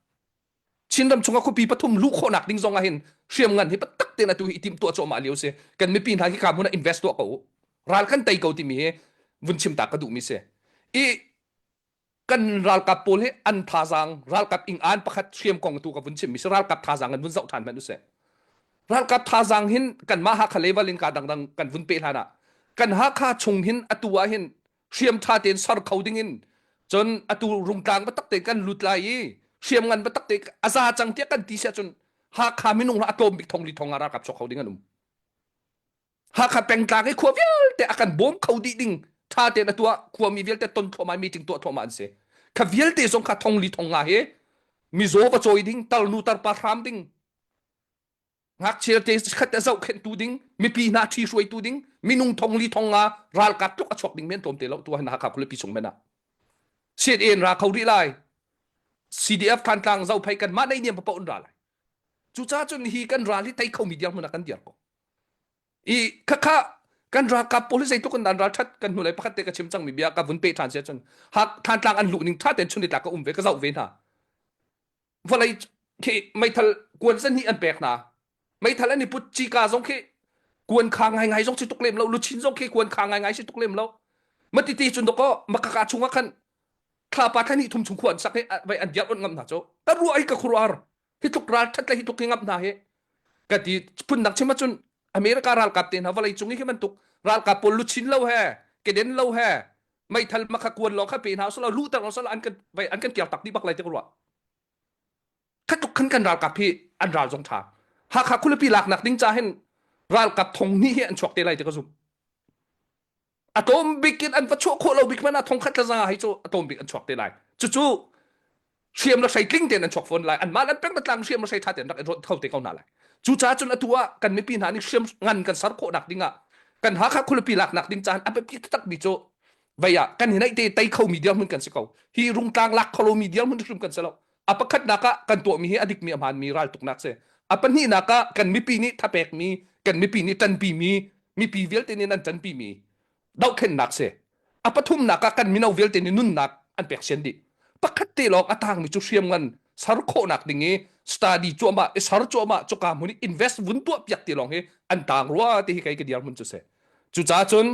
Chinram chungah khuapi pathum luh khawhnak ding zong ah hin hriamngan hi biatak tein atu hi i timhtuah cuahmah lio si. Kan mipi hna hi ka hmun ah invest tuah ko u. Ral kan tei ko timi hi vun chim ta ka duhmi si. I kan ralkap pawl hi an thazaang ralkap ing aan pakhat hriam kong tu ka vun chimmi si ralkap thazaang an vun zoh ṭhan hmanh usih. Ralkap thazaang hin kanmah Hakha level in ka dangdang kan vun pe hlan ah kan Hakha chung hin atu ah hin hriam ṭha tein ser kho ding in cun atu rungtlang biatak tein kan lut lai i hriam ngan biatak te a za cang tiah kan ti siah cun Hakha minung a tlawm bik thong li thong ah ralkap chuak kho ding an um Hakha pengtlang i khua vialte a kan bawm kho dih ding ṭha tein a tuah khuami vialte ton thluahmah meeting tuah thluahmah an si kha vialte zong kha thong li thong nga hi mizaw va cawi ding tarnu tarpa hram ding ngakchia te khat a zohkhenhtu ding mipi hna ṭhi hruaitu ding minung thong li thong nga ralkap tluk a chuak ding men tlawm te lo tu hin Hakha khualipi chung men ah CNA in ra kho rih lai CDF Thantlang Zophei kan mah nei niam papoh in ra lai cucaah cun hi kan ral hi tei kho mi dirhmun ah kan dir ko i khakha kan ralkap pawl hi zeitluk in dan ral that kan hnulei pakhat te ka chim cang mi bia ka vun pe ṭhan sia cun hak Thantlang an luh ning ṭha tein chun ni tlak ka um ve ka zoh ve hna vawlei khi meithal kuan zan hnih an pek hna meithal an i put cika zong khi kuan kha ngaingai zong si tuk lem lo luchin zong khi kuan kha ngaingai si tuk lem lo matiti cun doko makaka chungah khan thlapa thla hnih thum chung khu an sak hi vai an diar on ngam hna cu ka ruah hi ka khuruar hi tluk ral that le hi tluk hi ngam hna hi ka ti phun dang chim ahcun America ralkap te hna vawlei cung i khi bantuk ralkap pawl luchin lo he keden lo he meithal makha kuan lawng kha pe hna usulaw luhter usulaw an kan vai an kan kiar tak dih bak lai ti ka ruah kha tluk khan kan ralkap hi an ral zong tha Hakha khualipi laknak ding cha hin ralkap thong hnih hi an chuak te lai ti ka zum. A tlawm bik in an va chuah khawh lo bik hmanh ah thongkhat le zanga hi cu a tlawm bik an chuak te lai. Cucu hriam le hrei tling tein an chuak fawn lai. Anmah an peng le tlang hriam le hrei tha tein rak i rawnh kho te ko hna lai. Cucaah cun atu ah kan mipi hna nih hriam ngan kan ser khawh nak ding ah kan Hakha khualipi lak nak ding caan a biapi taktak mi cu vei ah kan hi naih te tei kho mi dirhmun kan si ko. Hi rungtlang lak kho lo mi dirhmun hrim kan si lo. A pakhatnak ah kan tuahmi hi a dikmi a hmaanmi raltuknak si. A pahnihnak ah kan mipi nih thapekmi, kan mipi nih ṭanpimi, mipi vialte nih nan ṭanpimi dohthlennak si. A pathumnak ah kan mino vialte nih nunnak an pek sian dih. Pakhat te lawng a tangmi cu hriamngan ser khawhnak ding i study cuahmah i ser cuahmah cuka hmun i invest vun tuah piak ti lawng hi an tang rua ti hi kei ka dirhmun cu si. Cucaah cun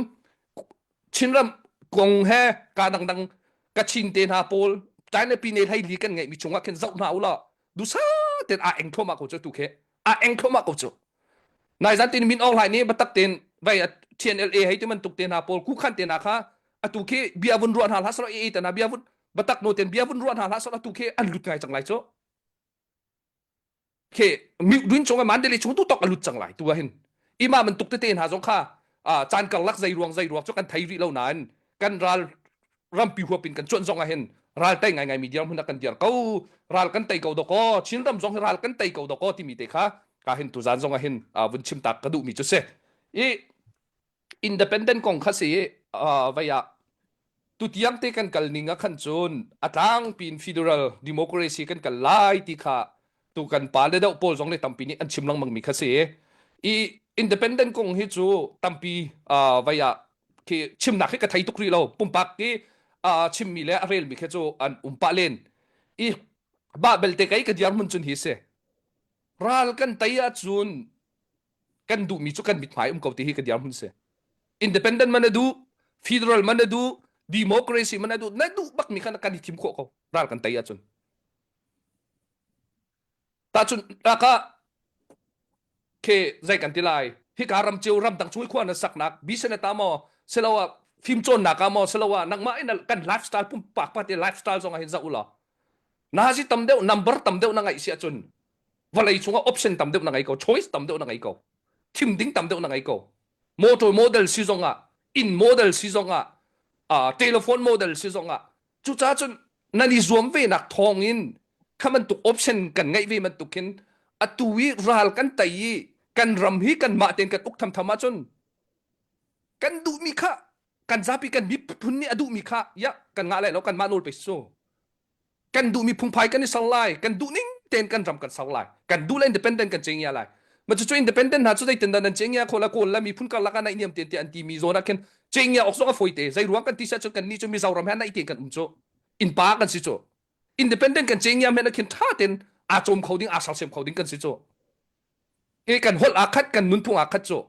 Chinram kong he ka dangdang Kachin te hna pawl China pine hlei li kan ngeihmi chungah khin zoh hna ulaw dusa ten a eng thluahmah ko cu tu khi a eng thluahmah ko cu nai zan tin min Aung Hlaing nih batak ten vai TNLA hei ti bantuk te hna pawl kukhan te hna kha atu khi bia vun ruah hna hlah selaw AA te hna bia vun batak no ten bia vun ruah hna hlah selaw atu khi an lut ngai cang lai cu khi mihrin chung Mandalay chung tu tok a lut cang lai tu ah hin ima bantuk tete hna zong kha caan karlak zei ruang zei ruang cu kan thei rih lo nain kan ral rampi huap in kan cuanh zong ah hin ral tei ngai ngai mi dirhmun ah kan dir ko ral kan tei ko dawkaw Chin ram zong hi ral kan tei ko dawkaw timi te kha ka hin tuzan zong ah hin vun chim tak ka duh mi cu si i independent kong kha si vai ah tutiang te kan kal ning ah khan cun a tlangpi in federal democracy kan kal lai ti kha tu kan pa le deuh pawl zong nih tampi nih an chim lengmang mi kha si i independent kong hi cu tampi vai ah khi chimnak hi ka thei tuk rih lo pumpak ki chimmi le a relmi khi cu an um pah len i ba belte kai ka diar mun cun hi si ral kan tei ahcun kan duhmi cu kan mithmai um ko ti hi ka dirhmun si independent man a duh federal man a duh democracy man a duh na duh bak mi kha kan i thim khawh ko ral kan tei ahcun tahchun ka ke zei kan ti lai hika ram cio ram dang chung khua na saknak business ta maw siloah fimcawnnak ah maw siloah nangmah in kan lifestyle pumpak pa te lifestyle zong ah hin zoh ulaw nazi tam deuh number tam deuh na ngaih si ahcun vawlei chungah option tam deuh na ngei ko choice tam deuh na ngei ko thim ding tam deuh na ngei ko motor model si zong ah inn model si zong ah uh, telephone model si zong ah cucaah cun nan i zuam ve nak thawng in kha bantuk option kan ngeih ve bantuk khin atu i ral kan tei i kan ram hi kan mah tein kan uk thamtham ahcun kan duhmi kha kan zapi kan miphun nih a duhmi kha ya kan ngah lai lo kan mah nawl pe su kan duhmi phungphai kan i ser lai kan duh ning tein kan ram kan ser lai kan duh le independent kan cengya lai ma cu independent hna cu zeitin dah nan cengya kho la kawl la miphun karlak ah naih niam tein tiah an timi zawn ah khin cengya awk zong a fawi te zei ruang kan ti cun kan ni cu Mizoram he naih tein kan um cu innpa kan si cu independent kan cengya men ah khin tha tein aa cawm kho ding aa sersiam kho ding kan si cu e kan holh aa khat kan nunphung aa khat cu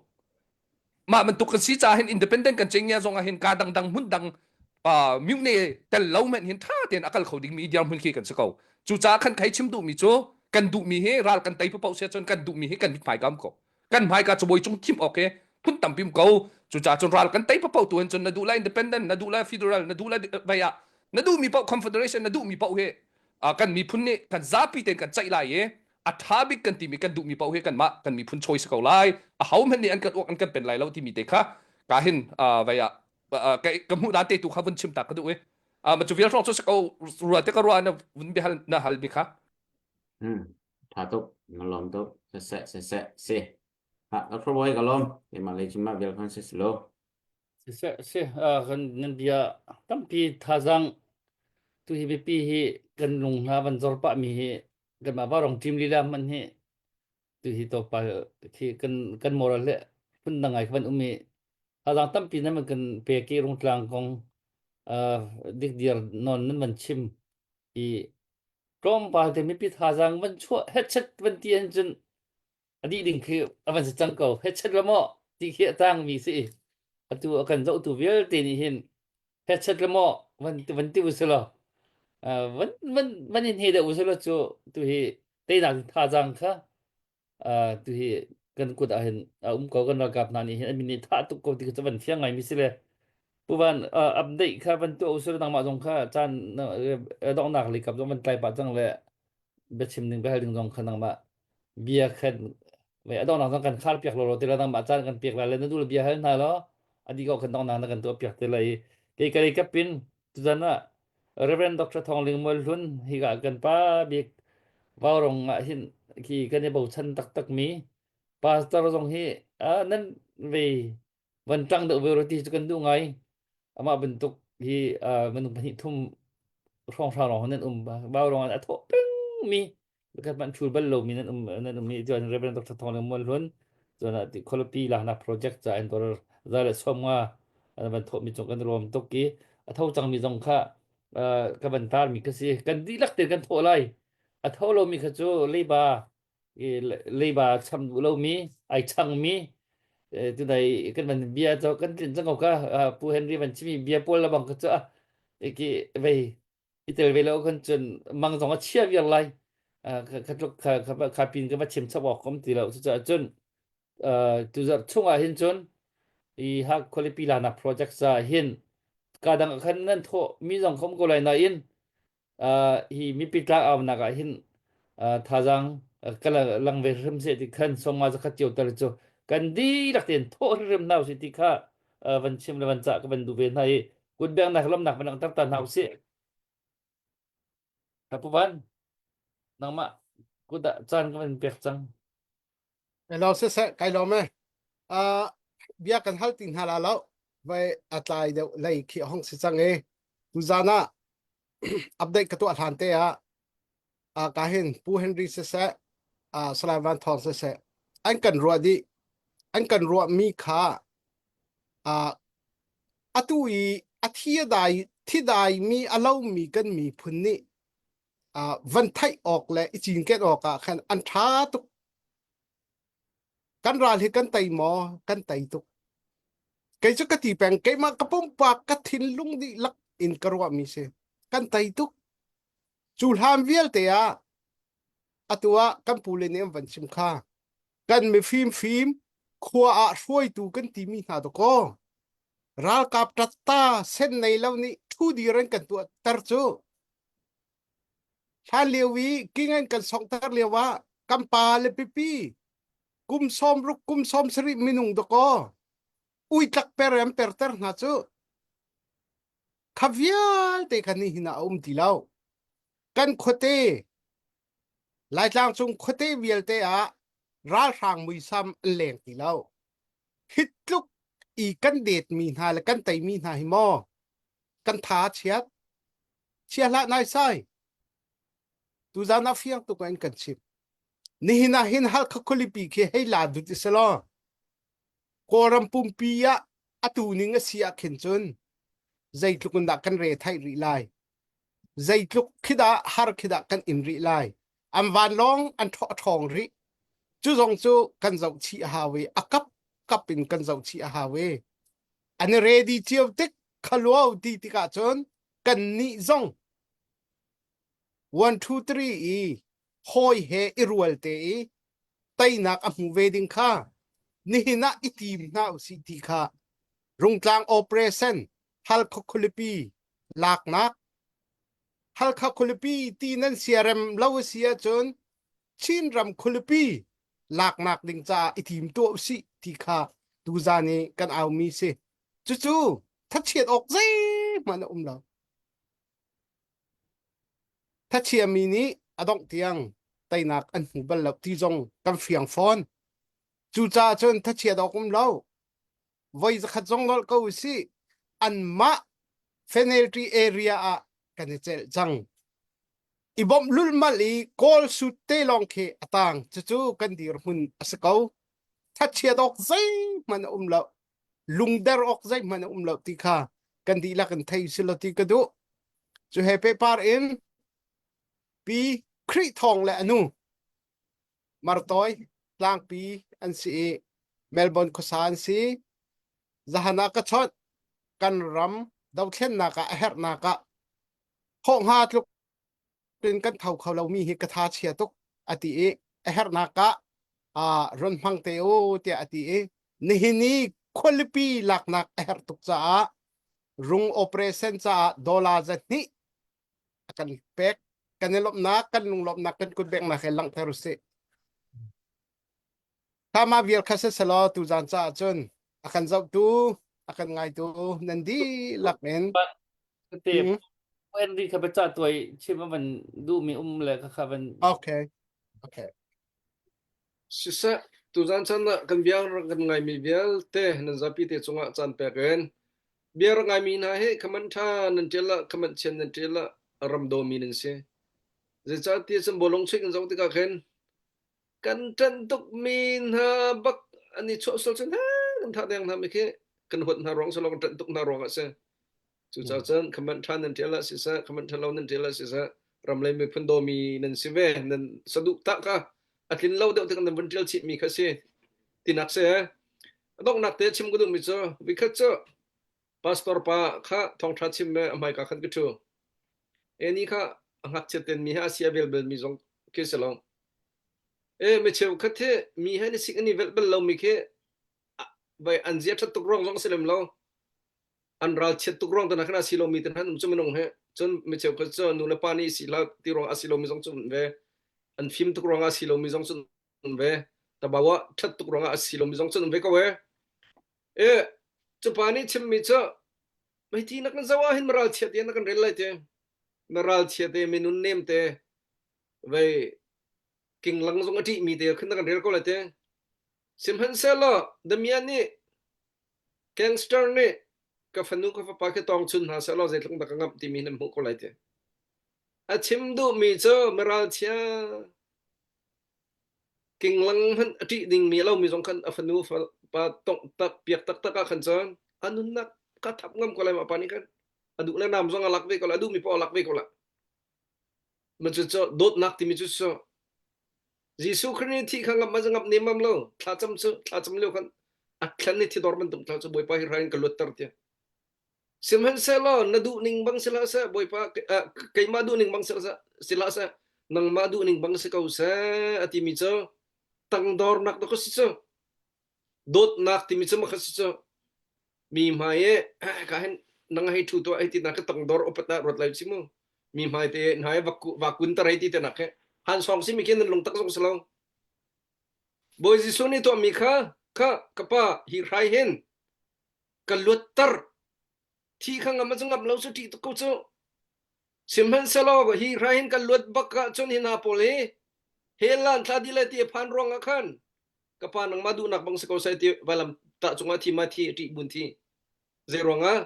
mah bantuk kan si caah hin independent kan cengya zong ah hin ka dangdang hmun dang uh, myune tel lo men hin tha tein a kal kho ding mi dirhmun khi kan si ko cucaah khan khai chim duhmi cu kan duhmi hi ral kan tei paoh sia cun kan duhmi hi kan mithmai kam ko kan hmaika cabuai cung thim awk he phun tampi um ko cucaah cun ral kan tei paoh tu hin cun na duh lai independent na duh lai federal na duh lai vai ah na duhmi paoh confederation na duhmi paoh hi kan miphun nih kan zapi tein kan ceih lai i a ṭha bik kan timi kan duhmi paoh hi kanmah kan miphun choice ko lai a ho hmanh nih an kan uak an kan pen lai lo timi te kha ka hin vai ah ka hmuh dan te tu kha vun chim ta ka duh i ma cu vial hrawng cu si ko rua te ka rua na vun biahal na hal mi kha Hmm tha tuk na lawm tuk se se se se ha ka phro ka lawm keimah lei cun mah vial khan si si lo Siseh si kan nan bia tampi thazaang tu hi biapi hi kan lung hna van zor pah mi hi kanmah Vaurawng team lila hmanh hi tu hi tlawmpal khi kan kan moral le phundang ngai van um i thazaang tampi nan van kan pek i Rungtlang kong uh, dikdiar nawn nan van chim i tlawmpal te mipi thazaang van chuah hetchet van ti ahcun cun a dih ding khi a van si cang ko hetchet la maw ti khi a tang mi si atu a kan zohtu vialte nih hin hetchet la maw van van ti usulaw van van van in he deuh usulaw cu tu hi teinak thazaang kha tu hi kan kut ah hin a um ko kan ralkap hna nih hin an min nih thah tuk ko ti kha van fiang ngai mi si le Pu Van update kha van tuah usulaw nangmah zong kha caan donghnak lei kap zong van tlai pah cang le biachim ding biahal ding zong kha nangmah bia khan a donghnak zong kan khar piak lo lo ti la nangmah caan kan pek lai le na duh le bia hal hna law. Adi ko kan dong na kan tuah piak te lai. Kei ka lei kapin tuzan ah Reverend Dr. Thawng Ling Mual Hlun hi ka kan pa bik Vaurong ah hin khi kan i bochan taktak mi pastor zong hi nan ve van ṭang deuh ve ti cu kan duh ngai. Amah bantuk hi minung pahnih thum hrawnghrang lawng nan um. Vaurong ah a thawh peng mi kan man thul bal lomi nan um nan um i cun Reverend Dr. Thawng Lian Mual Hlun cun ti khualipi laknak project ca in dollar za le sawm nga an van thawh mi cung kan rawm tuk i a tho cang mi zong kha ka van tar mi ka si kan dihlak te kan thawh lai a tho lo mi kha cu leiba leiba cham duh lo mi ai chang mi tunai kan van bia cho kan tlin cang ko ka pu Henry van chimi bia pawl la bang ka chu ki vei i tel ve lo kan cun mang zong a chia viar lai kha tluk kha kha pin ka va chim chap awk kom ti lo cucaah cun tuzarh chung ah hin cun i ha khualipi lanak project ca hin ka dang khan nan thawh mi zong khom ko lai nain hi mipi tlak aunak ah hin thazang ka lang ve hrim se ti khan songma zakhat cio tar cu kan dihlak tein thawh hrim hna usih ti kha van chim le van cah ka van duh ve hna i kutbengnak lawmnak van langhter ta hna usih. Pu Van, nangmah kut ah caan ka van pek cang. Hello siseh kai lawm e. Uh, bia kan hal ti hna la lo. Vai a tlai deuh lei khi hong si cang e. Tuzan ah update ka tuah hlan te ah uh, ka hin Pu Henry siseh uh, Salai Van Thawng siseh an kan ruah dih an kan ruah mi kha uh, atu i a thi a dai thi dai mi a lomi kan miphun nih uh, van theih awk le i cinken awk ah khan an ṭha tuk. Kan ral hi kan tei maw? Kan tei tuk. Kei cu ka ti peng, keimah ka pumpak ka thinlung dihlak in ka ruahmi si. Kan tei tuk. Cu hlan vialte ah atu ah kan pule nih an van chim kha. Kan mifim fim khua ah hruaitu kan timi hna dakaw ralkap ṭatta sen nei lo nih ṭhu dir an kan tuahter cu hlan lio i king an kan songhter lio ah kan pa le pipi kum sawm ruk kum sawm sarih minung dakaw uitlak per an perter hna cu kha vialte kha nihin ah a um ti lo kan khuate Laitlang cung khuate vialte ah ralhrang muisam an leng ti lo. Hi tluk i kan detmi hna le kan teimi hna hi maw kan tha a chiat. Chia hlah naisai. Tuzan ah fiang tuk in kan chim. Nihin ah hin Halkha khualipi khi hei la dut i selaw Kawlram pumpi ah atu ning a si ah khin cun zeitluk in dah kan re theih rih lai. Zeitluk khi dah har khi dah kan in rih lai. An vanlawng an ṭhawng rih. Cu zong cu kan zoh chih a hau i a kap kap in kan zoh chih a hau i an i ready cio tik khaluau ti tikah cun kan nih zong 1 2 3 i hawi he i rual te i teinak a hmu ve ding kha nihin ah i tim hna usih ti kha Rungtlang operation Halkha khualipi laknak Halkha khualipi ti nan siarem lo a si ahcun Chinram khualipi laknak ding caah i tim tuah usih ti kha tuzan i kan aumi si. Cucu thachiat awk zeihmanh a um lo. Thachiami nih a dongh tiang teinak an hmu bal lo ti zong kan fiang fawn. Cucaah cun thachiat awk um lo. Voi zakhat zong nolh ko usih. Anmah penalty area ah kan i celh cang. I bawmh lulhmalh i goal shoot te lawng khi a tang. Cucu kan dirhmun a si ko. Thachiat awk zeihmanh a um lo. Lungder awk zeihmanh a um lo ti kha kan dihlak in thei si lo ti ka duh. Cu he pehpar in Pi Khrih Thawng le a nu Martawi tlangpi an si i Melbourne khuasa an si. Zahan ah ka chawnh kan ram dothlennak ah a herhnak ah thawh hnga tluk in kan tho kho lomi hi ka tha chia tuk a ti i a herhnak ah ah run hmang te u tiah a ti i nihin i khualipi laknak a herh tuk caah rung operation caah dollar zahnih a kan pek kan i lawmhnak kan lunglawmhnak kan kutbeknak he langhter usih Tama vial kha siselaw tuzan caah cun a kan zohtu. A kan ngaitu nan dihlak in. Te Henry kha biacah tuai chim a van duhmi um le kha kha van Okay. Okay. Siseh, tuzan chan ah kan bia rak kan ngaimi vialte nan zapi te cungah caan pek in bia rak ngaimi hna hi khaman ṭha nan ṭial ah khaman chian nan ṭial ah ram dawmi nan si. Zeicahtiah cun bawlung chuih kan zoh tikah khin kan ṭanh tukmi hna bak an i chuah sual cun kan thah deng hna mi khi kan huat hna ruang silo kan ṭanh tuk hna ruangah a si. Cucaah cun khaman ṭha nan ṭial ah siseh, khaman ṭha lo nan ṭial ah siseh, ram le miphun dawmi nan si ve. Nan saduhthah kha a tlin lo deuh tik nan vun ṭial chihmi kha si. Tinak si. A donghnak te chim ka duhmi cu, vikhat cu pastor pa kha thawngṭha chim me a hmaika khan ka ṭhu. E ni kha a ngakchia ten mi he a sia vel bel mi zong khi si lo. E mi cheukhat hi mi he ni sik an i velh bel lo mi khi vai an zia ṭhat tuk ruang zong si lem lo. An ralchiat tuk ruang te khan a si lomi te hna um cu minung he cun mi cheukhat cu nu le pa nih si hlah ti ruang a si lomi zong cu um ve an fim tuk ruang a si lomi zong cu um ve tabawa ṭhat tuk ruang a si lomi zong cu um ve ko e e cu pa nih chimmi cu meiti na kan zoh ah hin ralchiat te na kan rel lai te na ralchiat te minun nem te vei kinglang zong a ṭih mi te khin na kan rel ko lai te sihmanhsehlaw Damian nih Gangster nih ka fanu ka fapa khi tawng chun hna sehlaw zeitluk dah ka ngamh timi nan hmuh ko lai ti. A chim duhmi cu miralchia kinglang hmanh a ṭih dingmi a lomi zong khan a fanu pa tongh tak piak taktak ah khan cun a nunnak ka thap ngam ko lai mah pa nih khan a duh le nam zong a lak ve ko lai a duhmi paoh a lak ve ko lai. Ma cu cu dawtnak timi cu cu Jesuh Khrih nih thi kha ngamh ma ngamh nemam lo thlacam cu thlacam lio khan a thlen i thidor bantuk thla cu Bawipa hi rai in ka luatter tiah sihmanhsehlaw na duh ning bang sihlah seh Bawipa keimah duh ning bang sihlah seh nangmah duh ning bang si ko seh a timi cu tangdornak dah ka si cu dawtnak timi cu makha si cu mi hmai i ka hin nang hei thu tuah hei ti na ka tangdor upat ah ruat lai si mu mi hmai te hna i va kun tar hei ti te nak he han song si mi khi nan lung tak zong si lo Bawi Jesuh nih tuah mi kha kha ka pa hi hrai hin ka luatter thi kha ngam cu ngam lo su ṭih tuk ko cu sihmanhsehlaw hi hrai hin kan luat bak ah cun hi hna pawl hi hell an thla di lai ti a phan ruang ah khan ka pa nangmah duhnak bang si ko seh ti vailam tah cungah thi ma thi ṭih bun thi zei ruangah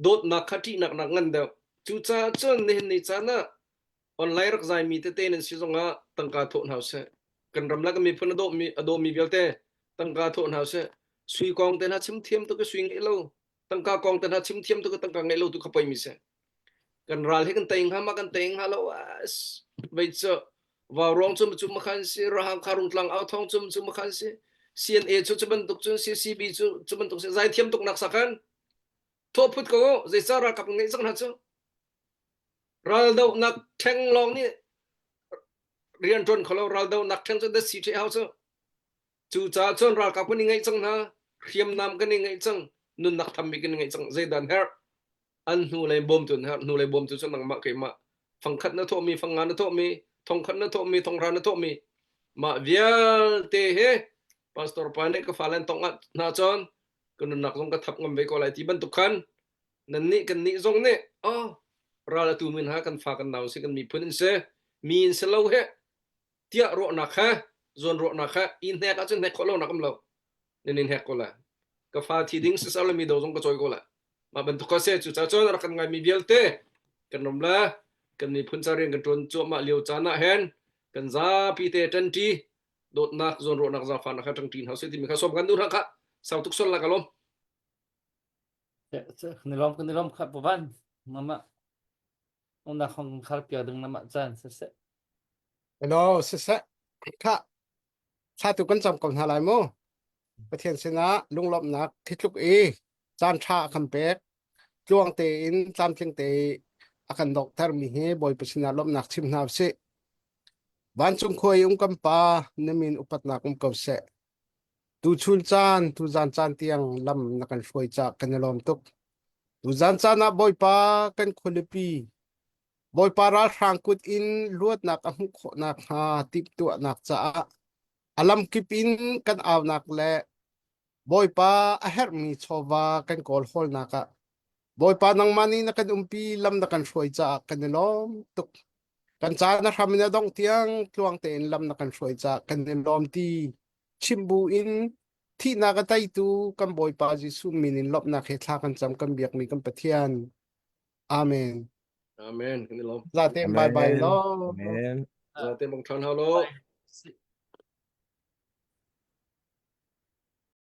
dawtnak kha ṭihnak nak ngan deuh cucaah cun nihin ni caan ah online rak zai mi tete nan si zongah tangka thawh hna usih kan ram le kan miphun a dawmi a dawmi vialte tangka thawh hna usih sui kong te hna chim thiam tuk i sui ngeih lo tangka kong te hna chim thiam tuk i tangka ngeih lo tu kha poi mi si kan ral hi kan tei hnga ma kan tei hnga lo as vei cu vauruang cu cu makhan si rahang kharung tlang au thong cu cu makhan si CNA cu cu bantuk cun CCB cu cu bantuk si zai thiam tuk nak sakhan thawh phut ko zeicah ralkap ngeih cang hna cu ral dohnak ṭheng lawng nih rian ṭuan kho lo ral dohnak ṭheng cu da si ṭhe hau cu cucaah cun ralkap kan i ngeih cang hna hriamnam kan i ngeih cang nunnak thammi kan i ngeih cang zeidan herh an hnulei bawmtu an herh hnulei bawmtu cu nangmah keimah fangkhat na thawhmi fangnga na thawhmi thongkhat na thawhmi thonghra na thawhmi mah vialte he pastor pa nih ka fale an tongh hna cun ka nunnak zong ka thap ngam ve ko lai ti bantuk khan nan nih kan nih zong nih oh ral atu min ha kan fa kan nau si kan miphun in si mi in si lo he tiah ruahnak kha zawn ruahnak kha i hnek ahcun hnek khawh lo nak um lo nan in hek ko la ka fa thi ding sisar le mi do zong ka cawi ko la mah bantuk ka se cu ca cun rak kan ngai mi vialte kan ram la kan miphun ca rian kan ṭuan cuahmah lio caan ah hen kan zapi te ṭanṭi dawtnak zawn ruahnak zaangfahnak kha ṭangṭi hna usih timi kha sawm kan duh hna kha sau tuk sol la ka lawm Kan i lawm kan i lawm kha pavan mama una khong khar piak ding nama caan siseh Hello siseh kha thla tu kan cam ko hna lai mu. Pathian sinah lunglawmhnak thitluk i caan ṭha a kan pek. Tluang tein tlamtling te a kan donghtermi hi Bawipa sinah lawmhnak chim hna usih. Vancung khua i um kan Pa, na min upatnak um ko seh. Tuchun caan, tuzan caan tiang lam na kan hruai caah kan i lawm tuk. Tuzan caan ah Bawipa kan khualipi Bawipa ralhrang kut in luatnak a hmuh khawh nakhnga timhtuahnak caah a lamkip in kan aunak le Bawipa a herhmi chawva kan kawl hawlnak ah Bawipa nangmah nih na kan umpi lam na kan hruai caah kan i lawm tuk. Kan ca na hram in a dongh tiang tluang tein lam na kan hruai caah kan i lawm ti chim bu in thihnak a teitu kan Bawipa Jesuh min in lawmhnak he thla kan cam kan biakmi kan Pathian. Amen. Amen. Kan i lawm. Zaten bye bye Amen. law. Amen. Zaten bang ṭhan hau lo.